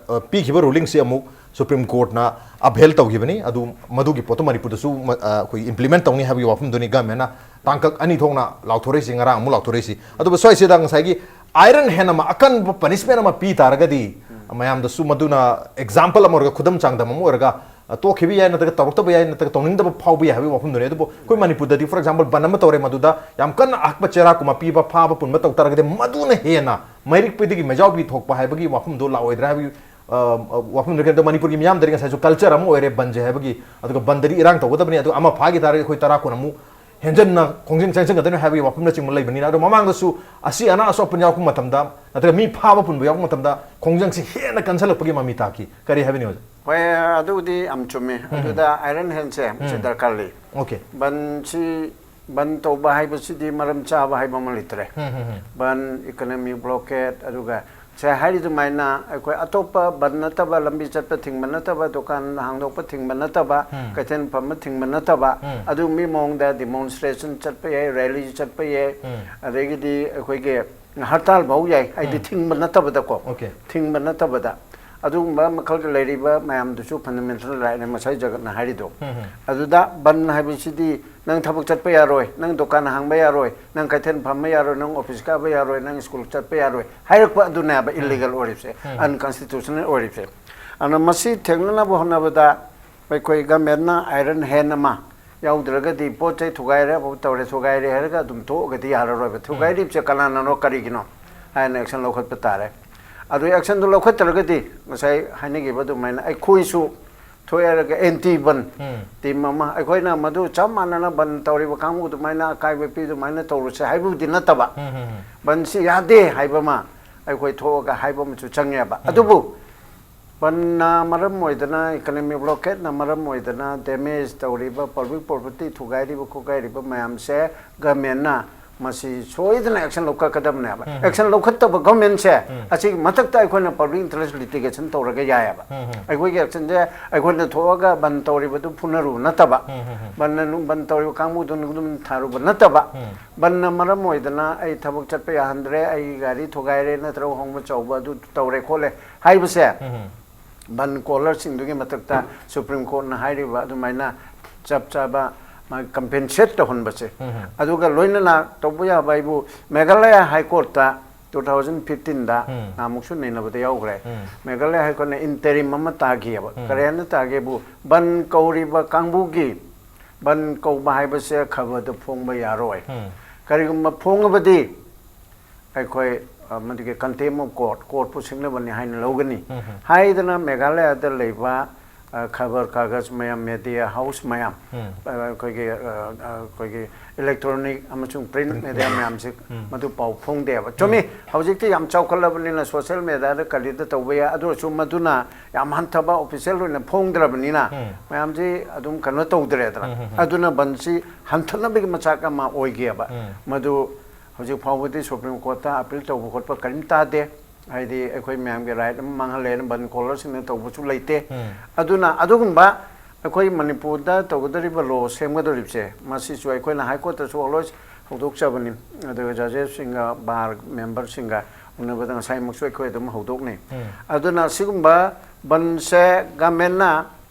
ꯑ, ꯄꯤꯈꯤꯕ ꯔꯨꯂꯤꯡꯁꯤ ꯑꯃꯨꯛ ꯁꯨꯄ꯭ꯔꯤꯝ ꯀꯣꯔꯠꯅ ꯑꯞꯍꯦꯜ ꯇꯧꯈꯤꯕꯅꯤ꯫ ꯑꯗꯨ ꯃꯗꯨꯒꯤ ꯄꯣꯠꯇꯨ ꯃꯅꯤꯄꯨꯔꯗꯁꯨ ꯃ-, ꯑ, ꯑꯩꯈꯣꯏ ꯏꯝꯄ꯭ꯂꯤꯃꯦꯟ ꯇꯧꯅꯤ ꯍꯥꯏꯕꯒꯤ ꯋꯥꯐꯝꯗꯨꯅꯤ ꯒꯃꯦꯟꯅ ꯇꯥꯡꯀꯛ ꯑꯅꯤ ꯊꯣꯛꯅ ꯂꯥꯎꯊꯣꯔꯛꯏꯁꯤ, ꯉꯔꯥꯡ ꯑꯃꯨꯛ ꯂꯥꯎꯊꯣꯔꯛꯏꯁꯤ꯫ ꯑꯗꯨꯕꯨ ꯁ꯭ꯋꯥꯏꯁꯤꯗ ꯉꯁꯥꯏꯒꯤ ꯑꯥꯏꯔꯟ ꯍꯦꯟ ꯑꯃ, ꯑꯀꯟꯕ ꯄꯅꯤꯁꯃꯦꯟ ꯑꯃ ꯄꯤ ꯇꯥꯔꯒꯗꯤ, ꯃꯌꯥꯝꯗꯁꯨ ꯃꯗꯨꯅ ꯑꯦꯛꯖꯥꯝꯄꯜ ꯑꯃ ꯑꯣꯏꯔꯒ, ꯈꯨꯗꯝ ꯆꯥꯡꯗꯝ ꯑꯃ ꯑꯣꯏꯔꯒ, ꯑ, ꯇꯣꯛꯈꯤꯕ ꯌꯥꯏ, ꯅꯠꯇ꯭ꯔꯒ ꯇꯧꯔꯛꯇꯕ ꯌꯥꯏ, ꯅꯠꯇ꯭ꯔꯒ ꯇꯧꯅꯤꯡꯗꯕ ꯐꯥꯎꯕ ꯌꯥꯏ ꯍꯥꯏꯕꯒꯤ ꯋꯥꯐꯝꯗꯨꯅꯤ꯫ ꯑꯗꯨꯕꯨ ꯑꯩꯈꯣꯏ ꯃꯅꯤꯄꯨꯔꯗꯗꯤ, ꯐꯣꯔ ꯑꯦꯛꯖꯥꯝꯄꯜ, ꯕꯟ ꯑꯃ ꯇꯧꯔꯦ, ꯃꯗꯨꯗ ꯌꯥꯝ ꯀꯟꯅ ꯑꯍꯛꯄ ꯆꯦꯔꯥꯛꯀꯨꯝꯕ ꯄꯤꯕ, ꯐꯥꯕ ꯄꯨꯟꯕ ꯇꯧ ꯇꯥꯔꯒꯗꯤ ꯃꯗꯨꯅ ꯍꯦꯟꯅ ꯃꯩꯔꯤꯛ ꯄꯤꯗꯒꯤ ꯃꯩꯖꯥꯎ ꯄꯤ ꯊꯣꯛꯄ ꯍꯥꯏꯕꯒꯤ ꯋꯥꯐꯝꯗꯣ ꯂꯥꯛꯑꯣꯏꯗ꯭ꯔꯥ ꯍꯥꯏꯕꯒꯤ, ꯑ, ꯑ, ꯋꯥꯐꯝꯗꯨ ꯀꯩꯅꯣ ꯇꯧ-, ꯃꯅꯤꯄꯨꯔꯒꯤ ꯃꯤꯌꯥꯝꯗꯗꯤ ꯉꯁꯥꯏꯁꯨ ꯀꯜꯆꯔ ꯑꯃ ꯑꯣꯏꯔꯦ ꯕꯟꯁꯦ ꯍꯥꯏꯕꯒꯤ, ꯑꯗꯨꯒ ꯕꯟꯗꯗꯤ ꯏꯔꯥꯡ ꯇꯧꯒꯗꯕꯅꯤ, ꯑꯗꯨꯒ ꯑꯃ ꯐꯥꯈꯤ ꯇꯥꯔꯒꯗꯤ ꯑꯩꯈꯣꯏ ꯇꯔꯥ ꯀꯨꯟ ꯑꯃꯨꯛ ꯍꯦꯟꯖꯟꯅ ꯈꯣꯡꯖꯪ ꯆꯪꯁꯤꯟꯒꯗꯣꯏꯅꯤ ꯍꯥꯏꯕꯒꯤ ꯋꯥꯐꯝꯅꯆꯤꯡꯕ ꯂꯩꯕꯅꯤꯅ꯫ ꯑꯗꯣ ꯃꯃꯥꯡꯗꯁꯨ ꯑꯁꯤ ꯑꯅꯥ ꯑꯁꯣꯛ ꯑꯄꯟ ꯌꯥꯎꯔꯛꯄ ꯃꯇꯝꯗ, ꯅꯠꯇ꯭ꯔꯒ ꯃꯤ ꯐꯥꯕ ꯄꯨꯟꯕ ꯌꯥꯎꯔꯛꯄ ꯃꯇꯝꯗ ꯈꯣꯡꯖꯪꯁꯤ ꯍꯦꯟꯅ ꯀꯟꯁꯤꯜꯂꯛꯄꯒꯤ ꯃꯃꯤ ꯇꯥꯈꯤ꯫ ꯀꯔꯤ ꯍꯥꯏꯕꯤꯅꯤ, ꯑꯣꯖꯥ? ꯍꯣꯏ, ꯑꯗꯨꯕꯨꯗꯤ ꯌꯥꯝ ꯆꯨꯝꯃꯤ꯫ ꯎꯝ꯫ ꯑꯗꯨꯗ ꯑꯥꯏꯔꯟ ꯍꯦꯟꯁꯦ ꯁꯤ ꯎꯝ꯫ ꯗꯔꯀꯥꯔ ꯂꯩ꯫ ꯑꯣꯀꯦ꯫ ꯕꯟꯁꯤ, ꯕꯟ ꯇꯧꯕ ꯍꯥꯏꯕꯁꯤꯗꯤ ꯃꯔꯝ ꯆꯥꯕ ꯍꯥꯏꯕ ꯑꯃ ꯂꯩꯇ꯭ꯔꯦ꯫ ꯎꯝ, ꯎꯝ, ꯎꯝ꯫ ꯕꯟ, ꯏꯀꯣꯅꯣꯃꯤꯛ ꯕ꯭ꯂꯣꯀꯦꯠ, ꯑꯗꯨꯒ ꯉꯁꯥꯏ ꯍꯥꯏꯔꯤ ꯑꯗꯨꯃꯥꯏꯅ ꯑꯩꯈꯣꯏ ꯑꯇꯣꯞꯄ ꯕꯟ ꯅꯠꯇꯕ, ꯂꯝꯕꯤ ꯆꯠꯄ ꯊꯤꯡꯕ ꯅꯠꯇꯕ, ꯗꯨꯀꯥꯟ ꯍꯥꯡꯗꯣꯛꯄ ꯊꯤꯡꯕ ꯅꯠꯇꯕ, ꯎꯝ꯫ ꯀꯩꯊꯦꯜ ꯐꯝꯕ ꯊꯤꯡꯕ ꯅꯠꯇꯕ, ꯎꯝ꯫ ꯑꯗꯨꯒꯨꯝꯕꯒꯤ ꯃꯑꯣꯡꯗ ꯗꯤꯃꯣꯟꯁꯇ꯭ꯔꯦꯁꯟ ꯆꯠꯄ ꯌꯥꯏ, ꯔꯦꯂꯤ ꯆꯠꯄ ꯌꯥꯏ, ꯎꯝ꯫ ꯑꯗꯒꯤꯗꯤ ꯑꯩꯈꯣꯏꯒꯤ ꯍꯔꯇꯥꯜ ꯐꯥꯎ ꯌꯥꯏ, ꯍꯥꯏꯗꯤ ꯎꯝ꯫ ꯊꯤꯡꯕ ꯅꯠꯇꯕꯗꯀꯣ꯫ ꯑꯣꯀꯦ꯫ ꯊꯤꯡꯕ ꯅꯠꯇꯕꯗ꯫ ꯑꯗꯨꯒꯨꯝꯕ ꯃꯈꯜꯒꯤ ꯂꯩꯔꯤꯕ ꯃꯌꯥꯝꯗꯨꯁꯨ ꯐꯟꯗꯥꯃꯦꯟꯇꯦꯜ ꯔꯥꯏꯠꯅꯦ, ꯉꯁꯥꯏ ꯖꯒꯠꯅ ꯍꯥꯏꯔꯤꯗꯣ꯫ ꯎꯝ, ꯎꯝ꯫ ꯑꯗꯨꯗ ꯕꯟ ꯍꯥꯏꯕꯁꯤꯗꯤ ꯅꯪ ꯊꯕꯛ ꯆꯠꯄ ꯌꯥꯔꯣꯏ, ꯅꯪ ꯗꯨꯀꯥꯟ ꯍꯥꯡꯕ ꯌꯥꯔꯣꯏ, ꯅꯪ ꯀꯩꯊꯦꯜ ꯐꯝꯕ ꯌꯥꯔꯣꯏ, ꯅꯪ ꯑꯣꯐꯤꯁ ꯀꯥꯕ ꯌꯥꯔꯣꯏ, ꯅꯪ ꯁ꯭ꯀꯨꯜ ꯆꯠꯄ ꯌꯥꯔꯣꯏ ꯍꯥꯏꯔꯛꯄ ꯑꯗꯨꯅꯦꯕ ꯎꯝ꯫ ꯏꯜꯂꯤꯒꯜ ꯑꯣꯏꯔꯤꯕꯁꯦ, ꯎꯝ꯫ ꯑꯟꯀꯟꯁꯇꯤꯇ꯭ꯌꯨꯁꯅꯦꯜ ꯑꯣꯏꯔꯤꯕꯁꯦ꯫ ꯑꯗꯨꯅ ꯃꯁꯤ ꯊꯦꯡꯅꯅꯕ ꯍꯣꯠꯅꯕꯗ ꯑꯩꯈꯣꯏ ꯒꯃꯦꯟꯅ ꯑꯥꯏꯔꯟ ꯍꯦꯟ ꯑꯃ ꯌꯥꯎꯗ꯭ꯔꯒꯗꯤ ꯄꯣꯠ ꯆꯩ ꯊꯨꯒꯥꯏꯔꯦ, ꯑꯃꯨꯛ ꯇꯧꯔꯦ, ꯊꯨꯒꯥꯏꯔꯦ ꯍꯥꯏꯔꯒ ꯑꯗꯨꯝ ꯊꯣꯛꯑꯒꯗꯤ ꯌꯥꯔꯔꯣꯏꯕ꯫ ꯊꯨꯒꯥꯏꯔꯤꯕꯁꯦ ꯀꯅꯥꯅꯅꯣ, ꯀꯔꯤꯒꯤꯅꯣ ꯍꯥꯏꯅ ꯑꯦꯛꯁꯟ ꯂꯧꯈꯠꯄ ꯇꯥꯔꯦ꯫ ꯑꯗꯨ ꯑꯦꯛꯁꯟꯗꯨ ꯂꯧꯈꯠꯇ꯭ꯔꯒꯗꯤ ꯉꯁꯥꯏ ꯍꯥꯏꯅꯈꯤꯕ ꯑꯗꯨꯃꯥꯏꯅ ꯑꯩꯈꯣꯏꯁꯨ ꯊꯣꯛꯑꯦ ꯍꯥꯏꯔꯒ ꯑꯦꯟꯇꯤ ꯕꯟ ꯎꯝ꯫ ꯇꯤꯝ ꯑꯃ ꯑꯩꯈꯣꯏꯅ ꯃꯗꯨ ꯆꯞ ꯃꯥꯟꯅꯅ ꯕꯟ ꯇꯧꯔꯤꯕ ꯀꯥꯡꯕꯨ ꯑꯗꯨꯃꯥꯏꯅ ꯑꯀꯥꯏꯕ ꯄꯤ, ꯑꯗꯨꯃꯥꯏꯅ ꯇꯧꯔꯨꯁꯦ ꯍꯥꯏꯕꯕꯨꯗꯤ ꯅꯠꯇꯕ, ꯎꯝ, ꯎꯝ, ꯎꯝ꯫ ꯕꯟꯁꯤ ꯌꯥꯗꯦ ꯍꯥꯏꯕ ꯑꯃ ꯑꯩꯈꯣꯏ ꯊꯣꯛꯑꯒ ꯍꯥꯏꯕ ꯑꯃꯁꯨ ꯆꯪꯉꯦꯕ꯫ ꯎꯝ꯫ ꯑꯗꯨꯕꯨ ꯕꯟꯅ ꯃꯔꯝ ꯑꯣꯏꯗꯅ, ꯏꯀꯅꯣꯃꯤꯛ ꯕ꯭ꯂꯣꯀꯦꯠꯅ ꯃꯔꯝ ꯑꯣꯏꯗꯅ ꯗꯦꯃꯦꯖ ꯇꯧꯔꯤꯕ, ꯄꯕ꯭ꯂꯤꯛ ꯄ꯭ꯔꯣꯄꯔꯇꯤ ꯊꯨꯒꯥꯏꯔꯤꯕ ꯈꯣꯠꯀꯥꯏꯔꯤꯕ ꯃꯌꯥꯝꯁꯦ ꯒꯃꯦꯟꯅ ꯃꯁꯤ ꯁꯣꯏꯗꯅ ꯑꯦꯛꯁꯟ ꯂꯧꯈꯠꯀꯗꯕꯅꯦꯕ꯫ ꯎꯝ꯫ ꯑꯦꯛꯁꯟ ꯂꯧꯈꯠꯇꯕ ꯒꯃꯦꯟꯁꯦ ꯎꯝ꯫ ꯑꯁꯤꯒꯤ ꯃꯊꯛꯇ ꯑꯩꯈꯣꯏꯅ ꯄꯕ꯭ꯂꯤꯛ ꯏꯟꯇꯔꯦꯁ ꯂꯤꯇꯤꯒꯦꯁꯟ ꯇꯧꯔꯒ ꯌꯥꯏꯑꯕ꯫ ꯎꯝ, ꯎꯝ꯫ ꯑꯩꯈꯣꯏꯒꯤ ꯑꯦꯛꯁꯟꯁꯦ ꯑꯩꯈꯣꯏꯅ ꯊꯣꯛꯑꯒ ꯕꯟ ꯇꯧꯔꯤꯕꯗꯨ ꯐꯨꯅꯔꯨ ꯅꯠꯇꯕ, ꯎꯝ, ꯎꯝ, ꯎꯝ꯫ ꯕꯟꯅ ꯅꯨꯡ-, ꯕꯟ ꯇꯧꯔꯤꯕ ꯀꯥꯡꯕꯨꯗꯨ ꯅꯨꯡꯗꯨꯝ ꯊꯥꯔꯨꯕ ꯅꯠꯇꯕ, ꯎꯝ꯫ ꯕꯟꯅ ꯃꯔꯝ ꯑꯣꯏꯗꯅ ꯑꯩ ꯊꯕꯛ ꯆꯠꯄ ꯌꯥꯍꯟꯗ꯭ꯔꯦ, ꯑꯩꯒꯤ ꯒꯥꯔꯤ ꯊꯨꯒꯥꯏꯔꯦ, ꯅꯠꯇ꯭ꯔꯒ ꯑꯍꯣꯡꯕ ꯆꯥꯎꯕ ꯑꯗꯨ ꯇꯧꯔꯦ ꯈꯣꯠꯂꯦ ꯍꯥꯏꯕꯁꯦ, ꯎꯝ꯫ ꯕꯟ ꯀꯣꯂꯔꯁꯤꯡꯗꯨꯒꯤ ꯃꯊꯛꯇ ꯁꯨꯄ꯭ꯔꯤꯝ ꯀꯣꯔꯠꯅ ꯍꯥꯏꯔꯤꯕ ꯑꯗꯨꯃꯥꯏꯅ ꯆꯞ ꯆꯥꯕ ꯃꯥꯒꯤ ꯀꯝꯄꯦꯟꯁꯦꯠ ꯇꯧꯍꯟꯕꯁꯦ꯫ ꯎꯝ꯫ ꯑꯗꯨꯒ ꯂꯣꯏꯅꯅ ꯇꯧꯕ ꯌꯥꯕ ꯍꯥꯏꯕꯨ ꯃꯦꯘꯥꯂꯌꯥ ꯍꯥꯏ ꯀꯣꯔꯠꯇ ꯇꯨ ꯊꯥꯎꯖꯟ ꯐꯤꯐꯇꯤꯟꯗ ꯎꯝ꯫ ꯅꯍꯥꯟꯃꯨꯛꯁꯨ ꯅꯩꯅꯕꯗ ꯌꯥꯎꯈ꯭ꯔꯦ꯫ ꯎꯝ꯫ ꯃꯦꯘꯥꯂꯌꯥ ꯍꯥꯏ ꯀꯣꯔꯠꯅ ꯏꯟꯇꯔꯤꯝ ꯑꯃ ꯇꯥꯈꯤꯑꯕ꯫ ꯎꯝ꯫ ꯀꯔꯤ ꯍꯥꯏꯅ ꯇꯥꯒꯦꯕꯨ, ꯕꯟ ꯀꯧꯔꯤꯕ ꯀꯥꯡꯕꯨꯒꯤ, ꯕꯟ ꯀꯧꯕ ꯍꯥꯏꯕꯁꯦ ꯈꯕꯔꯗ ꯐꯣꯡꯕ ꯌꯥꯔꯣꯏ꯫ ꯎꯝ꯫ ꯀꯔꯤꯒꯨꯝꯕ ꯐꯣꯡꯉꯕꯗꯤ ꯑꯩꯈꯣꯏ, ꯑ, ꯃꯗꯨꯒꯤ contempt of court, ꯀꯣꯔꯠꯄꯨ ꯁꯤꯡꯅꯕꯅꯤ ꯍꯥꯏꯅ ꯂꯧꯒꯅꯤ ꯎꯝ, ꯎꯝ꯫ ꯍꯥꯏꯗꯅ ꯃꯦꯘꯥꯂꯌꯥꯗ ꯂꯩꯕ, ꯑ, ꯈꯕꯔ ꯀꯥꯒꯖ ꯃꯌꯥꯝ, ꯃꯦꯗꯤꯌꯥ ꯍꯥꯎꯁ ꯃꯌꯥꯝ, ꯎꯝ꯫ ꯑ, ꯑꯩꯈꯣꯏꯒꯤ, ꯑ, ꯑ, ꯑꯩꯈꯣꯏꯒꯤ ꯏꯂꯦꯛꯇ꯭ꯔꯣꯅꯤꯛ ꯑꯃꯁꯨꯡ ꯄ꯭ꯔꯤꯟꯠ ꯃꯦꯗꯤꯌꯥ ꯃꯌꯥꯝꯁꯦ ꯎꯝ꯫ ꯃꯗꯨ ꯄꯥꯎ ꯐꯣꯡꯗꯦꯕ꯫ ꯆꯨꯝꯃꯤ, ꯎꯝ꯫ ꯍꯧꯖꯤꯛꯇꯤ ꯌꯥꯝ ꯆꯥꯎꯈꯠꯂꯕꯅꯤꯅ ꯁꯣꯁꯦꯜ ꯃꯦꯗꯤꯌꯥꯗ ꯀꯔꯤꯗ ꯇꯧꯕ ꯌꯥꯏ꯫ ꯑꯗꯨ ꯑꯣꯏꯔꯁꯨ ꯃꯗꯨꯅ ꯌꯥꯝ ꯍꯟꯊꯕ ꯑꯣꯐꯤꯁꯤꯌꯦꯜ ꯑꯣꯏꯅ ꯐꯣꯡꯗ꯭ꯔꯕꯅꯤꯅ ꯎꯝ꯫ ꯃꯌꯥꯝꯁꯤ ꯑꯗꯨꯝ ꯀꯩꯅꯣ ꯇꯧꯗ꯭ꯔꯦꯗꯅ꯫ ꯎꯝ, ꯎꯝ, ꯎꯝ꯫ ꯑꯗꯨꯅ ꯕꯟꯁꯤ ꯍꯟꯊꯅꯕꯒꯤ ꯃꯆꯥꯛ ꯑꯃ ꯑꯣꯏꯒꯦꯕ꯫ ꯎꯝ꯫ ꯃꯗꯨ ꯍꯧꯖꯤꯛ ꯐꯥꯎꯕꯗꯤ ꯁꯨꯄ꯭ꯔꯤꯝ ꯀꯣꯔꯠꯇ ꯑꯄꯤꯜ ꯇꯧꯕ ꯈꯣꯠꯄ ꯀꯔꯤꯝ ꯇꯥꯗꯦ꯫ ꯍꯥꯏꯗꯤ ꯑꯩꯈꯣꯏ ꯃꯌꯥꯝꯒꯤ ꯔꯥꯏꯠ ꯑꯃ ꯃꯥꯡꯍꯜꯂꯦꯅ ꯕꯟ ꯀꯣꯂꯔꯁꯤꯡꯅ ꯇꯧꯕꯁꯨ ꯂꯩꯇꯦ꯫ ꯎꯝ꯫ ꯑꯗꯨꯅ ꯑꯗꯨꯒꯨꯝꯕ ꯑꯩꯈꯣꯏ ꯃꯅꯤꯄꯨꯔꯗ ꯇꯧꯒꯗꯧꯔꯤꯕ ꯂꯣ ꯁꯦꯝꯒꯗꯧꯔꯤꯕꯁꯦ, ꯃꯁꯤꯁꯨ ꯑꯩꯈꯣꯏꯅ ꯍꯥꯏ ꯀꯣꯔꯠꯇꯁꯨ ꯑꯣꯜꯋꯦꯁ ꯍꯧꯗꯣꯛꯆꯕꯅꯤ꯫ ꯑꯗꯨꯒ ꯖꯖꯦꯁꯁꯤꯡꯒ, ꯕꯥꯔ ꯃꯦꯝꯕꯔꯁꯤꯡꯒ ꯎꯅꯕꯗ ꯉꯁꯥꯏꯃꯛꯁꯨ ꯑꯩꯈꯣꯏ ꯑꯗꯨꯝ ꯍꯧꯗꯣꯛꯅꯩ꯫ ꯎꯝ꯫ ꯑꯗꯨꯅ ꯁꯤꯒꯨꯝꯕ ꯕꯟꯁꯦ ꯒꯃꯦꯟꯅ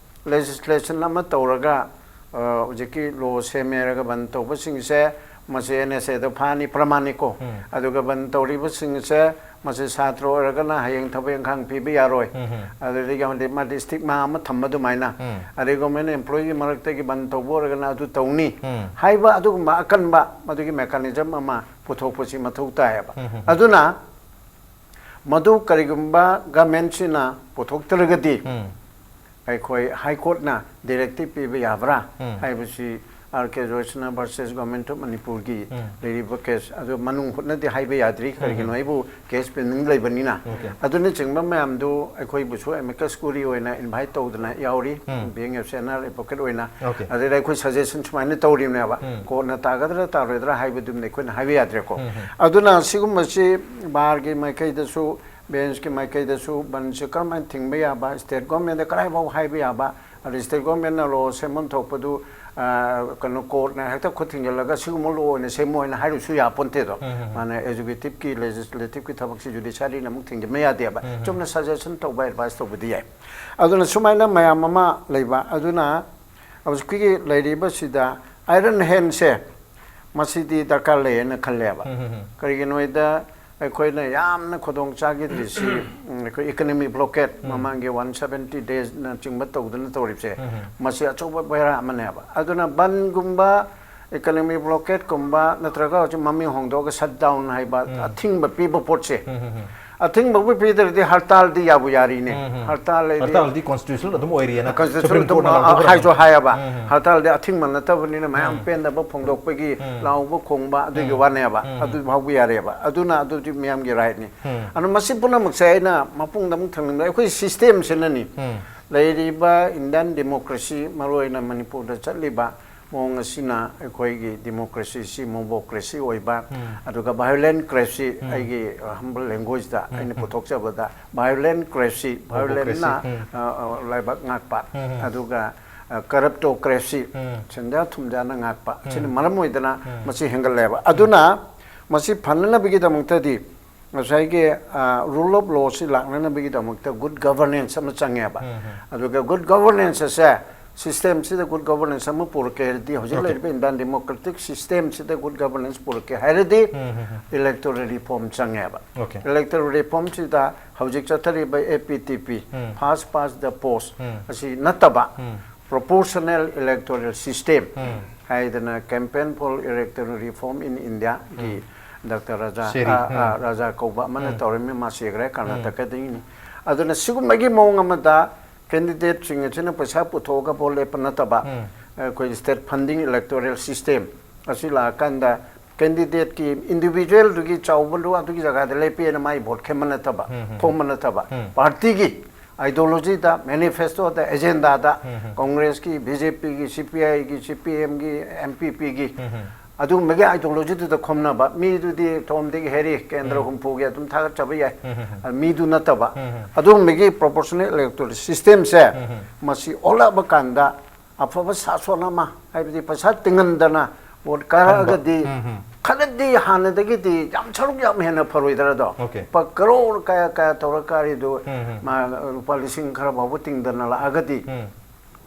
ꯂꯦꯖꯤꯁꯂꯦꯁꯟ ꯑꯃ ꯇꯧꯔꯒ, ꯑ, ꯍꯧꯖꯤꯛꯀꯤ ꯂꯣ ꯁꯦꯝꯃꯦ ꯍꯥꯏꯔꯒ ꯕꯟ ꯇꯧꯕꯁꯤꯡꯁꯦ, ꯃꯁꯤ ꯑꯦꯟ ꯑꯦꯁ ꯑꯦꯗ ꯐꯥꯅꯤ, ꯄ꯭ꯔꯃꯥꯅꯤꯀꯣ꯫ ꯎꯝ꯫ ꯑꯗꯨꯒ ꯕꯟ ꯇꯧꯔꯤꯕꯁꯤꯡꯁꯦ ꯃꯁꯤ ꯁꯥꯇ꯭ꯔ ꯑꯣꯏꯔꯒꯅ ꯍꯌꯦꯡ ꯊꯕꯛ ꯏꯪꯈꯥꯡ ꯄꯤꯕ ꯌꯥꯔꯣꯏ꯫ ꯎꯝ. ꯑꯗꯨꯗꯒꯤ ꯍꯧꯖꯤꯛ ꯃꯥꯗꯤ stigma ꯑꯃ ꯊꯝꯕ ꯑꯗꯨꯃꯥꯏꯅ, ꯎꯝ. ꯑꯗꯩ government employee ꯒꯤ ꯃꯔꯛꯇꯒꯤ ꯕꯟ ꯇꯧꯕ ꯑꯣꯏꯔꯒꯅ ꯑꯗꯨ ꯇꯧꯅꯤ ꯎꯝ. ꯍꯥꯏꯕ ꯑꯗꯨꯒꯨꯝꯕ ꯑꯀꯟꯕ ꯃꯗꯨꯒꯤ mechanism ꯑꯃ ꯄꯨꯊꯣꯛꯄꯁꯤ ꯃꯊꯧ ꯇꯥꯏꯌꯦꯕ꯫ ꯎꯝ. ꯑꯗꯨꯅ ꯃꯗꯨ ꯀꯔꯤꯒꯨꯝꯕ government ꯁꯤꯅ ꯄꯨꯊꯣꯛꯇ꯭ꯔꯒꯗꯤ ꯎꯝ. ꯑꯩꯈꯣꯏ High Court ꯅ directive ꯄꯤꯕ ꯌꯥꯕ꯭ꯔꯥ ꯎꯝ. ꯍꯥꯏꯕꯁꯤ R K Joysana versus Government of Manipur ꯒꯤ ꯎꯝ. ꯂꯩꯔꯤꯕ case ꯑꯗꯨ ꯃꯅꯨꯡ ꯍꯨꯠꯅꯗꯤ ꯍꯥꯏꯕ ꯌꯥꯗ꯭ꯔꯤ꯫ ꯀꯔꯤꯒꯤꯅꯣ ꯎꯝ. ꯑꯩꯕꯨ case pending ꯂꯩꯕꯅꯤꯅ꯫ Okay. ꯑꯗꯨꯅꯆꯤꯡꯕ ꯃꯌꯥꯝꯗꯨ ꯑꯩꯈꯣꯏꯕꯨꯁꯨ amicus curiae ꯑꯣꯏꯅ invite ꯇꯧꯗꯅ ꯌꯥꯎꯔꯤ, ꯎꯝ. being a senior advocate ꯑꯣꯏꯅ꯫ Okay. ꯑꯗꯨꯗ ꯑꯩꯈꯣꯏ suggestion ꯁꯨꯃꯥꯏꯅ ꯇꯧꯔꯤꯕꯅꯦꯕ, ꯎꯝ. court ꯅ ꯇꯥꯒꯗ꯭ꯔꯥ ꯇꯥꯔꯣꯏꯗ꯭ꯔꯥ ꯍꯥꯏꯕꯗꯨꯝꯗꯤ ꯑꯩꯈꯣꯏꯅ ꯍꯥꯏꯕ ꯌꯥꯗ꯭ꯔꯦꯀꯣ꯫ ꯎꯝ. ꯑꯗꯨꯅ ꯁꯤꯒꯨꯝꯕꯁꯤ bar ꯒꯤ ꯃꯥꯏꯀꯩꯗꯁꯨ, bench ꯀꯤ ꯃꯥꯏꯀꯩꯗꯁꯨ ꯕꯟꯁꯦ ꯀꯔꯝꯍꯥꯏꯅ ꯊꯤꯡꯕ ꯌꯥꯕ, state government ꯗ ꯀꯗꯥꯏꯐꯥꯎ ꯍꯥꯏꯕ ꯌꯥꯕ, ꯑꯗꯩ state government ꯅ law ꯁꯦꯝꯐꯝ ꯊꯣꯛꯄꯗꯨ, ꯑ, ꯀꯩꯅꯣ, court ꯅ ꯍꯦꯛꯇ ꯈꯨꯠ ꯊꯤꯡꯖꯤꯜꯂꯒ ꯁꯤꯒꯨꯝꯕ law ꯑꯣꯏꯅ ꯁꯦꯝꯃꯣ ꯍꯥꯏꯅ ꯍꯥꯏꯔꯨꯁꯨ ꯌꯥꯄꯣꯟꯇꯦꯗꯣ꯫ ꯎꯝ, ꯎꯝ, ꯎꯝ. ꯃꯥꯅ executive ꯀꯤ, legislative ꯀꯤ ꯊꯕꯛꯁꯤ judiciary ꯅ ꯑꯃꯨꯛ ꯊꯤꯡꯖꯤꯟꯕ ꯌꯥꯗꯦꯕ꯫ ꯎꯝ, ꯎꯝ. ꯆꯨꯝꯅ suggestion ꯇꯧꯕ, advice ꯇꯧꯕꯗꯤ ꯌꯥꯏ꯫ ꯑꯗꯨꯅ ꯁꯨꯃꯥꯏꯅ ꯃꯌꯥꯝ ꯑꯃ ꯂꯩꯕ, ꯑꯗꯨꯅ ꯍꯧꯖꯤꯛꯀꯤ ꯂꯩꯔꯤꯕꯁꯤꯗ iron hand ꯁꯦ ꯃꯁꯤꯗꯤ ꯗꯔꯀꯥꯔ ꯂꯩꯌꯦꯅ ꯈꯜꯂꯦꯕ꯫ ꯎꯝ, ꯎꯝ, ꯎꯝ. ꯀꯔꯤꯒꯤꯅꯣ ꯍꯥꯏꯗ ꯑꯩꯈꯣꯏꯅ ꯌꯥꯝꯅ ꯈꯨꯗꯣꯡ ꯆꯥꯈꯤꯗ꯭ꯔꯤꯁꯤ, ꯎꯝ, ꯑꯩꯈꯣꯏ economic blockade, ꯎꯝ. ꯃꯃꯥꯡꯒꯤ one seventy days ꯅꯆꯤꯡꯕ ꯇꯧꯗꯅ ꯇꯧꯔꯤꯕꯁꯦ, ꯎꯝ. ꯃꯁꯤ ꯑꯆꯧꯕ ꯕꯦꯔꯥ ꯑꯃꯅꯦꯕ꯫ ꯑꯗꯨꯅ ꯕꯟꯒꯨꯝꯕ, economic blockade ꯀꯨꯝꯕ, ꯅꯠꯇ꯭ꯔꯒ ꯍꯧꯖꯤꯛ ꯃꯃꯤꯡ ꯍꯣꯡꯗꯣꯛꯑꯒ shutdown ꯍꯥꯏꯕ, ꯎꯝ. ꯑꯊꯤꯡꯕ ꯄꯤꯕ ꯄꯣꯠꯁꯦ, ꯎꯝ, ꯎꯝ, ꯎꯝ. ꯑꯊꯤꯡꯕꯕꯨ ꯄꯤꯗ꯭ꯔꯗꯤ ꯍꯔꯇꯥꯜꯗꯤ ꯌꯥꯕꯨ ꯌꯥꯔꯤꯅꯦ꯫ ꯎꯝ, ꯎꯝ. ꯍꯔꯇꯥꯜ ꯍꯥꯏꯗꯤ ꯍꯔꯇꯥꯜꯗꯤ constitutional ꯑꯗꯨꯝ ꯑꯣꯏꯔꯤꯌꯦꯅ Constitutional Supreme ꯑꯗꯨꯝ Court ꯅ ꯂꯥꯎꯊꯣꯛꯈ꯭ꯔꯕꯅꯤ꯫ ꯍꯥꯏꯁꯨ ꯍꯥꯏꯌꯦꯕ, ꯎꯝ, ꯎꯝ. ꯍꯔꯇꯥꯜꯗꯤ ꯑꯊꯤꯡꯕ ꯅꯠꯇꯕꯅꯤꯅ ꯃꯌꯥꯝ ꯎꯝ. ꯄꯦꯟꯗꯕ ꯐꯣꯡꯗꯣꯛꯄꯒꯤ ꯎꯝ. ꯂꯥꯎꯕ ꯈꯣꯡꯕ ꯑꯗꯨꯒꯤ ꯎꯝ. ꯋꯥꯅꯦꯕ, ꯎꯝ. ꯑꯗꯨ ꯐꯥꯎꯕ ꯌꯥꯔꯦꯕ꯫ ꯑꯗꯨꯅ ꯑꯗꯨꯗꯤ ꯃꯤꯌꯥꯝꯒꯤ right ꯅꯤ꯫ ꯎꯝ. ꯑꯗꯨꯅ ꯃꯁꯤ ꯄꯨꯝꯅꯃꯛꯁꯦ ꯑꯩꯅ ꯃꯄꯨꯡꯗ ꯑꯃꯨꯛ ꯊꯝꯅꯤꯡꯕ, ꯑꯩꯈꯣꯏ system ꯁꯤꯅꯅꯤ꯫ ꯎꯝ. ꯂꯩꯔꯤꯕ Indian democracy, ꯃꯔꯨꯑꯣꯏꯅ ꯃꯅꯤꯄꯨꯔꯗ ꯆꯠꯂꯤꯕ ꯃꯑꯣꯡ ꯑꯁꯤꯅ ꯑꯩꯈꯣꯏꯒꯤ democracy ꯁꯤ mobocracy ꯑꯣꯏꯕ, ꯎꯝ. ꯑꯗꯨꯒ violentocracy, ꯎꯝ. ꯑꯩꯒꯤ humble language ꯗ ꯎꯝ, ꯑꯩꯅ ꯎꯝ. ꯄꯨꯊꯣꯛꯆꯕꯗ, violentocracy, Mobocracy, violent ꯅ, ꯎꯝ. ꯑ, ꯑ, ꯂꯩꯕꯥꯛ ꯉꯥꯛꯄ, ꯎꯝ, ꯎꯝ. ꯑꯗꯨꯒ, ꯑ, corruptocracy, ꯎꯝ. ꯁꯦꯟꯖꯥ ꯊꯨꯝꯖꯥꯅ ꯉꯥꯛꯄ, ꯎꯝ. ꯁꯤꯅ ꯃꯔꯝ ꯑꯣꯏꯗꯅ ꯎꯝ. ꯃꯁꯤ ꯍꯦꯟꯒꯠꯂꯦꯕ꯫ ꯑꯗꯨꯅ ꯃꯁꯤ ꯐꯅꯅꯕꯒꯤꯗꯃꯛꯇꯗꯤ ꯉꯁꯥꯏꯒꯤ, ꯑ, rule of law ꯁꯤ ꯂꯥꯛꯅꯅꯕꯒꯤꯗꯃꯛꯇ good governance ꯑꯃ ꯆꯪꯉꯦꯕ꯫ ꯎꯝ, ꯎꯝ. ꯑꯗꯨꯒ good governance ꯑꯁꯦ ꯁꯤꯁꯇꯦꯝꯁꯤꯗ ꯒꯨꯗ ꯒꯕꯔꯅꯦꯟꯁ ꯑꯃ ꯄꯨꯔꯛꯀꯦ ꯍꯥꯏꯔꯗꯤ, ꯍꯧꯖꯤꯛ Okay. ꯂꯩꯔꯤꯕ ꯏꯟꯗꯤꯌꯥꯟ ꯗꯦꯃꯣꯀ꯭ꯔꯦꯇꯤꯛ ꯁꯤꯁꯇꯦꯝꯁꯤꯗ ꯒꯨꯗ ꯒꯕꯔꯅꯦꯟꯁ ꯄꯨꯔꯛꯀꯦ ꯍꯥꯏꯔꯗꯤ, um, um, um. Electoral reform ꯆꯪꯉꯦꯕ꯫ Okay. ꯏꯂꯦꯛꯇꯣꯔꯦꯜ ꯔꯤꯐꯣꯔꯝꯁꯤꯗ ꯍꯧꯖꯤꯛ ꯆꯠꯊꯔꯤꯕ A P T P, um. First Past the Post, um. ꯑꯁꯤ ꯅꯠꯇꯕ, ꯎꯝ. Proportional Electoral System ꯎꯝ. ꯍꯥꯏꯗꯅ, Campaign for Electoral Reform in India ꯒꯤ ꯎꯝ. ꯗꯥꯛꯇꯔ ꯔꯥꯖꯥ, ꯁꯦꯔꯤ. ꯑ, ꯑ, ꯎꯝ. ꯔꯥꯖꯥ ꯀꯧꯕ ꯑꯃꯅ ꯎꯝ. ꯇꯧꯔꯝꯃꯤ, ꯃꯥ ꯁꯤꯈ꯭ꯔꯦ, ꯀꯔꯅꯥꯇꯀꯥꯗꯒꯤꯅꯤ꯫ ꯑꯗꯨꯅ ꯁꯤꯒꯨꯝꯕꯒꯤ ꯃꯑꯣꯡ ꯑꯃꯗ ꯀꯦꯟꯗꯤꯗꯦꯠꯁꯤꯡ ꯑꯁꯤꯅ ꯄꯩꯁꯥ ꯄꯨꯊꯣꯛꯑꯒ ꯚꯣꯠ ꯂꯦꯞꯄ ꯅꯠꯇꯕ, ꯎꯝ. ꯑꯩꯈꯣꯏ state funding electoral system ꯑꯁꯤ ꯂꯥꯛꯑꯀꯥꯟꯗ ꯀꯦꯟꯗꯤꯗꯦꯠꯀꯤ ꯏꯟꯗꯤꯚꯤꯖꯨꯋꯦꯜꯗꯨꯒꯤ ꯆꯥꯎꯕꯗꯨ ꯑꯗꯨꯒꯤ ꯖꯒꯥꯗ ꯂꯦꯞꯄꯦꯅ ꯃꯥꯒꯤ ꯚꯣꯠ ꯈꯦꯝꯕ ꯅꯠꯇꯕ, ꯎꯝ, ꯎꯝ. ꯈꯣꯝꯕ ꯅꯠꯇꯕ, ꯎꯝ. ꯄꯥꯔꯇꯤꯒꯤ ꯑꯥꯏꯗꯤꯌꯣꯂꯣꯖꯤꯗ, ꯃꯦꯅꯤꯐꯦꯁꯇꯣꯗ, ꯑꯦꯖꯦꯟꯗꯥꯗ, ꯎꯝ, ꯎꯝ. ꯀꯣꯡꯒ꯭ꯔꯦꯁꯀꯤ, ꯕꯤ ꯖꯦ ꯄꯤꯒꯤ, ꯁꯤ ꯄꯤ ꯑꯥꯏꯒꯤ, ꯁꯤ ꯄꯤ ꯑꯦꯝꯒꯤ, ꯑꯦꯝ ꯄꯤ ꯄꯤꯒꯤ, ꯎꯝ, ꯎꯝ. ꯑꯗꯨꯒꯨꯝꯕꯒꯤ ꯑꯥꯏꯗꯤꯌꯣꯂꯣꯖꯤꯗꯨꯗ ꯈꯣꯝꯅꯕ ꯃꯤꯗꯨꯗꯤ ꯇꯣꯝꯗꯒꯤ ꯍꯦꯔꯤ ꯀꯦꯟꯗ꯭ꯔ ꯎꯝ. ꯍꯨꯝꯐꯨꯒꯤ ꯑꯗꯨꯝ ꯊꯥꯒꯠꯆꯕ ꯌꯥꯏ꯫ ꯎꯝ, ꯎꯝ, ꯎꯝ. ꯑ, ꯃꯤꯗꯨ ꯅꯠꯇꯕ, ꯎꯝ, ꯎꯝ. ꯑꯗꯨꯒꯨꯝꯕꯒꯤ ꯄ꯭ꯔꯣꯄꯣꯔꯁꯅꯦꯜ ꯏꯂꯦꯛꯇꯣꯔꯦꯜ ꯁꯤꯁꯇꯦꯝꯁꯦ ꯎꯝ, ꯎꯝ. ꯃꯁꯤ ꯑꯣꯜꯂꯛꯑꯕ ꯀꯥꯟꯗ ꯑꯐꯕ ꯁꯥꯁꯣꯟ ꯑꯃ, ꯍꯥꯏꯕꯗꯤ ꯄꯩꯁꯥ ꯇꯤꯡꯍꯟꯗꯅ ꯚꯣꯠ ꯀꯥꯔꯛꯑꯒꯗꯤ ꯎꯝ, ꯎꯝ. ꯈꯔꯗꯤ ꯍꯥꯟꯅꯗꯒꯤꯗꯤ ꯌꯥꯝ ꯁꯔꯨꯛ ꯌꯥꯝ ꯍꯦꯟꯅ ꯐꯔꯣꯏꯗ꯭ꯔꯗꯣ? Okay. ꯂꯨꯄꯥ ꯀꯔꯣꯔ ꯀꯌꯥ ꯀꯌꯥ ꯇꯧꯔ ꯀꯥꯔꯤꯗꯨ, ꯎꯝ, ꯎꯝ. ꯃꯥ ꯂꯨꯄꯥ ꯂꯤꯁꯤꯡ ꯈꯔ ꯐꯥꯎꯕ ꯇꯤꯡꯗꯅ ꯂꯥꯛꯑꯒꯗꯤ ꯎꯝ.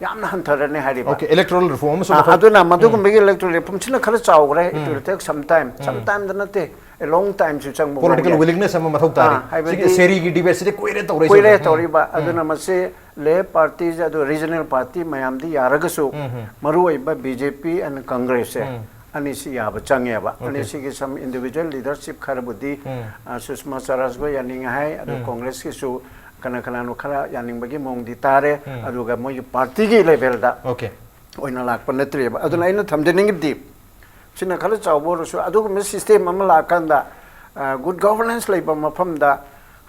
ꯌꯥꯝꯅ ꯍꯟꯊꯔꯅꯤ ꯍꯥꯏꯔꯤꯕ꯫ Okay, electoral reform ꯑꯃꯁꯨ ꯑ, ꯃꯊꯧ- ꯑꯗꯨꯅ ꯎꯝ. ꯃꯗꯨꯒꯨꯝꯕꯒꯤ ꯏꯂꯦꯛꯇꯣꯔꯦꯜ ꯔꯤꯐꯣꯔꯝꯁꯤꯅ ꯈꯔ ꯆꯥꯎꯈ꯭ꯔꯦ, it um. will take some time, um. some time ꯗ ꯅꯠꯇꯦ, a long time ꯁꯨ ꯆꯪꯕ Political ꯃꯑꯣꯡ ꯌꯥꯏ꯫ willingness ꯑꯃ ꯃꯊꯧ ꯇꯥꯔꯦ꯫ ꯑꯥ, ꯍꯥꯏꯕꯗꯤ ꯁꯤꯒꯤ ꯁꯦꯔꯤꯒꯤ ꯗꯤꯕꯦꯠꯁꯤꯗꯤ ꯀꯨꯏꯔꯦ ꯇꯧꯔꯛꯏꯁꯦ꯫ ꯀꯨꯏꯔꯦ ꯎꯝ. ꯇꯧꯔꯤꯕ꯫ ꯎꯝ. ꯑꯗꯨꯅ ꯃꯁꯤ ꯂꯦꯐ ꯄꯥꯔꯇꯤꯁ ꯑꯗꯨ ꯔꯤꯖꯅꯦꯜ ꯄꯥꯔꯇꯤ ꯃꯌꯥꯝꯗꯤ ꯌꯥꯔꯒꯁꯨ, ꯎꯝ, ꯎꯝ. ꯃꯔꯨ ꯑꯣꯏꯕ ꯕꯤ ꯖꯦ ꯄꯤ and ꯀꯪꯒ꯭ꯔꯦꯁꯁꯦ, ꯎꯝ. ꯑꯅꯤꯁꯤ ꯌꯥꯕ ꯆꯪꯉꯦꯕ꯫ Okay. ꯑꯅꯤꯁꯤꯒꯤ some individual leadership ꯈꯔꯕꯨꯗꯤ, ꯎꯝ. ꯑ, ꯁꯨꯁꯃꯥ ꯁ꯭ꯋꯔꯥꯖꯕꯨ ꯌꯥꯅꯤꯡꯉꯦ ꯍꯥꯏ, ꯑꯗꯨ ꯎꯝ. ꯀꯣꯡꯒ꯭ꯔꯦꯁꯀꯤꯁꯨ ꯀꯅꯥ ꯀꯅꯥꯅꯣ ꯈꯔ ꯌꯥꯅꯤꯡꯕꯒꯤ ꯃꯑꯣꯡꯗꯤ ꯇꯥꯔꯦ꯫ ꯎꯝ. ꯑꯗꯨꯒ ꯃꯣꯏꯒꯤ ꯄꯥꯔꯇꯤꯒꯤ ꯂꯦꯚꯦꯜꯗ Okay. ꯑꯣꯏꯅ ꯂꯥꯛꯄ ꯅꯠꯇ꯭ꯔꯦꯕ꯫ ꯑꯗꯨꯅ ꯑꯩꯅ ꯊꯝꯖꯅꯤꯡꯉꯤꯕꯗꯤ, ꯁꯤꯅ ꯈꯔ ꯆꯥꯎꯕ ꯑꯣꯏꯔꯁꯨ, ꯑꯗꯨꯒꯨꯝꯕ ꯁꯤꯁꯇꯦꯝ ꯑꯃ ꯂꯥꯛꯑꯀꯥꯟꯗ, ꯑ, ꯒꯨꯗ ꯒꯣꯚꯔꯅꯦꯟꯁ ꯂꯩꯕ ꯃꯐꯝꯗ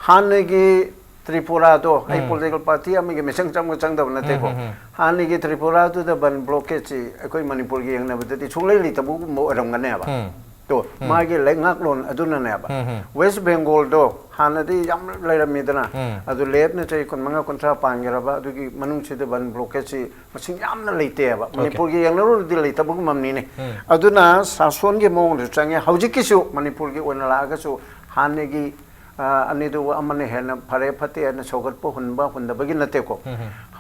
ꯍꯥꯟꯅꯒꯤ ꯇ꯭ꯔꯤꯄꯨꯔꯥꯗꯣ, ꯑꯩ ꯎꯝ. ꯄꯣꯂꯤꯇꯤꯀꯦꯜ ꯄꯥꯔꯇꯤ ꯑꯃꯒꯤ ꯃꯤꯆꯪ ꯆꯪꯕ ꯆꯪꯗꯕ ꯅꯠꯇꯦꯀꯣ, ꯎꯝ, ꯎꯝ, ꯎꯝ. ꯍꯥꯟꯅꯒꯤ ꯇ꯭ꯔꯤꯄꯨꯔꯥꯗꯨꯗ ꯕꯟ ꯕ꯭ꯂꯣꯀꯦꯠꯁꯤ ꯑꯩꯈꯣꯏ ꯃꯅꯤꯄꯨꯔꯒ ꯌꯦꯡꯅꯕꯗꯗꯤ ꯁꯨꯡꯂꯩ ꯂꯩꯇꯕꯒꯨꯝꯕ ꯑꯣꯏꯔꯝꯒꯅꯦꯕ꯫ ꯎꯝ. ꯇꯣ, ꯎꯝ. ꯃꯥꯒꯤ ꯂꯩꯉꯥꯛꯂꯣꯟ ꯑꯗꯨꯅꯅꯦꯕ꯫ ꯎꯝ, ꯎꯝ. ꯋꯦꯁ ꯕꯦꯡꯒꯣꯜꯗꯣ ꯍꯥꯟꯅꯗꯤ ꯌꯥꯝ ꯂꯩꯔꯝꯃꯤꯗꯅ, ꯎꯝ. ꯑꯗꯨ ꯂꯦꯐꯅ ꯆꯍꯤ ꯀꯨꯟꯃꯉꯥ ꯀꯨꯟꯊ꯭ꯔꯥ ꯄꯥꯟꯈ꯭ꯔꯕ, ꯑꯗꯨꯒꯤ ꯃꯅꯨꯡꯁꯤꯗ ꯕꯟ ꯕ꯭ꯂꯣꯀꯦꯠꯁꯤ ꯃꯁꯤꯡ ꯌꯥꯝꯅ ꯂꯩꯇꯦꯕ꯫ Okay. ꯃꯅꯤꯄꯨꯔꯒꯤ ꯌꯦꯡꯅꯔꯨꯔꯗꯤ ꯂꯩꯇꯕꯒꯨꯝꯕꯅꯤꯅꯦ꯫ ꯎꯝ. ꯑꯗꯨꯅ ꯁꯥꯁꯣꯟꯒꯤ ꯃꯑꯣꯡꯗꯁꯨ ꯆꯪꯉꯦ꯫ ꯍꯧꯖꯤꯛꯀꯤꯁꯨ ꯃꯅꯤꯄꯨꯔꯒꯤ ꯑꯣꯏꯅ ꯂꯥꯛꯑꯒꯁꯨ ꯍꯥꯟꯅꯒꯤ ꯑ, ꯑꯅꯤꯗꯨ ꯑꯃꯅ ꯍꯦꯟꯅ ꯐꯔꯦ ꯐꯠꯇꯦ ꯍꯥꯏꯅ ꯁꯧꯒꯠꯄ ꯍꯨꯟꯕ ꯍꯨꯟꯗꯕꯒꯤ ꯅꯠꯇꯦꯀꯣ꯫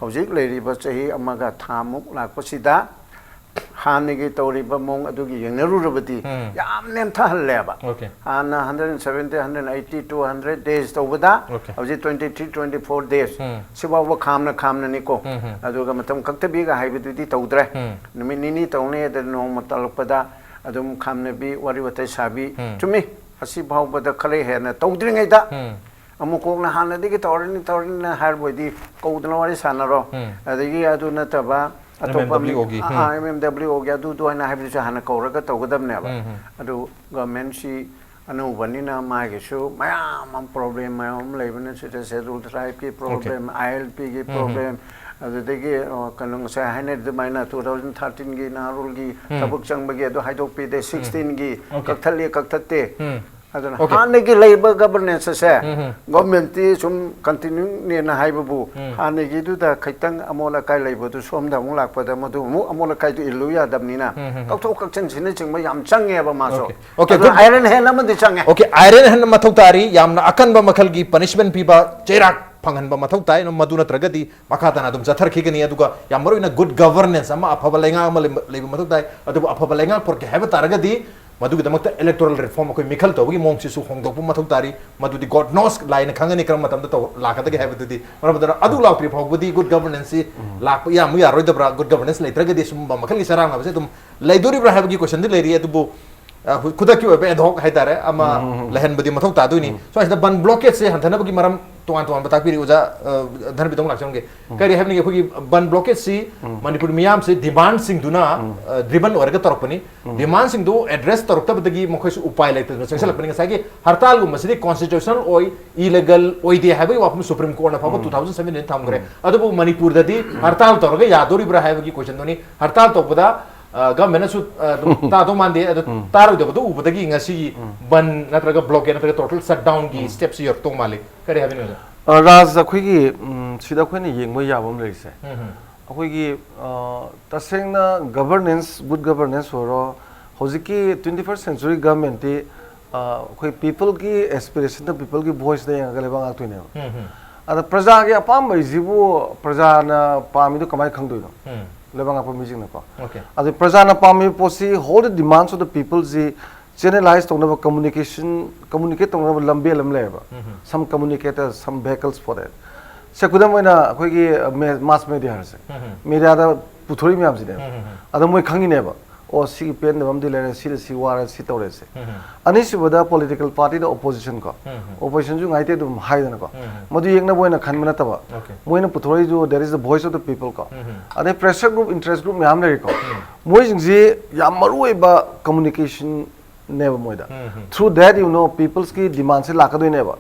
ꯍꯧꯖꯤꯛ ꯂꯩꯔꯤꯕ ꯆꯍꯤ ꯑꯃꯒ ꯊꯥꯃꯨꯛ ꯂꯥꯛꯄꯁꯤꯗ ꯍꯥꯟꯅꯒꯤ ꯇꯧꯔꯤꯕ ꯃꯑꯣꯡ ꯑꯗꯨꯒꯤ ꯌꯦꯡꯅꯔꯨꯔꯕꯗꯤ ꯎꯝ꯫ ꯌꯥꯝ ꯅꯦꯝꯊꯍꯜꯂꯦꯕ꯫ Okay꯫ ꯍꯥꯟꯅ hundred seventy, hundred eighty, two hundred days ꯇꯧꯕꯗ Okay꯫ ꯍꯧꯖꯤꯛ twenty three, twenty four days ꯎꯝ꯫ ꯁꯤꯐꯥꯎꯕ ꯈꯥꯝꯅ ꯈꯥꯝꯅꯅꯤꯀꯣ꯫ ꯎꯝ, ꯎꯝ꯫ ꯑꯗꯨꯒ ꯃꯇꯝ ꯀꯛꯇꯕꯤꯒ ꯍꯥꯏꯕꯗꯨꯗꯤ ꯇꯧꯗ꯭ꯔꯦ꯫ ꯎꯝ꯫ ꯅꯨꯃꯤꯠ ꯅꯤꯅꯤ ꯇꯧꯅꯤ, ꯑꯗ ꯅꯣꯡꯃ ꯇꯜꯂꯛꯄꯗ ꯑꯗꯨꯝ ꯈꯥꯝꯅꯕꯤ, ꯋꯥꯔꯤ ꯋꯥꯇꯥꯏ ꯁꯥꯕꯤ꯫ ꯎꯝ꯫ ꯆꯨꯝꯃꯤ꯫ ꯑꯁꯤ ꯐꯥꯎꯕꯗ ꯈꯔ ꯍꯦꯟꯅ ꯇꯧꯗ꯭ꯔꯤꯉꯩꯗ ꯎꯝ꯫ ꯑꯃꯨꯛ ꯀꯣꯛꯅ ꯍꯥꯟꯅꯗꯒꯤ ꯇꯧꯔꯅꯤ ꯇꯧꯔꯅꯤꯅ ꯍꯥꯏꯔꯕꯣꯏꯗꯤ ꯀꯧꯗꯅ ꯋꯥꯔꯤ ꯁꯥꯟꯅꯔꯣ꯫ ꯎꯝ꯫ ꯑꯗꯒꯤ ꯑꯗꯨ ꯅꯠꯇꯕ ꯑꯇꯣꯞꯄ ꯃꯤ-, M M W O ꯒꯤ, ꯑꯥ, ꯎꯝ꯫ ꯑꯥ, M M W O ꯒꯤ ꯑꯗꯨꯗꯣ ꯍꯥꯏꯅ ꯍꯥꯏꯕꯗꯨꯁꯨ ꯍꯥꯟꯅ ꯀꯧꯔꯒ ꯇꯧꯒꯗꯕꯅꯦꯕ꯫ ꯎꯝ, ꯎꯝ꯫ ꯑꯗꯨ ꯒꯚꯔꯟꯃꯦꯟꯁꯤ ꯑꯅꯧꯕꯅꯤꯅ ꯃꯥꯒꯤꯁꯨ ꯃꯌꯥꯝ ꯑꯃ problem ꯃꯌꯥꯝ ꯑꯃ ꯂꯩꯕꯅ ꯁꯤꯗ Scheduled Tribe ꯀꯤ Okay꯫ Problem, I L P ꯒꯤ ꯎꯝ, ꯎꯝ꯫ Problem, ꯑꯗꯨꯗꯒꯤ, ꯑ, ꯀꯩꯅꯣ ꯉꯁꯥꯏ ꯍꯥꯏꯅꯔꯤ ꯑꯗꯨꯃꯥꯏꯅ two thousand thirteen ꯒꯤ ꯅꯍꯥꯔꯣꯜꯒꯤ ꯎꯝ꯫ ꯊꯕꯛ ꯆꯪꯕꯒꯤ ꯑꯗꯨ ꯍꯥꯏꯗꯣꯛꯄꯤꯗꯦ, ꯎꯝ꯫ Sixteen ꯒꯤ Okay꯫ ꯀꯛꯊꯠꯂꯤ ꯀꯛꯊꯠꯇꯦ꯫ ꯎꯝ꯫ ꯑꯗꯨꯅ Okay꯫ ꯍꯥꯟꯅꯒꯤ ꯂꯩꯕ governance ꯑꯁꯦ ꯎꯝ, ꯎꯝ꯫ Government ꯇꯤ ꯁꯨꯝ continue ꯅꯦꯅ ꯍꯥꯏꯕꯕꯨ ꯎꯝ꯫ ꯍꯥꯟꯅꯒꯤꯗꯨꯗ ꯈꯤꯇꯪ ꯑꯃꯣꯠ ꯑꯀꯥꯏ ꯂꯩꯕꯗꯨ ꯁꯣꯝꯗ ꯑꯃꯨꯛ ꯂꯥꯛꯄꯗ ꯃꯗꯨ ꯑꯃꯨꯛ ꯑꯃꯣꯠ ꯑꯀꯥꯏꯗꯨ ꯏꯜꯂꯨ ꯌꯥꯗꯕꯅꯤꯅ ꯎꯝ, ꯎꯝ, ꯎꯝ꯫ ꯀꯛꯊꯣꯛ ꯀꯛꯁꯤꯟ ꯁꯤꯅꯆꯤꯡꯕ ꯌꯥꯝ ꯆꯪꯉꯦꯕ ꯃꯥꯁꯨ꯫ Okay꯫ Okay, ꯑꯗꯨꯅ good꯫ Iron hand ꯑꯃꯗꯤ ꯆꯪꯉꯦ꯫ Okay, iron hand ꯃꯊꯧ ꯇꯥꯔꯤ, ꯌꯥꯝꯅ ꯑꯀꯟꯕ ꯃꯈꯜꯒꯤ punishment ꯄꯤꯕ, ꯆꯩꯔꯥꯛ ꯐꯪꯍꯟꯕ ꯃꯊꯧ ꯇꯥꯏ꯫ ꯃꯗꯨ ꯅꯠꯇ꯭ꯔꯒꯗꯤ ꯃꯈꯥ ꯇꯥꯅ ꯑꯗꯨꯝ ꯆꯠꯊꯔꯛꯈꯤꯒꯅꯤ꯫ ꯑꯗꯨꯒ ꯌꯥꯝ ꯃꯔꯨꯑꯣꯏꯅ good governance ꯑꯃ, ꯑꯐꯕ ꯂꯩꯉꯥꯛ ꯑꯃ ꯂꯩꯕ, ꯂꯩꯕ ꯃꯊꯧ ꯇꯥꯏ꯫ ꯑꯗꯨꯕꯨ ꯑꯐꯕ ꯂꯩꯉꯥꯛ ꯄꯨꯔꯛꯀꯦ ꯍꯥꯏꯕ ꯇꯥꯔꯒꯗꯤ ꯃꯗꯨꯒꯤꯗꯃꯛꯇ electoral reform, ꯑꯩꯈꯣꯏ ꯃꯤꯈꯜ ꯇꯧꯕꯒꯤ ꯃꯑꯣꯡꯁꯤꯁꯨ ꯍꯣꯡꯗꯣꯛꯄ ꯃꯊꯧ ꯇꯥꯔꯤ꯫ ꯃꯗꯨꯗꯤ God knows, ꯂꯥꯏꯅ ꯈꯪꯒꯅꯤ ꯀꯔꯝꯕ ꯃꯇꯝꯗ ꯇꯧ-, ꯂꯥꯛꯀꯗꯒꯦ ꯍꯥꯏꯕꯗꯨꯗꯤ꯫ ꯃꯔꯝ ꯑꯗꯨꯅ ꯑꯗꯨ ꯂꯥꯛꯇ꯭ꯔꯤ ꯐꯥꯎꯕꯗꯤ good governance ꯁꯤ ꯎꯝ꯫ ꯂꯥꯛꯄ ꯌꯥꯝꯕ ꯌꯥꯔꯣꯏꯗꯕ꯭ꯔꯥ? Good governance ꯂꯩꯇ꯭ꯔꯒꯗꯤ ꯁꯨꯝꯕ ꯃꯈꯜꯒꯤ ꯆꯔꯥꯡꯅꯕꯁꯦ ꯑꯗꯨꯝ ꯂꯩꯗꯣꯔꯤꯕ꯭ꯔꯥ ꯍꯥꯏꯕꯒꯤ question ꯗꯤ ꯂꯩꯔꯤ꯫ ꯑꯗꯨꯕꯨ, ꯑ, ꯍꯨ-, ꯈꯨꯗꯛꯀꯤ ꯑꯣꯏꯕ ad hoc ꯍꯥꯏꯇꯥꯔꯦ, ꯑꯃ ꯎꯝ, ꯎꯝ, ꯎꯝ꯫ ꯂꯩꯍꯟꯕꯗꯤ ꯃꯊꯧ ꯇꯥꯗꯣꯏꯅꯤ꯫ ꯎꯝ꯫ ꯁ꯭ꯋꯥꯏꯁꯤꯗ ꯕꯟ blockade ꯁꯦ ꯍꯟꯊꯅꯕꯒꯤ ꯃꯔꯝ ꯇꯣꯉꯥꯟ ꯇꯣꯉꯥꯟꯕ ꯇꯥꯛꯄꯤꯔꯤ ꯑꯣꯖꯥ, ꯑ, ꯙꯔꯃꯕꯤꯔ ꯂꯥꯛꯆꯔꯝꯒꯦ꯫ ꯎꯝ꯫ ꯀꯔꯤ ꯍꯥꯏꯕꯅꯤ? ꯑꯩꯈꯣꯏꯒꯤ ꯕꯟ blockade ꯁꯤ ꯎꯝ꯫ ꯃꯅꯤꯄꯨꯔ ꯃꯤꯌꯥꯝꯁꯤ demand ꯁꯤꯡꯗꯨꯅ, ꯎꯝ꯫ ꯑ, driven ꯑꯣꯏꯔꯒ ꯇꯧꯔꯛꯄꯅꯤ꯫ ꯎꯝ꯫ Demand ꯁꯤꯡꯗꯨ address ꯇꯧꯔꯛꯇꯕꯗꯒꯤ ꯃꯈꯣꯏꯁꯨ ꯎꯄꯥꯏ ꯂꯩꯇꯗꯅ ꯆꯪꯁꯤꯜꯂꯛꯄꯅꯤ꯫ ꯎꯝ꯫ ꯉꯁꯥꯏꯒꯤ ꯍꯔꯇꯥꯜꯒꯨꯝꯕꯁꯤꯗꯤ constitutional ꯑꯣꯏ, illegal ꯑꯣꯏꯗꯦ ꯍꯥꯏꯕꯒꯤ ꯋꯥꯐꯝ Supreme Court ꯅ ꯐꯥꯎꯕ ꯎꯝ꯫ two thousand seventeen ꯊꯝꯈ꯭ꯔꯦ꯫ ꯎꯝ꯫ ꯑꯗꯨꯕꯨ ꯃꯅꯤꯄꯨꯔꯗꯗꯤ ꯎꯝ꯫ ꯍꯔꯇꯥꯜ ꯇꯧꯔꯒ ꯌꯥꯗꯣꯔꯤꯕ꯭ꯔꯥ ꯍꯥꯏꯕꯒꯤ question ꯗꯨꯅꯤ꯫ ꯍꯔꯇꯥꯜ ꯇꯧꯕꯗ, ꯑ, government ꯅꯁꯨ, ꯑ, ꯑꯗꯨꯝ ꯇꯥꯗꯧ ꯃꯥꯟꯗꯦ꯫ ꯑꯗꯨ ꯎꯝ꯫ ꯇꯥꯔꯣꯏꯗꯕꯗꯨ ꯎꯕꯗꯒꯤ ꯉꯁꯤꯒꯤ ꯎꯝ꯫ ꯕꯟ ꯅꯠꯇ꯭ꯔꯒ blockade ꯅꯠꯇ꯭ꯔꯒ total shutdown ꯒꯤ ꯎꯝ꯫ Step ꯁꯤ ꯌꯧꯔꯛꯇꯧ ꯃꯥꯜꯂꯤ꯫ ꯀꯔꯤ ꯍꯥꯏꯕꯤꯅꯤꯡꯉꯤ ꯑꯣꯖꯥ? ꯑ, ꯔꯥꯖ, ꯑꯩꯈꯣꯏꯒꯤ, ꯎꯝ, ꯁꯤꯗ ꯑꯩꯈꯣꯏꯅ ꯌꯦꯡꯕ ꯌꯥꯕ ꯑꯃ ꯂꯩꯔꯤꯁꯦ, ꯎꯝ, ꯎꯝ꯫ ꯑꯩꯈꯣꯏꯒꯤ, ꯑ, ꯇꯁꯦꯡꯅ governance, good governance ꯑꯣꯏꯔꯣ, ꯍꯧꯖꯤꯛꯀꯤ twenty first century government T ꯑꯩꯈꯣꯏ ꯄꯤꯄꯜꯒꯤ ꯑꯦꯁꯄꯤꯔꯦꯁꯟꯗ, ꯄꯤꯄꯜꯒꯤ ꯚꯣꯏꯁꯇ ꯌꯦꯡꯉꯒ ꯂꯩꯕꯥꯛ ꯉꯥꯛꯇꯣꯏꯅꯦꯕ꯫ ꯑꯗ ꯄ꯭ꯔꯖꯥꯒꯤ ꯑꯄꯥꯝꯕ ꯍꯥꯏꯁꯤꯕꯨ ꯄ꯭ꯔꯖꯥꯅ ꯄꯥꯝꯃꯤꯗꯣ ꯀꯃꯥꯏꯅ ꯈꯪꯗꯣꯏꯅꯣ? ꯂꯩꯕꯥꯛ ꯉꯥꯛꯄ ꯃꯤꯁꯤꯡꯅꯀꯣ꯫ Okay. ꯑꯗ ꯄ꯭ꯔꯖꯥꯅ ꯄꯥꯝꯃꯤꯕ ꯄꯣꯠꯁꯤ, ꯍꯣꯜ ꯗ ꯗꯤꯃꯥꯟꯁ ꯑꯣꯐ ꯗ ꯄꯤꯄꯜꯁꯤ ꯆꯦꯅꯦꯂꯥꯏꯁ ꯇꯧꯅꯕ, ꯀꯝꯃꯨꯅꯤꯀꯦꯁꯟ, ꯀꯝꯃꯨꯅꯤꯀꯦꯠ ꯇꯧꯅꯕ ꯂꯝꯕꯦꯜ ꯑꯃ ꯂꯩꯌꯦꯕ꯫ Some communicators, some vehicles for that. ꯁꯦ, ꯈꯨꯗꯝ ꯑꯣꯏꯅ ꯑꯩꯈꯣꯏꯒꯤ ꯃꯥꯁ ꯃꯦꯗꯤꯌꯥꯁꯦ, ꯃꯦꯗꯤꯌꯥꯗ ꯄꯨꯊꯣꯔꯛꯏ ꯃꯌꯥꯝꯁꯤꯅꯦꯕ꯫ ꯑꯗꯣ ꯃꯣꯏ ꯈꯪꯉꯤꯅꯦꯕ, ꯑꯣ, ꯁꯤꯒꯤ ꯄꯦꯟꯗꯕ ꯑꯃꯗꯤ ꯂꯩꯔꯦ, ꯁꯤꯗ ꯁꯤ ꯋꯥꯔꯦ, ꯁꯤ ꯇꯧꯔꯦꯁꯦ꯫ ꯑꯅꯤꯁꯨꯕꯗ ꯄꯣꯂꯤꯇꯤꯀꯦꯜ ꯄꯥꯔꯇꯤꯗ ꯑꯣꯄꯣꯖꯤꯁꯟ ꯀꯣ, ꯑꯣꯄꯣꯖꯤꯁꯟꯁꯨ ꯉꯥꯏꯇꯦ ꯑꯗꯨꯝ ꯍꯥꯏꯗꯅꯀꯣ꯫ ꯃꯗꯨ ꯌꯦꯛꯅꯕ ꯑꯣꯏꯅ ꯈꯟꯕ ꯅꯠꯇꯕ, Okay. ꯃꯣꯏꯅ ꯄꯨꯊꯣꯔꯛꯏꯁꯨ, there is the voice of the people ꯀꯣ꯫ ꯑꯗꯩ ꯄ꯭ꯔꯦꯁꯔ ꯒ꯭ꯔꯨꯞ, ꯏꯟꯇꯔꯦꯁ ꯒ꯭ꯔꯨꯞ ꯃꯌꯥꯝ ꯂꯩꯔꯤꯀꯣ꯫ ꯃꯣꯏꯁꯤꯡꯁꯤ ꯌꯥꯝ ꯃꯔꯨ ꯑꯣꯏꯕ ꯀꯝꯃꯨꯅꯤꯀꯦꯁꯟꯅꯦꯕ ꯃꯣꯏꯗ꯫ Through that, you know, ꯄꯤꯄꯜꯁꯀꯤ ꯗꯤꯃꯥꯟꯁꯦ ꯂꯥꯛꯀꯗꯣꯏꯅꯦꯕ꯫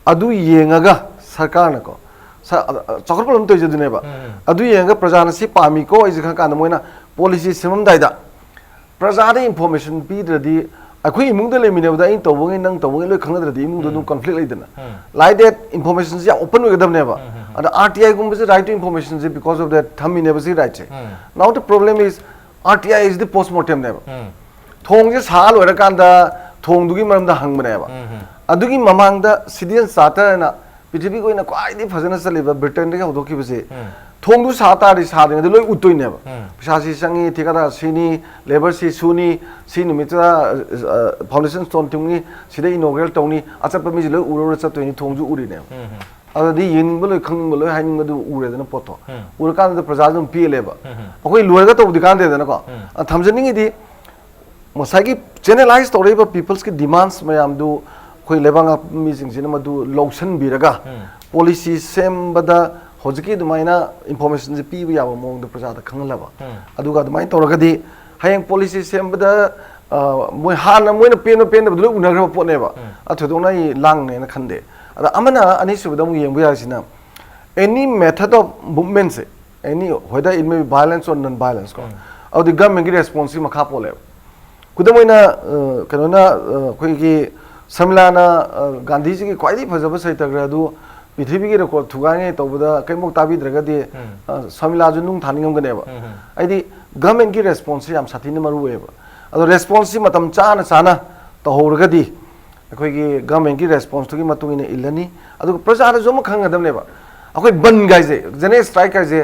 ꯑꯗꯨ ꯌꯦꯡꯉꯒ ꯁꯔꯀꯥꯔꯅꯀꯣ, ꯁ-, ꯑ, ꯑ, ꯆꯥꯎꯈꯠꯄ ꯂꯝ ꯇꯧꯔꯤꯁꯦ ꯑꯗꯨꯅꯦꯕ꯫ ꯑꯗꯨ ꯌꯦꯡꯉꯒ ꯄ꯭ꯔꯖꯥꯅ ꯁꯤ ꯄꯥꯝꯃꯤꯀꯣ ꯑꯩꯁꯦ ꯈꯪ ꯀꯥꯟꯗ, ꯃꯣꯏꯅ ꯄꯣꯂꯤꯁꯤ ꯁꯦꯝꯃꯝꯗꯥꯏꯗ ꯄ꯭ꯔꯖꯥꯗ ꯏꯟꯐꯣꯔꯃꯦꯁꯟ ꯄꯤꯗ꯭ꯔꯗꯤ, ꯑꯩꯈꯣꯏ ꯏꯃꯨꯡꯗ ꯂꯩꯃꯤꯟꯅꯕꯗ ꯑꯩꯅ ꯇꯧꯕꯉꯩ ꯅꯪ ꯇꯧꯕꯉꯩ ꯂꯣꯏ ꯈꯪꯅꯗ꯭ꯔꯗꯤ ꯏꯃꯨꯡꯗ ꯑꯗꯨꯝ ꯀꯟꯐ꯭ꯂꯤꯛ ꯂꯩꯗꯅ꯫ Like that, ꯏꯟꯐꯣꯔꯃꯦꯁꯟꯁꯦ ꯌꯥꯝ ꯑꯣꯄꯟ ꯑꯣꯏꯒꯗꯕꯅꯦꯕ꯫ ꯑꯗ ꯑꯥꯔ ꯇꯤ ꯑꯥꯏꯒꯨꯝꯕꯁꯦ, right to informationꯁꯦ, because of that ꯊꯝꯃꯤꯅꯦꯕ ꯁꯤ ꯔꯥꯏꯠꯁꯦ꯫ Now the problem is, R T I is the postmortemꯅꯦꯕ꯫ ꯊꯣꯡꯁꯦ ꯁꯥ ꯂꯣꯏꯔꯀꯥꯟꯗ ꯊꯣꯡꯗꯨꯒꯤ ꯃꯔꯝꯗ ꯍꯪꯕꯅꯦꯕ꯫ ꯑꯗꯨꯒꯤ ꯃꯃꯥꯡꯗ ꯁꯤꯗꯤꯌꯟ ꯆꯥꯔꯇꯔꯅ ꯄ꯭ꯔꯤꯊꯤꯕꯤꯒꯤ ꯑꯣꯏꯅ ꯈ꯭ꯋꯥꯏꯗꯒꯤ ꯐꯖꯅ ꯆꯠꯂꯤꯕ ꯕ꯭ꯔꯤꯇꯦꯟꯗꯒꯤ ꯍꯧꯗꯣꯛꯈꯤꯕꯁꯦ, ꯊꯣꯡꯗꯨ ꯁꯥ ꯇꯥꯔꯗꯤ ꯁꯥꯗ꯭ꯔꯤꯉꯩꯗ ꯂꯣꯏ ꯎꯠꯇꯣꯏꯅꯦꯕ꯫ ꯄꯩꯁꯥ ꯁꯤ ꯆꯪꯉꯤ, ꯊꯤꯀꯥꯗꯥꯔ ꯁꯤꯅꯤ, ꯂꯦꯕꯔ ꯁꯤ ꯁꯨꯅꯤ, ꯁꯤ ꯅꯨꯃꯤꯠꯇꯨꯗ, ꯑ, ꯐꯥꯎꯟꯗꯦꯁꯟ ꯁ꯭ꯇꯣꯟ ꯊꯤꯡꯉꯤ, ꯁꯤꯗ ꯏꯅꯣꯒ꯭ꯔꯦꯜ ꯇꯧꯅꯤ, ꯑꯆꯠꯄ ꯃꯤꯁꯦ ꯂꯣꯏ ꯎꯔ ꯎꯔ ꯆꯠꯇꯣꯏꯅꯤ, ꯊꯣꯡꯁꯨ ꯎꯔꯤꯅꯦꯕ꯫ ꯑꯗꯨꯗꯤ ꯌꯦꯡꯅꯤꯡꯕ ꯂꯣꯏ, ꯈꯪꯅꯤꯡꯕ ꯂꯣꯏ, ꯍꯥꯏꯅꯤꯡꯕꯗꯨ ꯎꯔꯦꯗꯅ ꯄꯣꯠꯇꯣ꯫ ꯎꯔꯀꯥꯟꯗ ꯄ꯭ꯔꯖꯥꯁꯨ ꯑꯗꯨꯝ ꯄꯦꯜꯂꯦꯕ꯫ ꯑꯩꯈꯣꯏ ꯂꯣꯏꯔꯒ ꯇꯧꯕꯗꯤ ꯀꯥꯟꯗꯦꯗꯅꯀꯣ꯫ ꯑ, ꯊꯝꯖꯅꯤꯡꯉꯤꯗꯤ, ꯉꯁꯥꯏꯒꯤ ꯆꯦꯅꯦꯂꯥꯏꯁ ꯇꯧꯔꯛꯏꯕ ꯄꯤꯄꯜꯁꯀꯤ ꯗꯤꯃꯥꯟꯁ ꯃꯌꯥꯝꯗꯨ ꯑꯩꯈꯣꯏ ꯂꯩꯕꯥꯛ ꯉꯥꯛꯄ ꯃꯤꯁꯤꯡꯁꯤꯅ ꯃꯗꯨ ꯂꯧꯁꯤꯟꯕꯤꯔꯒ, ꯄꯣꯂꯤꯁꯤ ꯁꯦꯝꯕꯗ ꯍꯧꯖꯤꯛꯀꯤ ꯑꯗꯨꯃꯥꯏꯅ ꯏꯟꯐꯣꯔꯃꯦꯁꯟꯁꯦ ꯄꯤꯕ ꯌꯥꯕ ꯃꯑꯣꯡꯗ ꯄ꯭ꯔꯖꯥꯗ ꯈꯪꯍꯜꯂꯕ꯫ ꯑꯗꯨꯒ ꯑꯗꯨꯃꯥꯏꯅ ꯇꯧꯔꯒꯗꯤ ꯍꯌꯦꯡ ꯄꯣꯂꯤꯁꯤ ꯁꯦꯝꯕꯗ, ꯑ, ꯃꯣꯏ ꯍꯥꯟꯅ ꯃꯣꯏꯅ ꯄꯦꯟꯕ ꯄꯦꯟꯗꯕꯗꯨ ꯂꯣꯏ ꯎꯅꯈ꯭ꯔꯕ ꯄꯣꯠꯅꯦꯕ꯫ ꯑ, ꯊꯣꯏꯗꯣꯛꯅ ꯑꯩ ꯂꯥꯡꯅꯦꯅ ꯈꯟꯗꯦ꯫ ꯑꯗ ꯑꯃꯅ, ꯑꯅꯤꯁꯨꯕꯗ ꯑꯃꯨꯛ ꯌꯦꯡꯕ ꯌꯥꯔꯤꯁꯤꯅ, any method of movementꯁꯦ, any, whether it may be violence or non-violence ꯀꯣ, ꯑꯗꯨꯗꯤ ꯒꯚꯔꯟꯃꯦꯟꯒꯤ ꯔꯦꯁꯄꯣꯟꯁꯀꯤ ꯃꯈꯥ ꯄꯣꯜꯂꯦꯕ꯫ ꯈꯨꯗꯝ ꯑꯣꯏꯅ, ꯑ, ꯀꯩꯅꯣꯅ, ꯑ, ꯑꯩꯈꯣꯏꯒꯤ ꯁꯃꯤꯂꯥꯅ, ꯑ, ꯒꯥꯟꯙꯤꯖꯤꯒꯤ ꯈ꯭ꯋꯥꯏꯗꯒꯤ ꯐꯖꯕ ꯁꯩꯇꯒ꯭ꯔ ꯑꯗꯨ ꯄ꯭ꯔꯤꯊꯤꯕꯤꯒꯤ ꯔꯦꯀꯣꯔꯗ ꯊꯨꯒꯥꯏꯅꯤ ꯇꯧꯕꯗ ꯀꯔꯤꯃꯨꯛ ꯇꯥꯕꯤꯗ꯭ꯔꯒꯗꯤ, ꯑ, ꯁꯃꯤꯂꯥꯁꯨ ꯅꯨꯡ ꯊꯥꯅꯤꯡꯉꯝꯒꯅꯦꯕ꯫ ꯍꯥꯏꯗꯤ ꯒꯚꯔꯟꯃꯦꯟꯒꯤ ꯔꯦꯁꯄꯣꯟꯁꯁꯤ ꯌꯥꯝ ꯁꯥꯊꯤꯅ ꯃꯔꯨ ꯑꯣꯏꯌꯦꯕ꯫ ꯑꯗꯣ ꯔꯦꯁꯄꯣꯟꯁꯁꯤ ꯃꯇꯝ ꯆꯥꯅ ꯆꯥꯅ ꯇꯧꯍꯧꯔꯒꯗꯤ ꯑꯩꯈꯣꯏꯒꯤ ꯒꯚꯔꯟꯃꯦꯟꯠꯀꯤ ꯔꯦꯁꯄꯣꯟꯁꯇꯨꯒꯤ ꯃꯇꯨꯡ ꯏꯟꯅ ꯏꯜꯂꯅꯤ꯫ ꯑꯗꯨꯒ ꯄ꯭ꯔꯖꯥꯅꯁꯨ ꯑꯃ ꯈꯪꯒꯗꯕꯅꯦꯕ, ꯑꯩꯈꯣꯏ ꯕꯟ ꯍꯥꯏꯁꯦ, ꯖꯦꯅꯔꯦꯜ ꯁ꯭ꯇ꯭ꯔꯥꯏꯛ ꯍꯥꯏꯁꯦ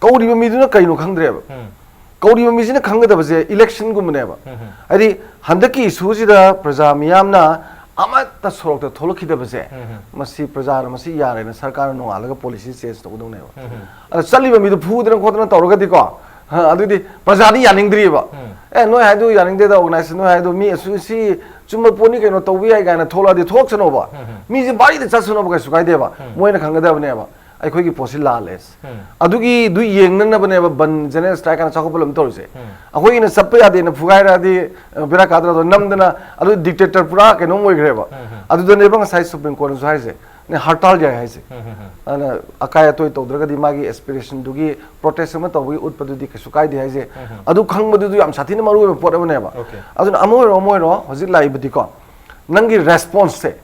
ꯀꯧꯔꯤꯕ ꯃꯤꯗꯨꯅ ꯀꯩꯅꯣ ꯈꯪꯗ꯭ꯔꯦꯕ꯫ ꯀꯧꯔꯤꯕ ꯃꯤꯁꯤꯅ ꯈꯪꯒꯗꯕꯁꯦ ꯏꯂꯦꯛꯁꯟꯒꯨꯝꯕꯅꯦꯕ꯫ ꯍꯥꯏꯗꯤ ꯍꯟꯗꯛꯀꯤ ꯏꯁꯨꯁꯤꯗ ꯄ꯭ꯔꯖꯥ ꯃꯤꯌꯥꯝꯅ ꯑꯃꯠꯇ ꯁꯣꯔꯣꯛꯇ ꯊꯣꯛꯂꯛꯈꯤꯗꯕꯁꯦ, ꯃꯁꯤ ꯄ꯭ꯔꯖꯥꯅ ꯃꯁꯤ ꯌꯥꯔꯦꯅ ꯁꯔꯀꯥꯔꯅ ꯅꯣꯡꯉꯥꯜꯂꯒ ꯄꯣꯂꯤꯁꯤ ꯆꯦꯟꯖ ꯇꯧꯒꯗꯧꯅꯦꯕ꯫ ꯑꯗ ꯆꯠꯂꯤꯕ ꯃꯤꯗꯨ ꯐꯨꯗꯅ ꯈꯣꯠꯇꯅ ꯇꯧꯔꯒꯗꯤꯀꯣ, ꯍ, ꯑꯗꯨꯗꯤ ꯄ꯭ꯔꯖꯥꯗꯤ ꯌꯥꯅꯤꯡꯗ꯭ꯔꯤꯕ꯫ "ꯑꯦ, ꯅꯣꯏ ꯍꯥꯏꯗꯨ ꯌꯥꯅꯤꯡꯗꯦꯗ, ꯑꯣꯔꯒꯅꯥꯏꯖꯦꯁꯟ ꯅꯣꯏ ꯍꯥꯏꯗꯨ ꯃꯤ ꯑꯁꯨ-, ꯁꯤ ꯆꯨꯝꯕ ꯄꯣꯠꯅꯤ ꯀꯩꯅꯣ, ꯇꯧꯕ ꯌꯥꯏ" ꯀꯥꯏꯅ ꯊꯣꯛꯂꯛꯑꯗꯤ ꯊꯣꯛꯁꯅꯣꯕ꯫ ꯃꯤꯁꯦ ꯕꯥꯔꯤꯗ ꯆꯠꯁꯅꯣꯕ, ꯀꯩꯁꯨ ꯀꯥꯏꯗꯦꯕ꯫ ꯃꯣꯏꯅ ꯈꯪꯒꯗꯕꯅꯦꯕ ꯑꯩꯈꯣꯏꯒꯤ ꯄꯣꯠꯁꯤ ꯂꯥꯜꯂꯦ꯫ ꯑꯗꯨꯒꯤꯗꯨ ꯌꯦꯡꯅꯅꯕꯅꯦꯕ ꯕꯟ, ꯖꯦꯅꯔꯦꯜ ꯁ꯭ꯇ꯭ꯔꯥꯏꯛ ꯍꯥꯏꯅ ꯆꯥꯎꯈꯠꯄ ꯂꯝ ꯇꯧꯔꯤꯁꯦ꯫ ꯑꯩꯈꯣꯏꯒꯤꯅ ꯆꯠꯄ ꯌꯥꯗꯦꯅ ꯐꯨꯒꯥꯏꯔꯛꯑꯗꯤ, ꯑ, ꯕꯦꯔꯥ ꯀꯥꯗ꯭ꯔꯣ? ꯑꯗꯣ ꯅꯝꯗꯅ ꯑꯗꯨ ꯗꯤꯛꯇꯦꯇꯔ ꯄꯨꯔꯥ ꯀꯩꯅꯣꯝ ꯑꯣꯏꯈ꯭ꯔꯦꯕ꯫ ꯑꯗꯨꯗꯅꯦꯕ ꯉꯁꯥꯏ ꯁꯨꯄ꯭ꯔꯤꯝ ꯀꯣꯔꯠꯅꯁꯨ ꯍꯥꯏꯁꯦ, ꯅꯦ, ꯍꯔꯇꯥꯜ ꯌꯥꯏ ꯍꯥꯏꯁꯦ꯫ ꯑꯗꯨꯅ ꯑꯀꯥꯏ ꯑꯇꯣꯏ ꯇꯧꯗ꯭ꯔꯒꯗꯤ ꯃꯥꯒꯤ ꯑꯦꯁꯄꯤꯔꯦꯁꯟꯗꯨꯒꯤ ꯄ꯭ꯔꯣꯇꯦꯁ ꯑꯃ ꯇꯧꯕꯒꯤ ꯎꯠꯄꯗꯨꯗꯤ ꯀꯩꯁꯨ ꯀꯥꯏꯗꯦ ꯍꯥꯏꯁꯦ꯫ ꯑꯗꯨ ꯈꯪꯕꯗꯨꯗꯤ ꯌꯥꯝ ꯁꯥꯊꯤꯅ ꯃꯔꯨ ꯑꯣꯏꯕ ꯄꯣꯠ ꯑꯃꯅꯦꯕ꯫ ꯑꯣꯀꯦ꯫ ꯑꯗꯨꯅ ꯑꯃ ꯑꯣꯏꯔꯣ ꯑꯃ ꯑꯣꯏꯔꯣ, ꯍꯧꯖꯤꯛ ꯂꯥꯛꯏꯕꯗꯤꯀꯣ, ꯅꯪꯒꯤ ꯔꯦꯁꯄꯣꯟꯁꯁꯦ,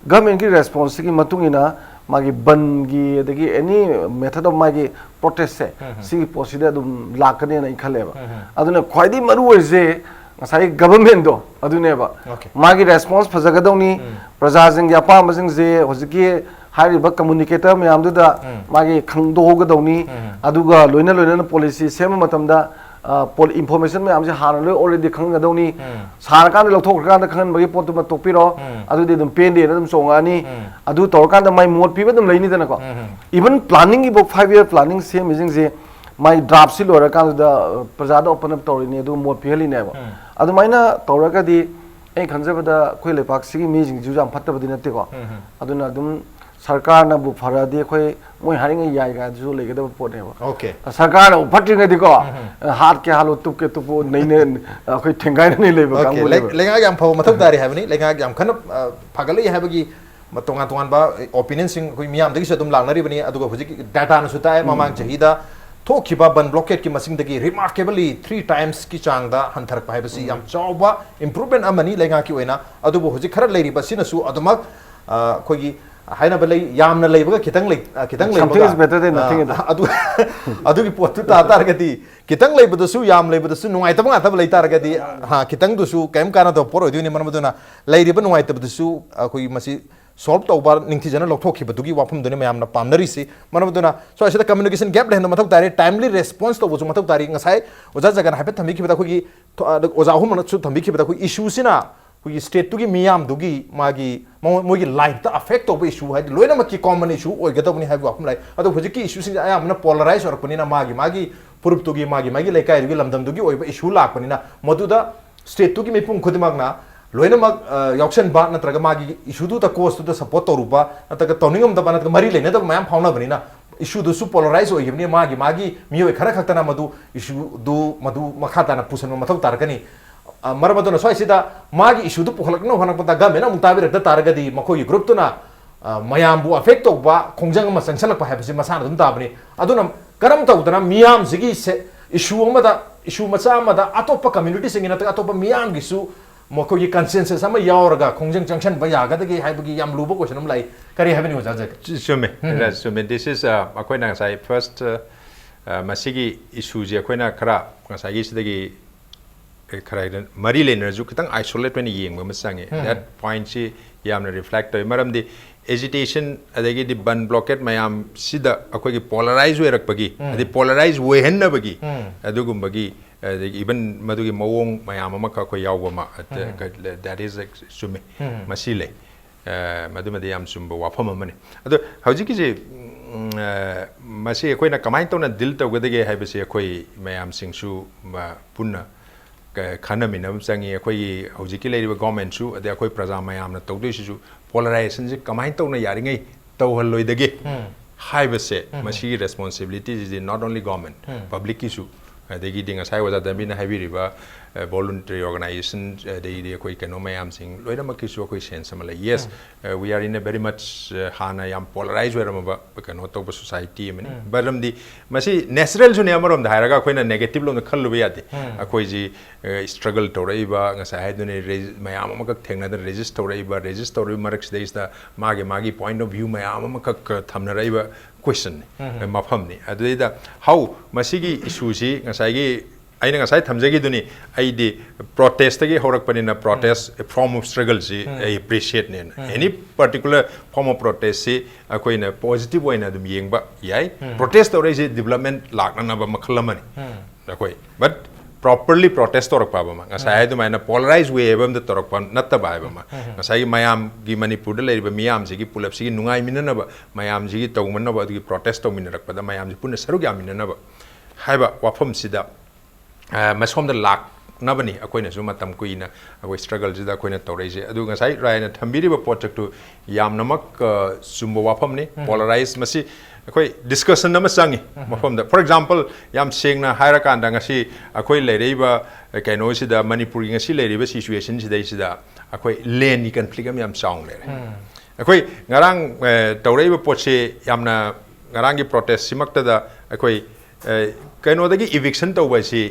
ꯒꯚꯔꯟꯃꯦꯟꯠꯀꯤ ꯔꯦꯁꯄꯣꯟꯁꯁꯤꯒꯤ ꯃꯇꯨꯡ ꯏꯟꯅ ꯃꯥꯒꯤ ꯕꯟꯒꯤ ꯑꯗꯒꯤ ꯑꯦꯅꯤ ꯃꯦꯊꯠ ꯑꯣꯐ ꯃꯥꯒꯤ ꯄ꯭ꯔꯣꯇꯦꯁꯁꯦ, ꯁꯤꯒꯤ ꯄꯣꯠꯁꯤꯗ ꯑꯗꯨꯝ ꯂꯥꯛꯀꯅꯦꯅ ꯑꯩ ꯈꯜꯂꯦꯕ꯫ ꯑꯗꯨꯅ ꯈ꯭ꯋꯥꯏꯗꯒꯤ ꯃꯔꯨ ꯑꯣꯏꯔꯤꯁꯦ ꯉꯁꯥꯏꯒꯤ ꯒꯚꯔꯟꯃꯦꯟꯠꯇꯣ ꯑꯗꯨꯅꯦꯕ꯫ ꯑꯣꯀꯦ꯫ ꯃꯥꯒꯤ ꯔꯦꯁꯄꯣꯟꯁ ꯐꯖꯒꯗꯧꯅꯤ꯫ ꯄ꯭ꯔꯖꯥꯁꯤꯡꯒꯤ ꯑꯄꯥꯝꯕꯁꯤꯡꯁꯦ ꯍꯧꯖꯤꯛꯀꯤ ꯍꯥꯏꯔꯤꯕ ꯀꯝꯃꯨꯅꯤꯀꯦꯇꯔ ꯃꯌꯥꯝꯗꯨꯗ ꯃꯥꯒꯤ ꯈꯪꯗꯣꯛꯍꯧꯒꯗꯧꯅꯤ꯫ ꯑꯗꯨꯒ ꯂꯣꯏꯅ ꯂꯣꯏꯅꯅ ꯄꯣꯂꯤꯁꯤ ꯁꯦꯝꯕ ꯃꯇꯝꯗ, ꯑ, ꯄꯣꯂꯤ-, ꯏꯟꯐꯣꯔꯃꯦꯁꯟ ꯃꯌꯥꯝꯁꯦ ꯍꯥꯟꯅ ꯂꯣꯏ ꯑꯣꯜꯔꯦꯗꯤ ꯈꯪꯒꯗꯧꯅꯤ꯫ ꯁꯥꯔꯀꯥꯟꯗ ꯂꯧꯊꯣꯛꯈ꯭ꯔꯀꯥꯟꯗ ꯈꯪꯍꯟꯕꯒꯤ ꯄꯣꯠꯇꯨꯃ ꯇꯣꯛꯄꯤꯔꯣ꯫ ꯑꯗꯨꯗꯤ ꯑꯗꯨꯝ ꯄꯦꯟꯗꯦꯅ ꯑꯗꯨꯝ ꯆꯣꯡꯉꯛꯑꯅꯤ꯫ ꯑꯗꯨ ꯇꯧꯔꯀꯥꯟꯗ ꯃꯥꯏ ꯃꯣꯠ ꯄꯤꯕ ꯑꯗꯨꯝ ꯂꯩꯅꯤꯗꯅꯀꯣ꯫ ꯏꯚꯟ ꯄ꯭ꯂꯥꯅꯤꯡꯒꯤꯐꯥꯎ, ꯐꯥꯏꯚ ꯏꯌꯔ ꯄ꯭ꯂꯥꯅꯤꯡ ꯁꯦꯝꯃꯤꯁꯤꯡꯁꯦ ꯃꯥꯏ ꯗ꯭ꯔꯥꯐꯁꯤ ꯂꯣꯏꯔꯀꯥꯟꯗꯨꯗ, ꯑ, ꯄ꯭ꯔꯖꯥꯗ ꯑꯣꯄꯟ ꯑꯞ ꯇꯧꯔꯤꯅꯤ, ꯑꯗꯨꯒ ꯃꯣꯠ ꯄꯤꯍꯜꯂꯤꯅꯦꯕ꯫ ꯑꯗꯨꯃꯥꯏꯅ ꯇꯧꯔꯒꯗꯤ ꯑꯩꯅ ꯈꯟꯖꯕꯗ ꯑꯩꯈꯣꯏ ꯂꯩꯄꯥꯛꯁꯤꯒꯤ ꯃꯤꯁꯤꯡꯁꯤꯁꯨ ꯌꯥꯝ ꯐꯠꯇꯕꯗꯤ ꯅꯠꯇꯦꯀꯣ꯫ ꯑꯗꯨꯅ ꯑꯗꯨꯝ ꯁꯔꯀꯥꯔꯅꯕꯨ ꯐꯔꯗꯤ ꯑꯩꯈꯣꯏ ꯃꯣꯏ ꯍꯥꯏꯔꯤꯉꯩ ꯌꯥꯏ ꯀꯥꯏꯗꯨꯁꯨ ꯂꯩꯒꯗꯕ ꯄꯣꯠꯅꯦꯕ꯫ ꯑꯣꯀꯦ꯫ ꯁꯔꯀꯥꯔꯅꯕꯨ ꯐꯠꯇ꯭ꯔꯤꯉꯩꯗꯤꯀꯣ, ꯍꯥꯠꯀꯦ ꯍꯥꯠꯂꯣ, ꯇꯨꯞꯀꯦ ꯇꯨꯞꯄꯣ, ꯅꯩꯅ-, ꯑꯩꯈꯣꯏ ꯊꯦꯡꯒꯥꯏꯅ ꯂꯩꯕ ꯑꯣꯀꯦ, ꯀꯥꯡꯕꯨꯅꯦꯕ꯫ ꯂꯩ-, ꯂꯩꯉꯥꯛ ꯌꯥꯝ ꯐꯕ ꯃꯊꯧ ꯇꯥꯔꯤ ꯍꯥꯏꯕꯅꯤ꯫ ꯂꯩꯉꯥꯛ ꯌꯥꯝ ꯀꯟꯅ, ꯑ, ꯐꯒꯠꯂꯛꯏ ꯍꯥꯏꯕꯒꯤ ꯃ-, ꯇꯣꯉꯥꯟ ꯇꯣꯉꯥꯟꯕ ꯑꯣꯄꯤꯅꯤꯌꯟꯁꯤꯡ ꯑꯩꯈꯣꯏ ꯃꯤꯌꯥꯝꯗꯒꯤꯁꯨ ꯑꯗꯨꯝ ꯂꯥꯛꯅꯔꯤꯕꯅꯤ꯫ ꯑꯗꯨꯒ ꯍꯧꯖꯤꯛ ꯗꯥꯇꯥꯅꯁꯨ ꯇꯥꯛꯑꯦ, ꯃꯃꯥꯡ ꯆꯍꯤꯗ ꯊꯣꯛꯈꯤꯕ ꯕꯟ ꯕ꯭ꯂꯣꯀꯦꯠꯀꯤ ꯃꯁꯤꯡꯗꯒꯤ ꯔꯤꯃꯥꯔꯀꯦꯕꯂꯤ ꯊ꯭ꯔꯤ ꯇꯥꯏꯝꯁꯀꯤ ꯆꯥꯡꯗ ꯍꯟꯊꯔꯛꯄ ꯍꯥꯏꯕꯁꯤ ꯌꯥꯝ ꯆꯥꯎꯕ ꯏꯝꯄ꯭ꯔꯨꯚꯃꯦꯟ ꯑꯃꯅꯤ ꯂꯩꯉꯥꯛꯀꯤ ꯑꯣꯏꯅ꯫ ꯑꯗꯨꯕꯨ ꯍꯧꯖꯤꯛ ꯈꯔ ꯂꯩꯔꯤꯕ ꯑꯁꯤꯅꯁꯨ ꯑꯗꯨꯃꯛ, ꯑ, ꯑꯩꯈꯣꯏꯒꯤ ꯍꯥꯏꯅꯕ ꯂꯩ, ꯌꯥꯝꯅ ꯂꯩꯕꯒ ꯈꯤꯇꯪ ꯂꯩ, ꯑ, ꯈꯤꯇꯪ Something ꯂꯩꯕꯒ, is better than nothing ꯑ, ꯑꯗꯣ꯫ ꯑꯗꯨ, ꯑꯗꯨꯒꯤ ꯄꯣꯠꯇꯨ ꯇꯥ ꯇꯥꯔꯒꯗꯤ, ꯈꯤꯇꯪ ꯂꯩꯕꯗꯁꯨ ꯌꯥꯝ ꯂꯩꯕꯗꯁꯨ ꯅꯨꯡꯉꯥꯏꯇꯕ ꯉꯥꯛꯇ ꯂꯩ ꯇꯥꯔꯒꯗꯤ, ꯍꯥ, ꯈꯤꯇꯪꯗꯨꯁꯨ ꯀꯔꯤꯝ ꯀꯥꯟꯅꯗꯕ ꯄꯣꯠ ꯑꯣꯏꯗꯣꯏꯅꯤ꯫ ꯃꯔꯝ ꯑꯗꯨꯅ ꯂꯩꯔꯤꯕ ꯅꯨꯡꯉꯥꯏꯇꯕꯗꯨꯁꯨ ꯑꯩꯈꯣꯏ ꯃꯁꯤ solve ꯇꯧꯕ ꯅꯤꯡꯊꯤꯖꯅ ꯂꯧꯊꯣꯛꯈꯤꯕꯗꯨꯒꯤ ꯋꯥꯐꯝꯗꯨꯅꯤ ꯃꯌꯥꯝꯅ ꯄꯥꯝꯅꯔꯤꯁꯤ꯫ ꯃꯔꯝ ꯑꯗꯨꯅ ꯁ꯭ꯋꯥꯏꯁꯤꯗ communication gap ꯂꯩꯍꯟꯕ ꯃꯊꯧ ꯇꯥꯔꯦ, timely response ꯇꯧꯕꯁꯨ ꯃꯊꯧ ꯇꯥꯔꯤ꯫ ꯉꯁꯥꯏ ꯑꯣꯖꯥ ꯖꯒꯟ ꯍꯥꯏꯐꯦꯠ ꯊꯝꯕꯤꯈꯤꯕꯗ, ꯑꯩꯈꯣꯏꯒꯤ ꯊꯣ-, ꯑ, ꯑꯣꯖꯥ ꯑꯍꯨꯝꯅꯁꯨ ꯊꯝꯕꯤꯈꯤꯕꯗ, ꯑꯩꯈꯣꯏ issue ꯁꯤꯅ ꯑꯩꯈꯣꯏꯒꯤ state ꯇꯨꯒꯤ ꯃꯤꯌꯥꯝꯗꯨꯒꯤ ꯃꯥꯒꯤ ꯃꯉꯣ-, ꯃꯣꯏꯒꯤ life ꯇ affect ꯇꯧꯕ issue ꯍꯥꯏꯗꯤ ꯂꯣꯏꯅꯃꯛꯀꯤ common issue ꯑꯣꯏꯒꯗꯕꯅꯤ ꯍꯥꯏꯕꯒꯤ ꯋꯥꯐꯝ ꯂꯥꯛꯏ꯫ ꯑꯗꯣ ꯍꯧꯖꯤꯛꯀꯤ issue ꯁꯤꯡꯁꯦ ꯑꯌꯥꯝꯕꯅ polarize ꯑꯣꯏꯔꯛꯄꯅꯤꯅ, ꯃꯥꯒꯤ ꯃꯥꯒꯤ ꯐꯨꯔꯨꯞꯇꯨꯒꯤ, ꯃꯥꯒꯤ ꯃꯥꯒꯤ ꯂꯩꯀꯥꯏꯗꯨꯒꯤ, ꯂꯝꯗꯝꯗꯨꯒꯤ ꯑꯣꯏꯕ issue ꯂꯥꯛꯄꯅꯤꯅ, ꯃꯗꯨꯗ state ꯇꯨꯒꯤ ꯃꯤꯄꯨꯝ ꯈꯨꯗꯤꯡꯃꯛꯅ ꯂꯣꯏꯅꯃꯛ, ꯑ, ꯌꯥꯎꯁꯟꯕ ꯅꯠꯇ꯭ꯔꯒ ꯃꯥꯒꯤ issue ꯗꯨꯗ, cause ꯇꯨꯗ support ꯇꯧꯔꯨꯕ ꯅꯠꯇ꯭ꯔꯒ ꯇꯧꯅꯤꯡꯉꯝꯗꯕ ꯅꯠꯇ꯭ꯔꯒ ꯃꯔꯤ ꯂꯩꯅꯗꯕ ꯃꯌꯥꯝ ꯐꯥꯎꯅꯕꯅꯤꯅ, issue ꯗꯨꯁꯨ polarize ꯑꯣꯏꯈꯤꯕꯅꯤ꯫ ꯃꯥꯒꯤ ꯃꯥꯒꯤ ꯃꯤꯑꯣꯏ ꯈꯔ ꯈꯛꯇꯅ ꯃꯗꯨ, issue ꯗꯨ ꯃꯗꯨ ꯃꯈꯥ ꯇꯥꯅ ꯄꯨꯁꯟꯕ ꯃꯊꯧ ꯇꯥꯔꯛꯀꯅꯤ꯫ ꯑ, ꯃꯔꯝ ꯑꯗꯨꯅ ꯁ꯭ꯋꯥꯏꯁꯤꯗ ꯃꯥꯒꯤ issue ꯗꯨ ꯄꯨꯈꯠꯂꯛꯅꯕ ꯍꯣꯠꯅꯔꯛꯄꯗ government ꯅ ꯑꯃꯨꯛ ꯇꯥꯕꯤꯔꯛꯇ ꯇꯥꯔꯒꯗꯤ, ꯃꯈꯣꯏꯒꯤ group ꯇꯨꯅ, ꯑ, ꯃꯌꯥꯝꯕꯨ affect ꯇꯧꯕ ꯈꯣꯡꯖꯪ ꯑꯃ ꯆꯪꯁꯜꯂꯛꯄ ꯍꯥꯏꯕꯁꯤ ꯃꯁꯥꯅ ꯑꯗꯨꯝ ꯇꯥꯕꯅꯤ꯫ ꯑꯗꯨꯅ ꯀꯔꯝ ꯇꯧꯗꯅ ꯃꯤꯌꯥꯝꯁꯤꯒꯤ ꯁꯦ-, issue ꯑꯃꯗ, issue ꯃꯆꯥ ꯑꯃꯗ ꯑꯇꯣꯞꯄ community ꯁꯤꯡꯒꯤ ꯅꯠꯇ꯭ꯔꯒ ꯑꯇꯣꯞꯄ ꯃꯤꯌꯥꯝꯒꯤꯁꯨ ꯃꯈꯣꯏꯒꯤ consensus ꯑꯃ ꯌꯥꯎꯔꯒ ꯈꯣꯡꯖꯪ ꯆꯪꯁꯟꯕ ꯌꯥꯒꯗꯒꯦ ꯍꯥꯏꯕꯒꯤ ꯌꯥꯝ ꯂꯨꯕ question ꯑꯃ ꯂꯥꯛꯏ꯫ ꯀꯔꯤ ꯍꯥꯏꯕꯅꯤ ꯑꯣꯖꯥ ꯖꯒꯟ? ꯆꯨ-, ꯆꯨꯝꯃꯦ, ꯎꯝ꯫ ꯔꯥꯖ, ꯆꯨꯝꯃꯦ꯫ This is, uh, ꯑꯩꯈꯣꯏꯅ ꯉꯁꯥꯏ first, uh, uh, ꯃꯁꯤꯒꯤ issue ꯁꯦ ꯑꯩꯈꯣꯏꯅ ꯈꯔ ꯉꯁꯥꯏꯒꯤ ꯁꯤꯗꯒꯤ, ꯑꯦ, ꯈꯔ ꯍꯦꯟꯅ ꯃꯔꯤ ꯂꯩꯅꯔꯁꯨ ꯈꯤꯇꯪ isolate ꯑꯣꯏꯅ ꯌꯦꯡꯕ ꯑꯃ ꯆꯪꯉꯦ꯫ ꯎꯝ꯫ That point ꯁꯤ ꯌꯥꯝꯅ reflect ꯇꯧꯋꯤ꯫ ꯃꯔꯝꯗꯤ agitation ꯑꯗꯒꯤꯗꯤ ꯕꯟ blockade ꯃꯌꯥꯝꯁꯤꯗ ꯑꯩꯈꯣꯏꯒꯤ polarize ꯑꯣꯏꯔꯛꯄꯒꯤ, ꯎꯝ꯫ ꯑꯗꯩ polarize ꯑꯣꯏꯍꯟꯅꯕꯒꯤ ꯎꯝ꯫ ꯑꯗꯨꯒꯨꯝꯕꯒꯤ, ꯑꯗꯒꯤ even ꯃꯗꯨꯒꯤ ꯃꯑꯣꯡ ꯃꯌꯥꯝ ꯑꯃꯈꯛ ꯑꯩꯈꯣꯏ ꯌꯥꯎꯕ ꯑꯃ, ꯑ, ꯎꯝ꯫ ꯀ-, that is, ꯆꯨꯝꯃꯤ꯫ ꯎꯝ꯫ ꯃꯁꯤ ꯂꯩ꯫ ꯑ, ꯃꯗꯨꯃꯗꯤ ꯌꯥꯝ ꯆꯨꯝꯕ ꯋꯥꯐꯝ ꯑꯃꯅꯤ꯫ ꯑꯗꯣ ꯍꯧꯖꯤꯛꯀꯤꯁꯤ, ꯎꯝ, ꯑ, ꯃꯁꯤ ꯑꯩꯈꯣꯏꯅ ꯀꯃꯥꯏꯅ ꯇꯧꯅ deal ꯇꯧꯒꯗꯒꯦ ꯍꯥꯏꯕꯁꯤ ꯑꯩꯈꯣꯏ ꯃꯌꯥꯝꯁꯤꯡꯁꯨ, ꯃ-, ꯄꯨꯟꯅ ꯀ-, ꯈꯟꯅꯃꯤꯟꯅꯕ ꯑꯃ ꯆꯪꯉꯤ꯫ ꯑꯩꯈꯣꯏꯒꯤ ꯍꯧꯖꯤꯛꯀꯤ ꯂꯩꯔꯤꯕ government ꯁꯨ, ꯑꯗꯩ ꯑꯩꯈꯣꯏ ꯄ꯭ꯔꯖꯥ ꯃꯌꯥꯝꯅ ꯇꯧꯗꯣꯏꯁꯤꯁꯨ polarize ꯁꯦ ꯀꯃꯥꯏꯅ ꯇꯧꯅ ꯌꯥꯔꯤꯉꯩ ꯇꯧꯍꯜꯂꯣꯏꯗꯒꯦ ꯎꯝ꯫ ꯍꯥꯏꯕꯁꯦ, ꯎꯝ꯫ ꯃꯁꯤꯒꯤ responsibility CD not only government, um. Public ꯀꯤꯁꯨ, ꯑꯗꯒꯤꯗꯤ ꯉꯁꯥꯏ ꯑꯣꯖꯥ ꯇꯝꯕꯤꯅ ꯍꯥꯏꯕꯤꯔꯤꯕ voluntary organization, ꯑꯗꯩꯗꯤ ꯑꯩꯈꯣꯏ ꯀꯩꯅꯣ ꯃꯌꯥꯝꯁꯤꯡ ꯂꯣꯏꯅꯃꯛꯀꯤꯁꯨ ꯑꯩꯈꯣꯏ sense ꯑꯃ ꯂꯩ꯫ Yes, we are in a very much, ꯍꯥꯟꯅ ꯌꯥꯝ polarized ꯑꯣꯏꯔꯝꯃꯕ ꯀꯩꯅꯣ ꯇꯧꯕ society ꯑꯃꯅꯤ꯫ ꯃꯔꯝꯗꯤ ꯃꯁꯤ natural ꯁꯨꯅꯦ, ꯑꯃꯔꯣꯝꯗ ꯍꯥꯏꯔꯒ ꯑꯩꯈꯣꯏꯅ negative ꯂꯣꯝꯗ ꯈꯜꯂꯨꯕ ꯌꯥꯗꯦ꯫ ꯑꯩꯈꯣꯏꯁꯤ struggle ꯇꯧꯔꯛꯏꯕ, ꯉꯁꯥꯏ ꯍꯥꯏꯗꯨꯅꯤ, ꯃꯌꯥꯝ ꯑꯃꯈꯛ ꯊꯦꯡꯅꯗꯅ resist ꯇꯧꯔꯛꯏꯕ, resist ꯇꯧꯔꯛꯏꯕ ꯃꯔꯛꯁꯤꯗꯩꯁꯤꯗ ꯃꯥꯒꯤ ꯃꯥꯒꯤ point of view ꯃꯌꯥꯝ ꯑꯃꯈꯛ ꯊꯝꯅꯔꯛꯏꯕ question ꯅꯤ, ꯃꯐꯝꯅꯤ꯫ ꯑꯗꯨꯗꯩꯗ how ꯃꯁꯤꯒꯤ issue ꯁꯤ ꯉꯁꯥꯏꯒꯤ ꯑꯩꯅ ꯉꯁꯥꯏ ꯊꯝꯖꯈꯤꯗꯨꯅꯤ, ꯑꯩꯗꯤ protest ꯇꯒꯤ ꯍꯧꯔꯛꯄꯅꯤꯅ protest form of struggle ꯁꯤ ꯑꯩ appreciate ꯅꯦꯅ꯫ Any particular form of protest ꯁꯤ ꯑꯩꯈꯣꯏꯅ positive ꯑꯣꯏꯅ ꯑꯗꯨꯝ ꯌꯦꯡꯕ ꯌꯥꯏ꯫ Protest ꯇꯧꯔꯛꯏꯁꯦ development ꯂꯥꯛꯅꯅꯕ ꯃꯈꯜ ꯑꯃꯅꯤ꯫ ꯑꯩꯈꯣꯏ but properly protest ꯇꯧꯔꯛꯄ ꯍꯥꯏꯕ ꯑꯃ, ꯉꯁꯥꯏ ꯍꯥꯏ ꯑꯗꯨꯃꯥꯏꯅ polarized way ꯍꯥꯏꯕ ꯑꯃꯗ ꯇꯧꯔꯛꯄ ꯅꯠꯇꯕ ꯍꯥꯏꯕ ꯑꯃ, ꯉꯁꯥꯏꯒꯤ ꯃꯌꯥꯝꯒꯤ, ꯃꯅꯤꯄꯨꯔꯗ ꯂꯩꯔꯤꯕ ꯃꯤꯌꯥꯝꯁꯤꯒꯤ ꯄꯨꯂꯞꯁꯤꯒꯤ ꯅꯨꯡꯉꯥꯏꯃꯤꯟꯅꯅꯕ, ꯃꯌꯥꯝꯁꯤꯒꯤ ꯇꯧꯃꯤꯟꯅꯕ, ꯑꯗꯨꯒꯤ protest ꯇꯧꯃꯤꯟꯅꯔꯛꯄꯗ ꯃꯌꯥꯝꯁꯤ ꯄꯨꯟꯅ ꯁꯔꯨꯛ ꯌꯥꯃꯤꯟꯅꯅꯕ ꯍꯥꯏꯕ ꯋꯥꯐꯝꯁꯤꯗ, ꯑ, ꯃꯁꯣꯝꯗ ꯂꯥꯛꯅꯕꯅꯤ ꯑꯩꯈꯣꯏꯅꯁꯨ ꯃꯇꯝ ꯀꯨꯏꯅ ꯑꯩꯈꯣꯏ struggle ꯁꯤꯗ ꯑꯩꯈꯣꯏꯅ ꯇꯧꯔꯛꯏꯁꯦ꯫ ꯑꯗꯨ ꯉꯁꯥꯏ ꯔꯥꯏꯅ ꯊꯝꯕꯤꯔꯤꯕ ꯄꯣꯠꯇꯨ ꯌꯥꯝꯅꯃꯛ, ꯑ, ꯆꯨꯝꯕ ꯋꯥꯐꯝꯅꯤ꯫ Polarized, ꯃꯁꯤ ꯑꯩꯈꯣꯏ discussion ꯑꯃ ꯆꯪꯉꯤ ꯃꯐꯝꯗ꯫ For example, ꯌꯥꯝ ꯁꯦꯡꯅ ꯍꯥꯏꯔꯀꯥꯟꯗ, ꯉꯁꯤ ꯑꯩꯈꯣꯏ ꯂꯩꯔꯛꯏꯕ, ꯑ, ꯀꯩꯅꯣꯁꯤꯗ, ꯃꯅꯤꯄꯨꯔꯒꯤ ꯉꯁꯤ ꯂꯩꯔꯤꯕ situation ꯁꯤꯗꯩꯁꯤꯗ ꯑꯩꯈꯣꯏ land ꯀꯤ conflict ꯑꯃ ꯌꯥꯝ ꯆꯥꯎꯅ ꯂꯩꯔꯦ꯫ ꯑꯩꯈꯣꯏ ꯉꯔꯥꯡ, ꯑ, ꯇꯧꯔꯛꯏꯕ ꯄꯣꯠꯁꯤ ꯌꯥꯝꯅ, ꯉꯔꯥꯡꯒꯤ protest ꯁꯤꯃꯛꯇꯗ ꯑꯩꯈꯣꯏ, ꯑ, ꯀꯩꯅꯣꯗꯒꯤ eviction ꯇꯧꯕ ꯍꯥꯏꯁꯤ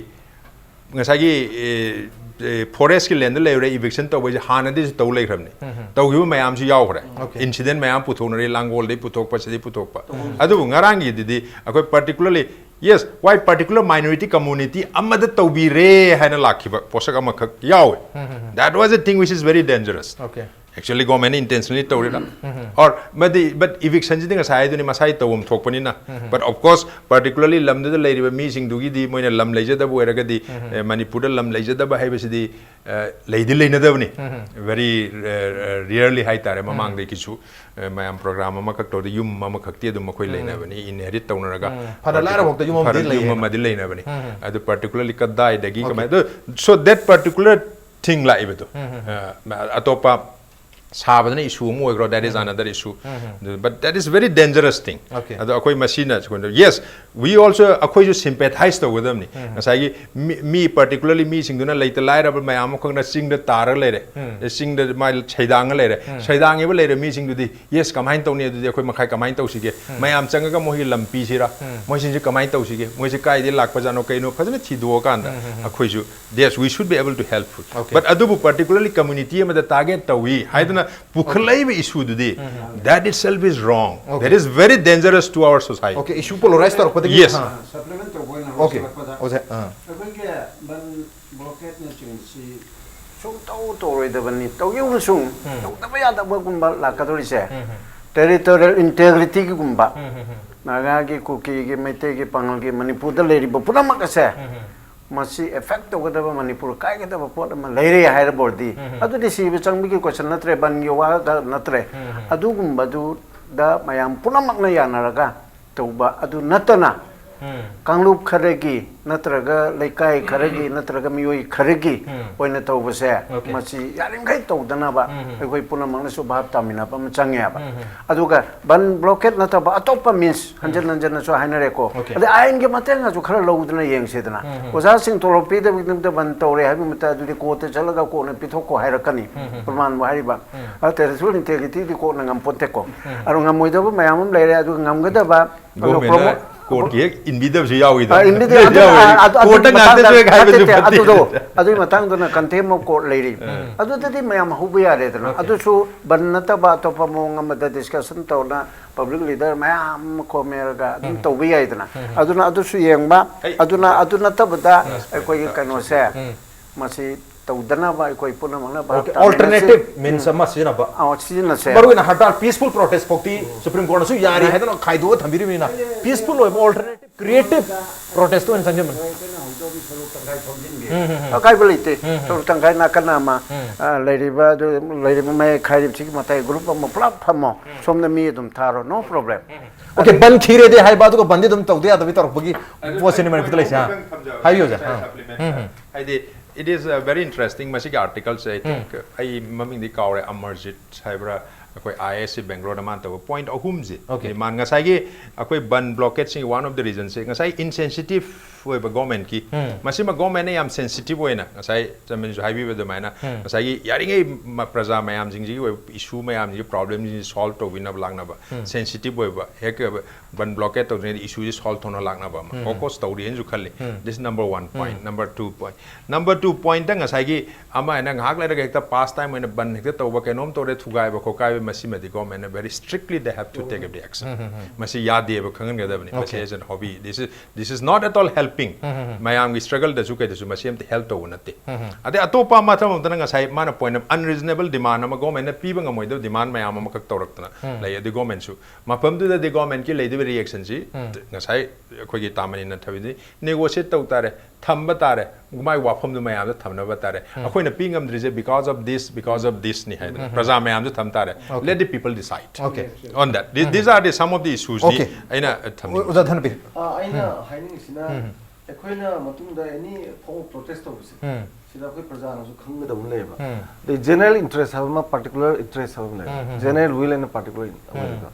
ꯉꯁꯥꯏꯒꯤ, ꯑꯦ, ꯑꯦ, forest ꯀꯤ land ꯗ ꯂꯩꯔꯨꯔꯦ, eviction ꯇꯧꯕꯩꯁꯦ ꯍꯥꯟꯅꯗꯩꯁꯨ ꯇꯧ ꯂꯩꯈ꯭ꯔꯕꯅꯤ꯫ ꯇꯧꯈꯤꯕ ꯃꯌꯥꯝꯁꯨ ꯌꯥꯎꯈ꯭ꯔꯦ꯫ Incident ꯃꯌꯥꯝ ꯄꯨꯊꯣꯛꯅꯔꯤ, ꯂꯥꯡꯒꯣꯜꯗꯩ ꯄꯨꯊꯣꯛꯄ, ꯁꯤꯗꯩ ꯄꯨꯊꯣꯛꯄ꯫ ꯑꯗꯨꯕꯨ ꯉꯔꯥꯡꯒꯤꯗꯨꯗꯤ ꯑꯩꯈꯣꯏ particularly, yes, why particular minority community ꯑꯃꯗ ꯇꯧꯕꯤꯔꯦ ꯍꯥꯏꯅ ꯂꯥꯛꯈꯤꯕ ꯄꯣꯠꯁꯛ ꯑꯃꯈꯛ ꯌꯥꯎꯋꯦ꯫ That was a thing which is very dangerous. Okay. Actually, government ꯅ intentionally ꯇꯧꯔꯤꯔꯥ? Or ꯃꯗꯤ, but eviction ꯁꯤꯗꯤ ꯉꯁꯥꯏ ꯍꯥꯏꯗꯨꯅꯤ, ꯃꯁꯥꯒꯤ ꯇꯧꯐꯝ ꯊꯣꯛꯄꯅꯤꯅ꯫ But of course, particularly ꯂꯝꯗꯨꯗ ꯂꯩꯔꯤꯕ ꯃꯤꯁꯤꯡꯗꯨꯒꯤꯗꯤ ꯃꯣꯏꯅ ꯂꯝ ꯂꯩꯖꯗꯕ ꯑꯣꯏꯔꯒꯗꯤ, ꯑꯦ, ꯃꯅꯤꯄꯨꯔꯗ ꯂꯝ ꯂꯩꯖꯗꯕ ꯍꯥꯏꯕꯁꯤꯗꯤ, ꯑꯦ, ꯂꯩꯗꯤ ꯂꯩꯅꯗꯕꯅꯤ꯫ Very, ꯑꯦ, rarely ꯍꯥꯏꯇꯥꯔꯦ꯫ ꯃꯃꯥꯡꯗꯒꯤꯁꯨ, ꯑꯦ, ꯃꯌꯥꯝ program ꯑꯃꯈꯛ ꯇꯧꯔꯗꯤ ꯌꯨꯝ ꯑꯃꯈꯛꯇꯤ ꯑꯗꯨꯝ ꯑꯩꯈꯣꯏ ꯂꯩꯅꯕꯅꯤ, inherit ꯇꯧꯅꯔꯒ꯫ ꯐꯅ ꯂꯥꯏꯔꯕ ꯐꯥꯎꯗ ꯌꯨꯝ ꯑꯃꯗꯤ ꯐꯅ ꯂꯩꯌꯦ꯫ ꯌꯨꯝ ꯑꯃꯗꯤ ꯂꯩꯅꯕꯅꯤ꯫ ꯑꯗꯨ particularly ꯀꯗꯥꯏꯗꯒꯤ Okay. ꯀꯃꯥꯏꯅ, ꯑꯗꯨ, so that particular thing ꯂꯥꯛꯏꯕꯗꯣ, ꯑ, ꯑꯇꯣꯞꯄ ꯁꯥꯕꯗꯅ issue ꯑꯃ ꯑꯣꯏꯈ꯭ꯔꯣ, that is another issue. But that is very dangerous thing. Okay. ꯑꯗꯣ ꯑꯩꯈꯣꯏ ꯃꯁꯤꯅ, yes, we also, ꯑꯩꯈꯣꯏꯁꯨ sympathize ꯇꯧꯒꯗꯕꯅꯤ. ꯉꯁꯥꯏꯒꯤ ꯃꯤ, ꯃꯤ particularly ꯃꯤꯁꯤꯡꯗꯨꯅ ꯂꯩꯇ ꯂꯥꯏꯔꯕ ꯃꯌꯥꯝ ꯑꯃꯈꯛꯅ ꯆꯤꯡꯗ ꯇꯥꯔꯒ ꯂꯩꯔꯦ, ꯆꯤꯡꯗ ꯃꯥ ꯁꯩꯗꯥꯡꯉ ꯂꯩꯔꯦ. ꯁꯩꯗꯥꯡꯉꯤꯕ ꯂꯩꯔꯦ ꯃꯤꯁꯤꯡꯗꯨꯗꯤ, yes, ꯀꯃꯥꯏꯅ ꯇꯧꯅꯤ? ꯑꯗꯨꯗꯤ ꯑꯩꯈꯣꯏ ꯃꯈꯥꯏ ꯀꯃꯥꯏꯅ ꯇꯧꯁꯤꯒꯦ? ꯃꯌꯥꯝ ꯆꯪꯉꯒ ꯃꯣꯏꯒꯤ ꯂꯝ ꯄꯤꯁꯤꯔꯥ? ꯃꯣꯏꯁꯤꯡꯁꯦ ꯀꯃꯥꯏꯅ ꯇꯧꯁꯤꯒꯦ? ꯃꯣꯏꯁꯦ ꯀꯥꯏꯗꯩ ꯂꯥꯛꯄꯖꯥꯠꯅꯣ ꯀꯩꯅꯣ ꯐꯖꯅ ꯊꯤꯗꯣꯛꯑꯀꯥꯟꯗ ꯑꯩꯈꯣꯏꯁꯨ, yes, we should be able to helpful. Okay. But ꯑꯗꯨꯕꯨ particularly community ꯑꯃꯗ target ꯇꯧꯏ ꯍꯥꯏꯗꯅ ꯄꯨꯈꯠꯂꯛꯏꯕ issue ꯗꯨꯗꯤ, that itself is wrong. Okay. That is very dangerous to our society. Okay, issue polarize ꯇꯧꯔꯛꯄꯗꯒꯤ Yes. Ah, supplement ꯇꯧꯕ ꯑꯣꯏꯅ Okay. ꯍꯧꯖꯤꯜꯂꯛꯄꯗ ꯑꯣꯖꯥ ꯑꯥ, ꯑꯩꯈꯣꯏꯒꯤ ꯕꯟ ꯕ꯭ꯂꯣꯀꯦꯠꯅꯆꯤꯡꯕꯁꯤ ꯁꯨꯡꯇꯧ ꯇꯧꯔꯣꯏꯗꯕꯅꯤ, ꯇꯧꯈꯤꯕꯁꯨ ꯇꯧꯗꯕ ꯌꯥꯗꯕꯒꯨꯝꯕ ꯂꯥꯛꯀꯗꯧꯔꯤꯁꯦ ꯇꯦꯔꯤꯇꯣꯔꯤꯌꯦꯜ ꯏꯟꯇꯦꯒ꯭ꯔꯤꯇꯤꯒꯨꯝꯕ ꯅꯥꯒꯥꯒꯤ, ꯀꯨꯀꯤꯒꯤ, ꯃꯩꯇꯩꯒꯤ, ꯄꯥꯉꯜꯒꯤ, ꯃꯅꯤꯄꯨꯔꯗ ꯂꯩꯔꯤꯕ ꯄꯨꯝꯅꯃꯛ ꯑꯁꯦ ꯃꯁꯤ ꯑꯦꯐꯦꯛ ꯇꯧꯒꯗꯕ, ꯃꯅꯤꯄꯨꯔ ꯀꯥꯏꯒꯗꯕ ꯄꯣꯠ ꯑꯃ ꯂꯩꯔꯦ ꯍꯥꯏꯔꯕ ꯑꯣꯏꯔꯗꯤ ꯑꯗꯨꯗꯤ ꯁꯤꯕ ꯆꯪꯕꯒꯤ ꯀꯣꯏꯁꯟ ꯅꯠꯇ꯭ꯔꯦ, ꯕꯟꯒꯤ ꯋꯥꯗ ꯅꯠꯇ꯭ꯔꯦ꯫ ꯑꯗꯨꯒꯨꯝꯕꯗꯨꯗ ꯃꯌꯥꯝ ꯄꯨꯝꯅꯃꯛꯅ ꯌꯥꯅꯔꯒ ꯇꯧꯕ ꯑꯗꯨ ꯅꯠꯇꯅ ꯀꯥꯡꯂꯨꯞ ꯈꯔꯒꯤ ꯅꯠꯇ꯭ꯔꯒ ꯂꯩꯀꯥꯏ ꯈꯔꯒꯤ ꯅꯠꯇ꯭ꯔꯒ ꯃꯤꯑꯣꯏ ꯈꯔꯒꯤ ꯑꯣꯏꯅ ꯇꯧꯕꯁꯦ Okay. ꯃꯁꯤ ꯌꯥꯔꯤꯃꯈꯩ ꯇꯧꯗꯅꯕ ꯑꯩꯈꯣꯏ ꯄꯨꯝꯅꯃꯛꯅꯁꯨ ꯚꯥꯞ ꯇꯥꯃꯤꯟꯅꯕ ꯑꯃ ꯆꯪꯉꯦꯕ꯫ ꯑꯗꯨꯒ ꯕꯟ ꯕ꯭ꯂꯣꯀꯦꯠ ꯅꯠꯇꯕ ꯑꯇꯣꯞꯄ ꯃꯤꯟꯁ ꯍꯟꯖꯤꯟ ꯍꯟꯖꯤꯟꯅꯁꯨ ꯍꯥꯏꯅꯔꯦꯀꯣ꯫ Okay. ꯑꯗꯩ ꯑꯥꯏꯟꯒꯤ ꯃꯇꯦꯡꯒꯁꯨ ꯈꯔ ꯂꯧꯗꯅ ꯌꯦꯡꯁꯤꯗꯅ꯫ ꯑꯣꯖꯥꯁꯤꯡ ꯇꯣꯂꯣꯞ ꯄꯤꯗꯕꯒꯤꯗꯃꯛꯇ ꯕꯟ ꯇꯧꯔꯦ ꯍꯥꯏꯕ ꯃꯇꯝꯗ ꯑꯗꯨꯗꯤ ꯀꯣꯔꯠꯇ ꯆꯠꯂꯒ ꯀꯣꯔꯠꯅ ꯄꯤꯊꯣꯛꯈꯣ ꯍꯥꯏꯔꯛꯀꯅꯤ꯫ ꯄ꯭ꯔꯃꯥꯟꯕꯨ ꯍꯥꯏꯔꯤꯕ꯫ ꯑ, ꯇꯦꯔꯤꯇꯣꯔꯤꯌꯦꯜ ꯏꯟꯇꯦꯒ꯭ꯔꯤꯇꯤꯗꯤ ꯀꯣꯔꯠꯅ ꯉꯝꯄꯣꯟꯇꯦꯀꯣ꯫ ꯑꯗꯣ ꯉꯝꯃꯣꯏꯗꯕ ꯃꯌꯥꯝ ꯑꯃ ꯂꯩꯔꯦ꯫ ꯑꯗꯨꯒ ꯉꯝꯒꯗꯕ ꯒꯣꯔꯃꯦꯟꯅ ꯀꯣꯔꯠꯀꯤ ꯍꯦꯛ ꯏꯟꯕꯤꯗꯕꯁꯨ ꯌꯥꯎꯏꯗ꯫ ꯑ, ꯏꯟꯕꯤꯗꯦ꯫ ꯑꯗꯨ, ꯑ, ꯑꯗꯨ, ꯑꯗꯨꯒꯤ ꯀꯣꯔꯠꯇ ꯉꯥꯛꯇꯁꯨ ꯃꯇꯥꯡꯗ ꯍꯦꯛ ꯍꯥꯏꯕꯁꯨ ꯅꯠꯇꯦ, ꯐꯠꯇꯦ꯫ ꯑꯗꯨꯗꯣ, ꯑꯗꯨꯒꯤ ꯃꯇꯥꯡꯗꯨꯅ contempt of court ꯂꯩꯔꯤ꯫ ꯑꯗꯨꯗꯗꯤ ꯃꯌꯥꯝ ꯍꯧꯕ ꯌꯥꯔꯦꯗꯅ꯫ Okay. ꯑꯗꯨꯁꯨ ꯕꯟ ꯅꯠꯇꯕ ꯑꯇꯣꯞꯄ ꯃꯑꯣꯡ ꯑꯃꯗ ꯗꯤꯁꯀꯁꯟ ꯇꯧꯔꯅ ꯄꯕ꯭ꯂꯤꯛ ꯂꯤꯗꯔ ꯃꯌꯥꯝ ꯑꯃ ꯈꯣꯝꯃꯦꯔꯒ ꯑꯗꯨꯝ ꯇꯧꯕ ꯌꯥꯏꯗꯅ꯫ ꯑꯗꯨꯅ ꯑꯗꯨꯁꯨ ꯌꯦꯡꯕ꯫ ꯑꯩ ꯑꯗꯨꯅ ꯑꯗꯨ ꯅꯠꯇꯕꯗ Yes, ꯑꯩꯈꯣꯏꯒꯤ sir. ꯀꯩꯅꯣꯁꯦ ꯃꯁꯤ ꯇꯧꯗꯅꯕ ꯑꯩꯈꯣꯏ ꯄꯨꯝꯅꯃꯛꯅ ꯚꯥꯞ Okay, ꯇꯥꯃꯤꯟꯅꯁꯤ꯫ alternative means ꯑꯃ ꯁꯤꯖꯤꯟꯅꯕ꯫ ꯑ, ꯁꯤꯖꯤꯟꯅꯁꯦ꯫ ꯃꯔꯨꯑꯣꯏꯅ ꯍꯔꯇꯥꯜ peaceful protest ꯐꯥꯎꯇꯤ Supreme Courtꯅꯁꯨ ꯌꯥꯔꯤ ꯍꯥꯏꯗꯅ ꯈꯥꯏꯗꯣꯛꯑ ꯊꯝꯕꯤꯔꯤꯕꯅꯤꯅ peaceful ꯑꯣꯏꯕ alternative creative protest ꯑꯣꯏꯅ ꯆꯪꯁꯤꯟꯕꯅꯤ꯫ ꯍꯧꯗꯧꯒꯤ ꯁꯔꯨꯛ ꯇꯪꯈꯥꯏ ꯐꯝꯖꯤꯟꯒꯦ꯫ ꯑꯀꯥꯏꯕ ꯂꯩꯇꯦ꯫ ꯁꯔꯨꯛ ꯇꯪꯈꯥꯏ ꯅꯥꯀꯟ ꯑꯃ, ꯑ, ꯂꯩꯔꯤꯕ ꯑꯗꯨ ꯂꯩꯔꯤꯕ ꯃꯌꯥꯏ ꯈꯥꯏꯔꯤꯕꯁꯤꯒꯤ ꯃꯇꯥꯏ ꯒ꯭ꯔꯨꯞ ꯑꯃ ꯄꯨꯂꯞ ꯐꯝꯃꯣ꯫ ꯁꯣꯝꯗ ꯃꯤ ꯑꯗꯨꯝ ꯊꯥꯔꯣ, no problem꯫ Okay, ꯕꯟ ꯊꯤꯔꯦꯗꯤ ꯍꯥꯏꯕ, ꯑꯗꯨꯒ ꯕꯟꯗꯤ ꯑꯗꯨꯝ ꯇꯧꯗ ꯌꯥꯗꯕꯤ ꯇꯧꯔꯛꯄꯒꯤ ꯄꯣꯠꯁꯤꯅꯤ ꯃꯅꯤꯄꯨꯔꯗ ꯂꯩꯁꯦ, ꯍꯥ? ꯍꯥꯏꯕꯤꯌꯨ, ꯑꯣꯖꯥ꯫ ꯑꯥ. ꯍꯥꯏꯗꯤ It is uh, very interesting. ꯃꯁꯤꯒꯤ ꯑꯥꯔꯇꯤꯀꯜꯁꯦ, I think, ꯑꯩ ꯃꯃꯤꯡꯗꯤ ꯀꯥꯎꯔꯦ, ꯑꯃꯔꯖꯤꯠ ꯍꯥꯏꯕ꯭ꯔꯥ, ꯑꯩꯈꯣꯏ ꯑꯥꯏ ꯑꯦ ꯑꯦꯁ ꯁꯤ ꯕꯦꯡꯒ꯭ꯂꯣꯔꯗ ꯃꯥꯅ ꯇꯧꯕ꯫ ꯄꯣꯏꯟꯠ ꯑꯍꯨꯝꯁꯦ, Okay. ꯗꯤꯃꯥꯟ, ꯉꯁꯥꯏꯒꯤ ꯑꯩꯈꯣꯏ ꯕꯟ ꯕ꯭ꯂꯣꯀꯦꯠꯁꯤꯡꯒꯤ one of the reasonꯁꯦ ꯉꯁꯥꯏ ꯏꯟꯁꯦꯟꯁꯤꯇꯤꯞ ꯑꯣꯏꯕ ꯒꯣꯔꯃꯦꯟꯠꯀꯤ, ꯎꯝ. ꯃꯁꯤꯃ ꯒꯣꯔꯃꯦꯟꯠꯅ ꯌꯥꯝ ꯁꯦꯟꯁꯤꯇꯤꯞ ꯑꯣꯏꯅ, ꯉꯁꯥꯏ ꯆꯟꯃꯤꯅꯁꯨ ꯍꯥꯏꯕꯤꯕ ꯑꯗꯨꯃꯥꯏꯅ, ꯎꯝ. ꯉꯁꯥꯏꯒꯤ ꯌꯥꯔꯤꯉꯩ ꯃ- ꯄ꯭ꯔꯖꯥ ꯃꯌꯥꯝꯁꯤꯡꯁꯤꯒꯤ ꯑꯣꯏꯕ ꯏꯁꯨ ꯃꯌꯥꯝꯁꯤꯡꯁꯤ, ꯄ꯭ꯔꯣꯕ꯭ꯂꯦꯝꯁꯤꯡꯁꯤ ꯁꯣꯜꯕ ꯇꯧꯕꯤꯅꯕ ꯂꯥꯛꯅꯕ, ꯎꯝ. ꯁꯦꯟꯁꯤꯇꯤꯞ ꯑꯣꯏꯕ, ꯍꯦꯛ ꯕꯟ ꯕ꯭ꯂꯣꯀꯦꯠ ꯇꯧꯗ꯭ꯔꯤꯉꯩꯗ ꯏꯁꯨꯁꯤ ꯁꯣꯜꯕ ꯇꯧꯅ ꯂꯥꯛꯅꯕ ꯑꯃ ꯎꯝ. ꯀꯣꯀꯁ ꯇꯧꯔꯤꯅꯁꯨ ꯈꯜꯂꯤ꯫ ꯎꯝ. This is number one point. Um. Number two point. Number two pointꯇ ꯉꯁꯥꯏꯒꯤ ꯑꯃ ꯍꯥꯏꯅ ꯉꯥꯏꯍꯥꯛ ꯂꯩꯔꯒ ꯍꯦꯛꯇ ꯄꯥꯁ ꯇꯥꯏꯝ ꯑꯣꯏꯅ ꯕꯟ ꯍꯦꯛꯇ ꯇꯧꯕ, ꯀꯩꯅꯣꯝ ꯇꯧꯔꯦ, ꯊꯨꯒꯥꯏꯕ ꯈꯣꯠꯀꯥꯏꯕ, ꯃꯁꯤꯃꯗꯤ ꯒꯣꯔꯃꯦꯟꯠꯅ very strictly they have to take the action. Um, um, ꯎꯝ. ꯃꯁꯤ ꯌꯥꯗꯦꯕ, ꯈꯪꯍꯟꯒꯗꯕꯅꯤ꯫ ꯃꯁꯤ Okay. is an hobby. This is, this is not at all helping. Um, um, ꯎꯝ. ꯃꯌꯥꯝꯒꯤ ꯁ꯭ꯇ꯭ꯔꯒꯜꯗꯁꯨ ꯀꯩꯗꯁꯨ ꯃꯁꯤ ꯑꯝꯇ ꯍꯦꯜꯞ ꯇꯧꯕ ꯅꯠꯇꯦ꯫ ꯎꯝ, ꯎꯝ. ꯑꯗꯩ ꯑꯇꯣꯞꯄ ꯑꯃ ꯊꯝꯃꯝꯗꯅ ꯉꯁꯥꯏ ꯃꯥꯅ ꯄꯣꯏꯟꯠ ꯑꯃ, unreasonable demand ꯑꯃ, ꯒꯣꯔꯃꯦꯟꯠꯅ ꯄꯤꯕ ꯉꯝꯃꯣꯏꯗꯕ ꯗꯤꯃꯥꯟ ꯃꯌꯥꯝ ꯑꯃꯈꯛ ꯇꯧꯔꯛꯇꯅ ꯎꯝ. ꯂꯩ꯫ ꯑꯗꯩ ꯒꯣꯔꯃꯦꯟꯠꯁꯨ ꯃꯐꯝꯗꯨꯗ ꯗꯤꯒꯣꯔꯃꯦꯟꯠꯀꯤ ꯂꯩꯗꯣꯏꯕ ꯔꯤꯌꯦꯛꯁꯟꯁꯤ ꯎꯝ. ꯉꯁꯥꯏ ꯑꯩꯈꯣꯏꯒꯤ ꯇꯥꯃꯅꯤꯅ ꯊꯕꯤꯗꯤ ꯅꯦꯒꯣꯁꯤꯌꯦꯠ ꯇꯧ ꯇꯥꯔꯦ, ꯊꯝꯕ ꯇꯥꯔꯦ, ꯃꯥꯏ ꯋꯥꯐꯝꯗꯨ ꯃꯌꯥꯝꯗ ꯊꯝꯅꯕ ꯇꯥꯔꯦ꯫ ꯎꯝ. ꯑꯩꯈꯣꯏꯅ ꯄꯤ ꯉꯝꯗ꯭ꯔꯤꯁꯦ because of this, because of this ꯅꯤ ꯍꯥꯏꯗꯅ ꯎꯝ. ꯄ꯭ꯔꯖꯥ ꯃꯌꯥꯝꯗ ꯊꯝ ꯇꯥꯔꯦ꯫ Okay. Let the people decide Okay. on that. These, these are the some of the issues ꯅꯤ Okay. ꯑꯩꯅ ꯊꯝꯅꯤꯡꯉꯤ꯫ ꯑꯣꯖꯥ ꯊꯅꯄꯤ꯫ ꯑꯥ, ꯑꯩꯅ ꯎꯝ. ꯍꯥꯏꯅꯤꯡꯉꯤꯁꯤꯅ ꯎꯝ. ꯑꯩꯈꯣꯏꯅ ꯃꯇꯨꯡꯗ ꯑꯦꯅꯤ ꯐꯣꯔꯝ ꯑꯣꯐ ꯄ꯭ꯔꯣꯇꯦꯁ ꯇꯧꯕꯁꯦ ꯎꯝ. ꯁꯤꯗ ꯑꯩꯈꯣꯏ ꯄ꯭ꯔꯖꯥꯅꯁꯨ ꯈꯪꯒꯗꯕ ꯑꯃ ꯂꯩꯌꯦꯕ꯫ ꯎꯝ. ꯑꯗꯩ ꯖꯦꯅꯔꯦꯜ ꯏꯟꯇꯔꯦꯁ ꯍꯥꯏꯕ ꯑꯃ, ꯄꯥꯔꯇꯤꯀꯨꯂꯔ ꯏꯟꯇꯔꯦꯁ ꯍꯥꯏꯕ ꯑꯃ ꯂꯩꯌꯦꯕ꯫ ꯎꯝ, ꯎꯝ, ꯖꯦꯅꯔꯦꯜ ꯋꯤꯜ ꯑꯦꯟ ꯄꯥꯔꯇꯤꯀꯨꯂꯔ ꯑꯃ ꯎꯝ. ꯂꯩꯌꯦꯕ꯫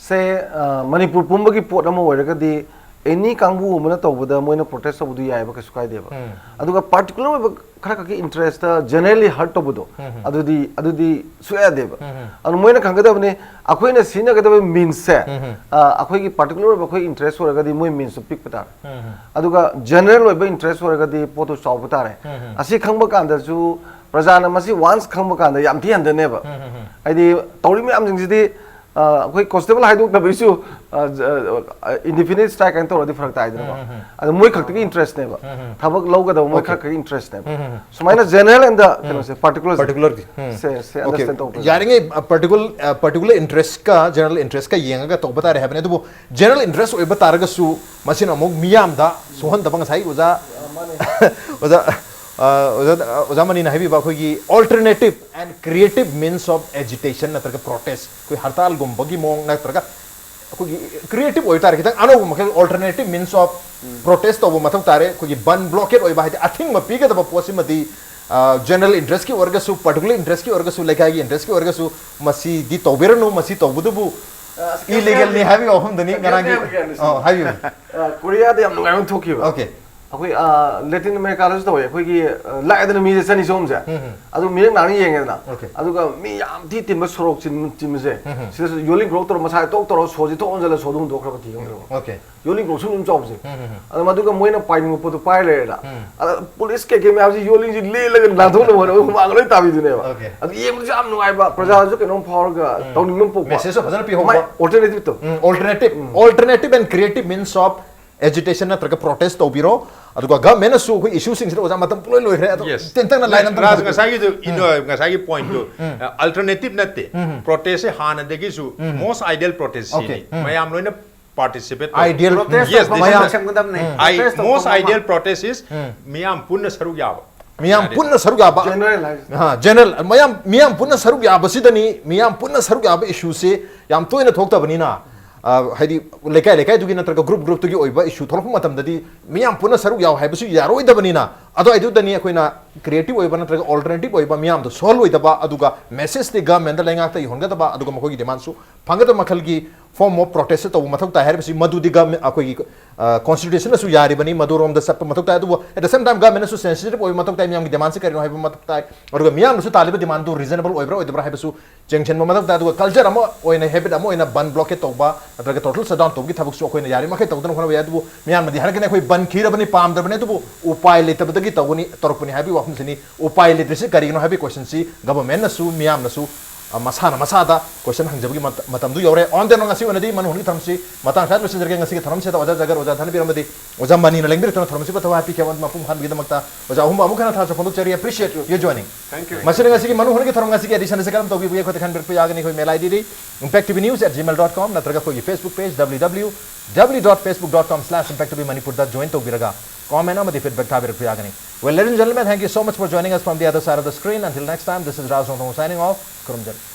ꯁꯦ, ꯑ, ꯃꯅꯤꯄꯨꯔ ꯄꯨꯝꯕꯒꯤ ꯄꯣꯠ ꯑꯃ ꯑꯣꯏꯔꯒꯗꯤ ꯑꯦꯅꯤ ꯀꯥꯡꯕꯨ ꯑꯃꯅ ꯇꯧꯕꯗ ꯃꯣꯏꯅ ꯄ꯭ꯔꯣꯇꯦꯁ ꯇꯧꯕꯗꯨ ꯌꯥꯏꯑꯕ, ꯀꯩꯁꯨ ꯀꯥꯏꯗꯦꯕ꯫ ꯎꯝ. ꯑꯗꯨꯒ ꯄꯥꯔꯇꯤꯀꯨꯂꯔ ꯑꯣꯏꯕ ꯈꯔ ꯈꯛꯀꯤ ꯏꯟꯇꯔꯦꯁꯇ ꯖꯦꯅꯔꯦꯜꯂꯤ ꯍꯔꯠ ꯇꯧꯕꯗꯣ, ꯎꯝ. ꯑꯗꯨꯗꯤ, ꯑꯗꯨꯗꯤ ꯁꯨꯡꯌꯥ ꯌꯥꯗꯦꯕ꯫ ꯎꯝ. ꯑꯗꯨ ꯃꯣꯏꯅ ꯈꯪꯒꯗꯕꯅꯤ, ꯑꯩꯈꯣꯏꯅ ꯁꯤꯖꯤꯟꯅꯒꯗꯕ ꯃꯤꯟꯁꯁꯦ, ꯎꯝ. ꯑ, ꯑꯩꯈꯣꯏꯒꯤ ꯄꯥꯔꯇꯤꯀꯨꯂꯔ ꯑꯣꯏꯕ ꯑꯩꯈꯣꯏ ꯏꯟꯇꯔꯦꯁ ꯑꯣꯏꯔꯒꯗꯤ ꯃꯣꯏ ꯃꯤꯟꯁꯇꯣ ꯄꯤꯛꯄ ꯇꯥꯔꯦ꯫ ꯎꯝ. ꯑꯗꯨꯒ ꯖꯦꯅꯔꯦꯜ ꯑꯣꯏꯕ ꯏꯟꯇꯔꯦꯁ ꯑꯣꯏꯔꯒꯗꯤ ꯄꯣꯠꯇꯨ ꯆꯥꯎꯕ ꯇꯥꯔꯦ꯫ ꯎꯝ. ꯑꯁꯤ ꯈꯪꯕ ꯀꯥꯟꯗꯁꯨ ꯄ꯭ꯔꯖꯥꯅ ꯃꯁꯤ ꯋꯥꯟꯁ ꯈꯪꯕ ꯀꯥꯟꯗ ꯌꯥꯝ ꯊꯤ ꯍꯟꯊꯅꯦꯕ꯫ ꯎꯝ. ꯍꯥꯏꯗꯤ ꯇꯧꯔꯤ ꯃꯌꯥꯝꯁꯤꯡꯁꯤꯗꯤ, ꯑ, ꯑꯩꯈꯣꯏ ꯀꯣꯟꯁꯇꯦꯕꯜ ꯍꯥꯏꯗꯣꯛꯇꯕꯒꯤꯁꯨ, ꯑ, ꯖ-, ꯑ, ꯏꯟꯗꯤꯐꯤꯅꯤꯠ ꯁ꯭ꯇ꯭ꯔꯥꯏꯛ ꯀꯥꯏꯅ ꯇꯧꯔꯗꯤ ꯐꯔꯛ ꯇꯥꯏꯗꯅꯀꯣ꯫ ꯎꯝ, ꯎꯝ, ꯎꯝ. ꯑꯗꯨ ꯃꯣꯏ ꯈꯛꯇꯒꯤ ꯏꯟꯇꯔꯦꯁꯅꯦꯕ꯫ ꯎꯝ, ꯎꯝ. ꯊꯕꯛ ꯂꯧꯒꯗꯕ ꯃꯣꯏ Okay. ꯈꯛꯇꯒꯤ ꯏꯟꯇꯔꯦꯁꯅꯦꯕ꯫ ꯎꯝ, ꯎꯝ, ꯎꯝ. ꯁꯨꯃꯥꯏꯅ ꯖꯦꯅꯔꯦꯜ ꯑꯦꯟꯗ ꯀꯩꯅꯣꯁꯦ, ꯄꯥꯔꯇꯤꯀꯨꯂꯔ ꯄꯥꯔꯇꯤꯀꯨꯂꯔꯒꯤ꯫ ꯎꯝ. ꯁꯦ, ꯁꯦ Okay. ꯑꯟꯗꯔꯁꯇꯦꯟ ꯇꯧꯕ꯫ ꯌꯥꯔꯤꯉꯩ, ꯑ, ꯄꯥꯔꯇꯤꯀꯨꯂꯔ, ꯑ, ꯄꯥꯔꯇꯤꯀꯨꯂꯔ ꯏꯟꯇꯔꯦꯁꯀ ꯖꯦꯅꯔꯦꯜ ꯏꯟꯇꯔꯦꯁꯀ ꯌꯦꯡꯉꯒ ꯇꯧꯕ ꯇꯥꯔꯦ ꯍꯥꯏꯕꯅꯤ꯫ ꯑꯗꯨꯕꯨ ꯖꯦꯅꯔꯦꯜ ꯏꯟꯇꯔꯦꯁ ꯑꯣꯏꯕ ꯇꯥꯔꯒꯁꯨ ꯃꯁꯤꯅ ꯑꯃꯨꯛ ꯃꯤꯌꯥꯝꯗ ꯁꯣꯛꯍꯟꯗꯕ, ꯉꯁꯥꯏ ꯑꯣꯖꯥ, ꯑꯣꯖꯥ, ꯑ, ꯑꯣꯖꯥ, ꯑ, ꯑꯣꯖꯥ ꯃꯅꯤꯅ ꯍꯥꯏꯕꯤꯕ ꯑꯩꯈꯣꯏꯒꯤ alternative and creative means of agitation ꯅꯠꯇ꯭ꯔꯒ protest, ꯑꯩꯈꯣꯏ ꯍꯔꯇꯥꯜꯒꯨꯝꯕꯒꯤ ꯃꯑꯣꯡ ꯅꯠꯇ꯭ꯔꯒ ꯑꯩꯈꯣꯏꯒꯤ ꯀ꯭ꯔꯤꯌꯦꯇꯤꯞ ꯑꯣꯏꯕ ꯇꯥꯔꯦ, ꯈꯤꯇꯪ ꯑꯅꯧꯕ ꯃꯈꯜ, alternative means of protest ꯇꯧꯕ ꯃꯊꯧ ꯇꯥꯔꯦ꯫ ꯑꯩꯈꯣꯏꯒꯤ ꯕꯟ ꯕ꯭ꯂꯣꯀꯦꯠ ꯑꯣꯏꯕ ꯍꯥꯏꯗꯤ ꯑꯊꯤꯡꯕ ꯄꯤꯒꯗꯕ ꯄꯣꯠꯁꯤꯃꯗꯤ ꯖꯦꯅꯔꯦꯜ ꯏꯟꯇꯔꯦꯁꯀꯤ ꯑꯣꯏꯔꯒꯁꯨ, ꯄꯥꯔꯇꯤꯀꯨꯂꯔ ꯏꯟꯇꯔꯦꯁꯀꯤ ꯑꯣꯏꯔꯒꯁꯨ, ꯂꯩꯀꯥꯏꯒꯤ ꯏꯟꯇꯔꯦꯁꯀꯤ ꯑꯣꯏꯔꯒꯁꯨ, ꯃꯁꯤꯗꯤ ꯇꯧꯕꯤꯔꯅꯨ꯫ ꯃꯁꯤ ꯇꯧꯕꯗꯨꯕꯨ ꯏꯂꯤꯒꯦꯜꯅꯤ ꯍꯥꯏꯕꯒꯤ ꯋꯥꯐꯝꯗꯨꯅꯤ ꯉꯔꯥꯡꯒꯤ꯫ ꯑ, ꯍꯥꯏꯕꯤꯌꯨ꯫ ꯑ, ꯀꯣꯔꯤꯌꯥꯗ ꯌꯥꯝ ꯅꯨꯡꯉꯥꯏꯕ ꯑꯃ ꯊꯣꯛꯈꯤꯕ꯫ ꯑꯣꯀꯦ꯫ ꯑꯩꯈꯣꯏ, ꯑ, ꯂꯦꯇꯤꯟ ꯑꯃꯦꯔꯤꯀꯥꯗꯁꯨ ꯇꯧꯋꯦ꯫ ꯑꯩꯈꯣꯏꯒꯤ, ꯑ, ꯂꯥꯛꯑꯦꯗꯅ ꯃꯤꯁꯦ ꯆꯅꯤ ꯆꯍꯨꯝꯁꯦ꯫ ꯎꯝ, ꯎꯝ꯫ ꯑꯗꯨ ꯃꯤꯔꯛ ꯅꯥꯔꯛ ꯌꯦꯡꯉꯦꯗꯅ꯫ ꯑꯣꯀꯦ꯫ ꯑꯗꯨꯒ ꯃꯤ ꯌꯥꯝ ꯊꯤ ꯇꯤꯟꯕ ꯁꯣꯔꯣꯛ ꯆꯤꯟ-, ꯆꯤꯟꯕꯁꯦ꯫ ꯎꯝ, ꯎꯝ꯫ ꯁꯤꯗꯁꯨ ꯌꯣꯜꯂꯤꯡ ꯈꯨꯂꯣꯛ ꯇꯧꯔ ꯃꯁꯥ ꯇꯣꯛ ꯇꯧꯔ ꯁꯣꯁꯤ ꯊꯣꯛ ꯍꯣꯟꯖꯜꯂ ꯁꯣꯗꯨ ꯍꯨꯟꯗꯣꯛꯈ꯭ꯔꯕ ꯊꯤ ꯈꯪꯗ꯭ꯔꯕ꯫ ꯑꯣꯀꯦ꯫ ꯌꯣꯜꯂꯤꯡ ꯈꯨꯂꯣꯛ ꯁꯨꯝ ꯁꯨꯝ ꯆꯥꯎꯕꯁꯦ꯫ ꯎꯝ, ꯎꯝ, ꯎꯝ꯫ ꯑꯗꯣ ꯃꯗꯨꯒ ꯃꯣꯏꯅ ꯄꯥꯏꯅꯤꯡꯕ ꯄꯣꯠꯇꯣ ꯄꯥꯏ ꯂꯩꯔꯦꯗ꯫ ꯎꯝ꯫ ꯑꯗ ꯄꯨꯂꯤꯁ ꯀꯩꯀꯩ ꯃꯌꯥꯝꯁꯤ ꯌꯣꯜꯂꯤꯡꯁꯤ ꯂꯦꯜꯂꯒ ꯅꯥꯟꯊꯣꯛꯅꯕ ꯍꯣꯠꯅꯕ ꯍꯨꯃꯥꯡꯒ ꯂꯣꯏ ꯇꯥꯕꯤꯗꯨꯅꯦꯕ꯫ ꯑꯣꯀꯦ꯫ ꯑꯗꯨ ꯌꯦꯡꯕꯗꯁꯨ ꯌꯥꯝ ꯅꯨꯡꯉꯥꯏꯕ, ꯄ꯭ꯔꯖꯥꯁꯨ ꯀꯩꯅꯣꯝ ꯐꯥꯎꯔꯒ ꯎꯝ꯫ ꯇꯧꯅꯤꯡꯕ ꯑꯃ ꯄꯣꯛꯄ꯫ ꯃꯦꯁꯦꯖꯁꯨ ꯐꯖꯅ ꯄꯤꯍꯧꯕ꯫ ꯃꯥꯏ alternative to. Um, alternative, um. Alternative and creative means of agitation ꯅꯠꯇ꯭ꯔꯒ protest ꯇꯧꯕꯤꯔꯣ꯫ ꯑꯗꯨꯒ ꯒꯚꯔꯟꯃꯦꯟꯅꯁꯨ ꯑꯩꯈꯣꯏ ꯏꯁꯨꯁꯤꯡꯁꯤꯗ ꯑꯣꯖꯥ ꯃꯇꯝ ꯄꯨꯂꯣꯏ ꯂꯣꯏꯈ꯭ꯔꯦ꯫ ꯑꯗꯣ ꯌꯦꯁ꯫ ꯇꯦꯟꯇꯛꯅ ꯂꯥꯏꯟ ꯑꯃꯇꯪ ꯔꯥꯖ, ꯊꯝꯕꯤꯌꯨ꯫ ꯉꯁꯥꯏꯒꯤꯗꯨ ꯎꯝ꯫ ꯏꯟꯗꯣ-, ꯉꯁꯥꯏꯒꯤ ꯄꯣꯏꯟꯠꯇꯨ, ꯎꯝ꯫ ꯑ, ꯑꯜꯇꯔꯅꯦꯇꯤꯞ ꯅꯠꯇꯦ꯫ ꯎꯝ꯫ ꯄ꯭ꯔꯣꯇꯦꯁꯁꯦ ꯍꯥꯟꯅꯗꯒꯤꯁꯨ um. Most ideal protest okay. ꯁꯤꯅꯤ꯫ ꯎꯝ꯫ ꯃꯌꯥꯝ ꯂꯣꯏꯅ ꯄꯥꯔꯇꯤꯁꯤꯄꯦꯠ ꯇꯧ꯫ ꯑꯥꯏꯗꯤꯌꯦꯜ꯫ ꯄ꯭ꯔꯣꯇꯦꯁ ꯌꯦꯁ, ꯇꯧꯕ ꯃꯌꯥꯝ ꯃꯌꯥꯝ ꯁꯦꯝꯒꯗꯕꯅꯤ꯫ ꯎꯝ꯫ ꯑꯥꯏ-, ꯄ꯭ꯔꯣꯇꯦꯁ ꯇꯧꯕ ꯃꯣꯁ ꯃꯌꯥꯝ꯫ ꯑꯥꯏꯗꯤꯌꯦꯜ ꯄ꯭ꯔꯣꯇꯦꯁ ꯏꯁ ꯎꯝ꯫ ꯃꯤꯌꯥꯝ ꯄꯨꯟꯅ ꯁꯔꯨꯛ ꯌꯥꯕ꯫ ꯃꯤꯌꯥꯝ ꯌꯥꯔꯦ꯫ ꯄꯨꯟꯅ ꯁꯔꯨꯛ ꯌꯥꯕ꯫ ꯖꯦꯅꯔꯦꯜ ꯍꯥꯏꯁꯦ꯫ ꯑ, ꯖꯦꯅꯔꯦꯜ, ꯃꯌꯥꯝ, ꯃꯤꯌꯥꯝ ꯄꯨꯟꯅ ꯁꯔꯨꯛ ꯌꯥꯕꯁꯤꯗꯅꯤ, ꯃꯤꯌꯥꯝ ꯄꯨꯟꯅ ꯁꯔꯨꯛ ꯌꯥꯕ ꯏꯁꯨꯁꯦ ꯌꯥꯝ ꯇꯣꯏꯅ ꯊꯣꯛꯇꯕꯅꯤꯅ, ꯑ, ꯍꯥꯏꯗꯤ ꯂꯩꯀꯥꯏ ꯂꯩꯀꯥꯏꯗꯨꯒꯤ ꯅꯠꯇ꯭ꯔꯒ ꯒ꯭ꯔꯨꯞ ꯒ꯭ꯔꯨꯞꯇꯨꯒꯤ ꯑꯣꯏꯕ ꯏꯁꯨ ꯊꯣꯛꯂꯛꯄ ꯃꯇꯝꯗꯗꯤ ꯃꯤꯌꯥꯝ ꯄꯨꯟꯅ ꯁꯔꯨꯛ ꯌꯥꯎ ꯍꯥꯏꯕꯁꯨ ꯌꯥꯔꯣꯏꯗꯕꯅꯤꯅ, ꯑꯗꯨꯋꯥꯏꯗꯨꯗꯅꯤ ꯑꯩꯈꯣꯏꯅ ꯀ꯭ꯔꯤꯌꯦꯇꯤꯞ ꯑꯣꯏꯕ ꯅꯠꯇ꯭ꯔꯒ ꯑꯜꯇꯔꯅꯦꯇꯤꯞ ꯑꯣꯏꯕ ꯃꯤꯌꯥꯝꯗꯣ ꯁꯣꯍꯜꯂꯣꯏꯗꯕ, ꯑꯗꯨꯒ ꯃꯦꯁꯦꯖꯇꯤ ꯒꯚꯔꯟꯃꯦꯟꯗ ꯂꯩꯉꯥꯛꯇ ꯌꯧꯍꯟꯒꯗꯕ, ꯑꯗꯨꯒ ꯃꯈꯣꯏꯒꯤ ꯗꯤꯃꯥꯟꯁꯨ ꯐꯪꯒꯗꯕ ꯃꯈꯜꯒꯤ ꯐꯣꯔꯝ ꯑꯣꯐ ꯄ꯭ꯔꯣꯇꯦꯁ ꯇꯧꯕ ꯃꯊꯧ ꯇꯥꯏ ꯍꯥꯏꯔꯤꯕꯁꯤ ꯃꯗꯨꯗꯤ ꯒꯚꯔꯟꯃꯦꯟ, ꯑꯩꯈꯣꯏꯒꯤ, ꯑ, ꯀꯣꯟꯁꯇꯤꯇ꯭ꯌꯨꯁꯟꯅꯁꯨ ꯌꯥꯔꯤꯕꯅꯤ, ꯃꯗꯨꯔꯣꯝꯗ ꯆꯠꯄ ꯃꯊꯧ ꯇꯥꯏ꯫ ꯑꯗꯨꯕꯨ at the same time ꯒꯚꯔꯟꯃꯦꯟꯅꯁꯨ ꯁꯦꯟꯁꯤꯇꯤꯞ ꯑꯣꯏꯕ ꯃꯊꯧ ꯇꯥꯏ, ꯃꯤꯌꯥꯝꯒꯤ ꯗꯤꯃꯥꯟꯁꯤ ꯀꯔꯤꯅꯣ ꯍꯥꯏꯕ ꯃꯊꯧ ꯇꯥꯏ꯫ ꯑꯗꯨꯒ ꯃꯤꯌꯥꯝꯅꯁꯨ ꯇꯥꯜꯂꯤꯕ ꯗꯤꯃꯥꯟꯗꯨ ꯔꯤꯖꯅꯦꯕꯜ ꯑꯣꯏꯕ꯭ꯔꯥ ꯑꯣꯏꯗꯕ꯭ꯔꯥ ꯍꯥꯏꯕꯁꯨ ꯆꯦꯡꯁꯤꯟꯕ ꯃꯊꯧ ꯇꯥꯏ꯫ ꯑꯗꯨꯒ ꯀꯜꯆꯔ ꯑꯃ ꯑꯣꯏꯅ, ꯍꯦꯕꯤꯠ ꯑꯃ ꯑꯣꯏꯅ ꯕꯟ ꯕ꯭ꯂꯣꯀꯦꯠ ꯇꯧꯕ ꯅꯠꯇ꯭ꯔꯒ ꯇꯣꯇꯦꯜ ꯁꯠꯗꯥꯎꯟ ꯇꯧꯕꯒꯤ ꯊꯕꯛꯁꯨ ꯑꯩꯈꯣꯏꯅ ꯌꯥꯔꯤꯕꯃꯈꯩ ꯇꯧꯗꯅ ꯍꯣꯠꯅꯕ ꯌꯥꯏ꯫ ꯑꯗꯨꯕꯨ ꯃꯤꯌꯥꯝꯅꯗꯤ ꯍꯥꯏꯔꯛꯀꯅꯤ, "ꯑꯩꯈꯣꯏ ꯕꯟ ꯈꯤꯔꯕꯅꯤ, ꯄꯥꯝꯗ꯭ꯔꯕꯅꯤ", ꯑꯗꯨꯕꯨ ꯎꯄꯥꯏ ꯂꯩꯇꯕꯗꯒꯤ ꯇꯧꯒꯅꯤ, ꯇꯧꯔꯛꯄꯅꯤ ꯍꯥꯏꯕꯒꯤ ꯋꯥꯐꯝꯁꯤꯅꯤ꯫ ꯎꯄꯥꯏ ꯂꯩꯇ꯭ꯔꯤꯁꯤ ꯀꯔꯤꯒꯤꯅꯣ ꯍꯥꯏꯕꯒꯤ ꯀꯣꯏꯁꯟꯁꯤ ꯒꯚꯔꯟꯃꯦꯟꯅꯁꯨ ꯃꯤꯌꯥꯝꯅꯁꯨ, ꯑ, ꯃꯁꯥꯅ ꯃꯁꯥꯗ ꯀꯣꯏꯁꯟ ꯍꯪꯖꯕꯒꯤ ꯃꯇ-, ꯃꯇꯝꯗꯨ ꯌꯧꯔꯦ꯫ ꯑꯣꯟ ꯗꯦꯅꯣ ꯉꯁꯤ ꯑꯣꯏꯅꯗꯤ ꯃꯅꯨꯡ ꯍꯨꯠꯅꯒꯤ ꯊꯧꯔꯝꯁꯤ ꯃꯇꯥꯡ ꯁ꯭ꯋꯥꯏꯗ ꯂꯣꯏꯁꯤꯟꯖꯔꯒꯦ꯫ ꯉꯁꯤꯒꯤ ꯊꯧꯔꯝꯁꯤꯗ ꯑꯣꯖꯥ ꯖꯒꯔ, ꯑꯣꯖꯥ ꯙꯅꯕꯤꯔ ꯑꯃꯗꯤ ꯑꯣꯖꯥ ꯃꯅꯤꯅ ꯂꯦꯡꯕꯤꯔꯛꯇꯨꯅ ꯊꯧꯔꯝꯁꯤꯕꯨ ꯊꯋꯥꯏ ꯍꯥꯞꯄꯤꯈꯤꯕ ꯃꯄꯨꯡ ꯐꯥꯍꯟꯕꯒꯤꯗꯃꯛꯇ ꯑꯣꯖꯥ ꯑꯍꯨꯝꯕꯨ ꯑꯃꯨꯛ ꯍꯟꯅ ꯊꯥꯒꯠꯆꯕ ꯐꯣꯡꯗꯣꯛꯆꯔꯤ꯫ Appreciate your joining꯫ Thank you꯫ ꯃꯁꯤꯅ ꯉꯁꯤꯒꯤ ꯃꯅꯨꯡ ꯍꯨꯠꯅꯒꯤ ꯊꯧꯔꯝ ꯉꯁꯤꯒꯤ ꯑꯦꯗꯤꯁꯟ ꯑꯁꯤ ꯀꯔꯝ ꯇꯧꯕꯤꯕꯒꯦ? ꯑꯩꯈꯣꯏꯗ ꯈꯟꯕꯤꯔꯛꯄ ꯌꯥꯒꯅꯤ꯫ ꯑꯩꯈꯣꯏ ꯃꯦꯜ ꯑꯥꯏ ꯗꯤꯗꯤ impact T V news at gmail dot com ꯅꯠꯇ꯭ꯔꯒ ꯑꯩꯈꯣꯏꯒꯤ Facebook page W W W dot facebook dot com slash impact T V Manipur ꯗ join ꯇꯧꯕꯤꯔꯒ comment ꯑꯃꯗꯤ feedback ꯊꯥꯕꯤꯔꯛꯄ ꯌꯥꯒꯅꯤ꯫ Well, ladies and gentlemen, thank you so much for joining us from the other side of the screen. Until next time, this is Raj Rongthong signing off. ꯈꯨꯔꯨꯝꯖꯔꯤ꯫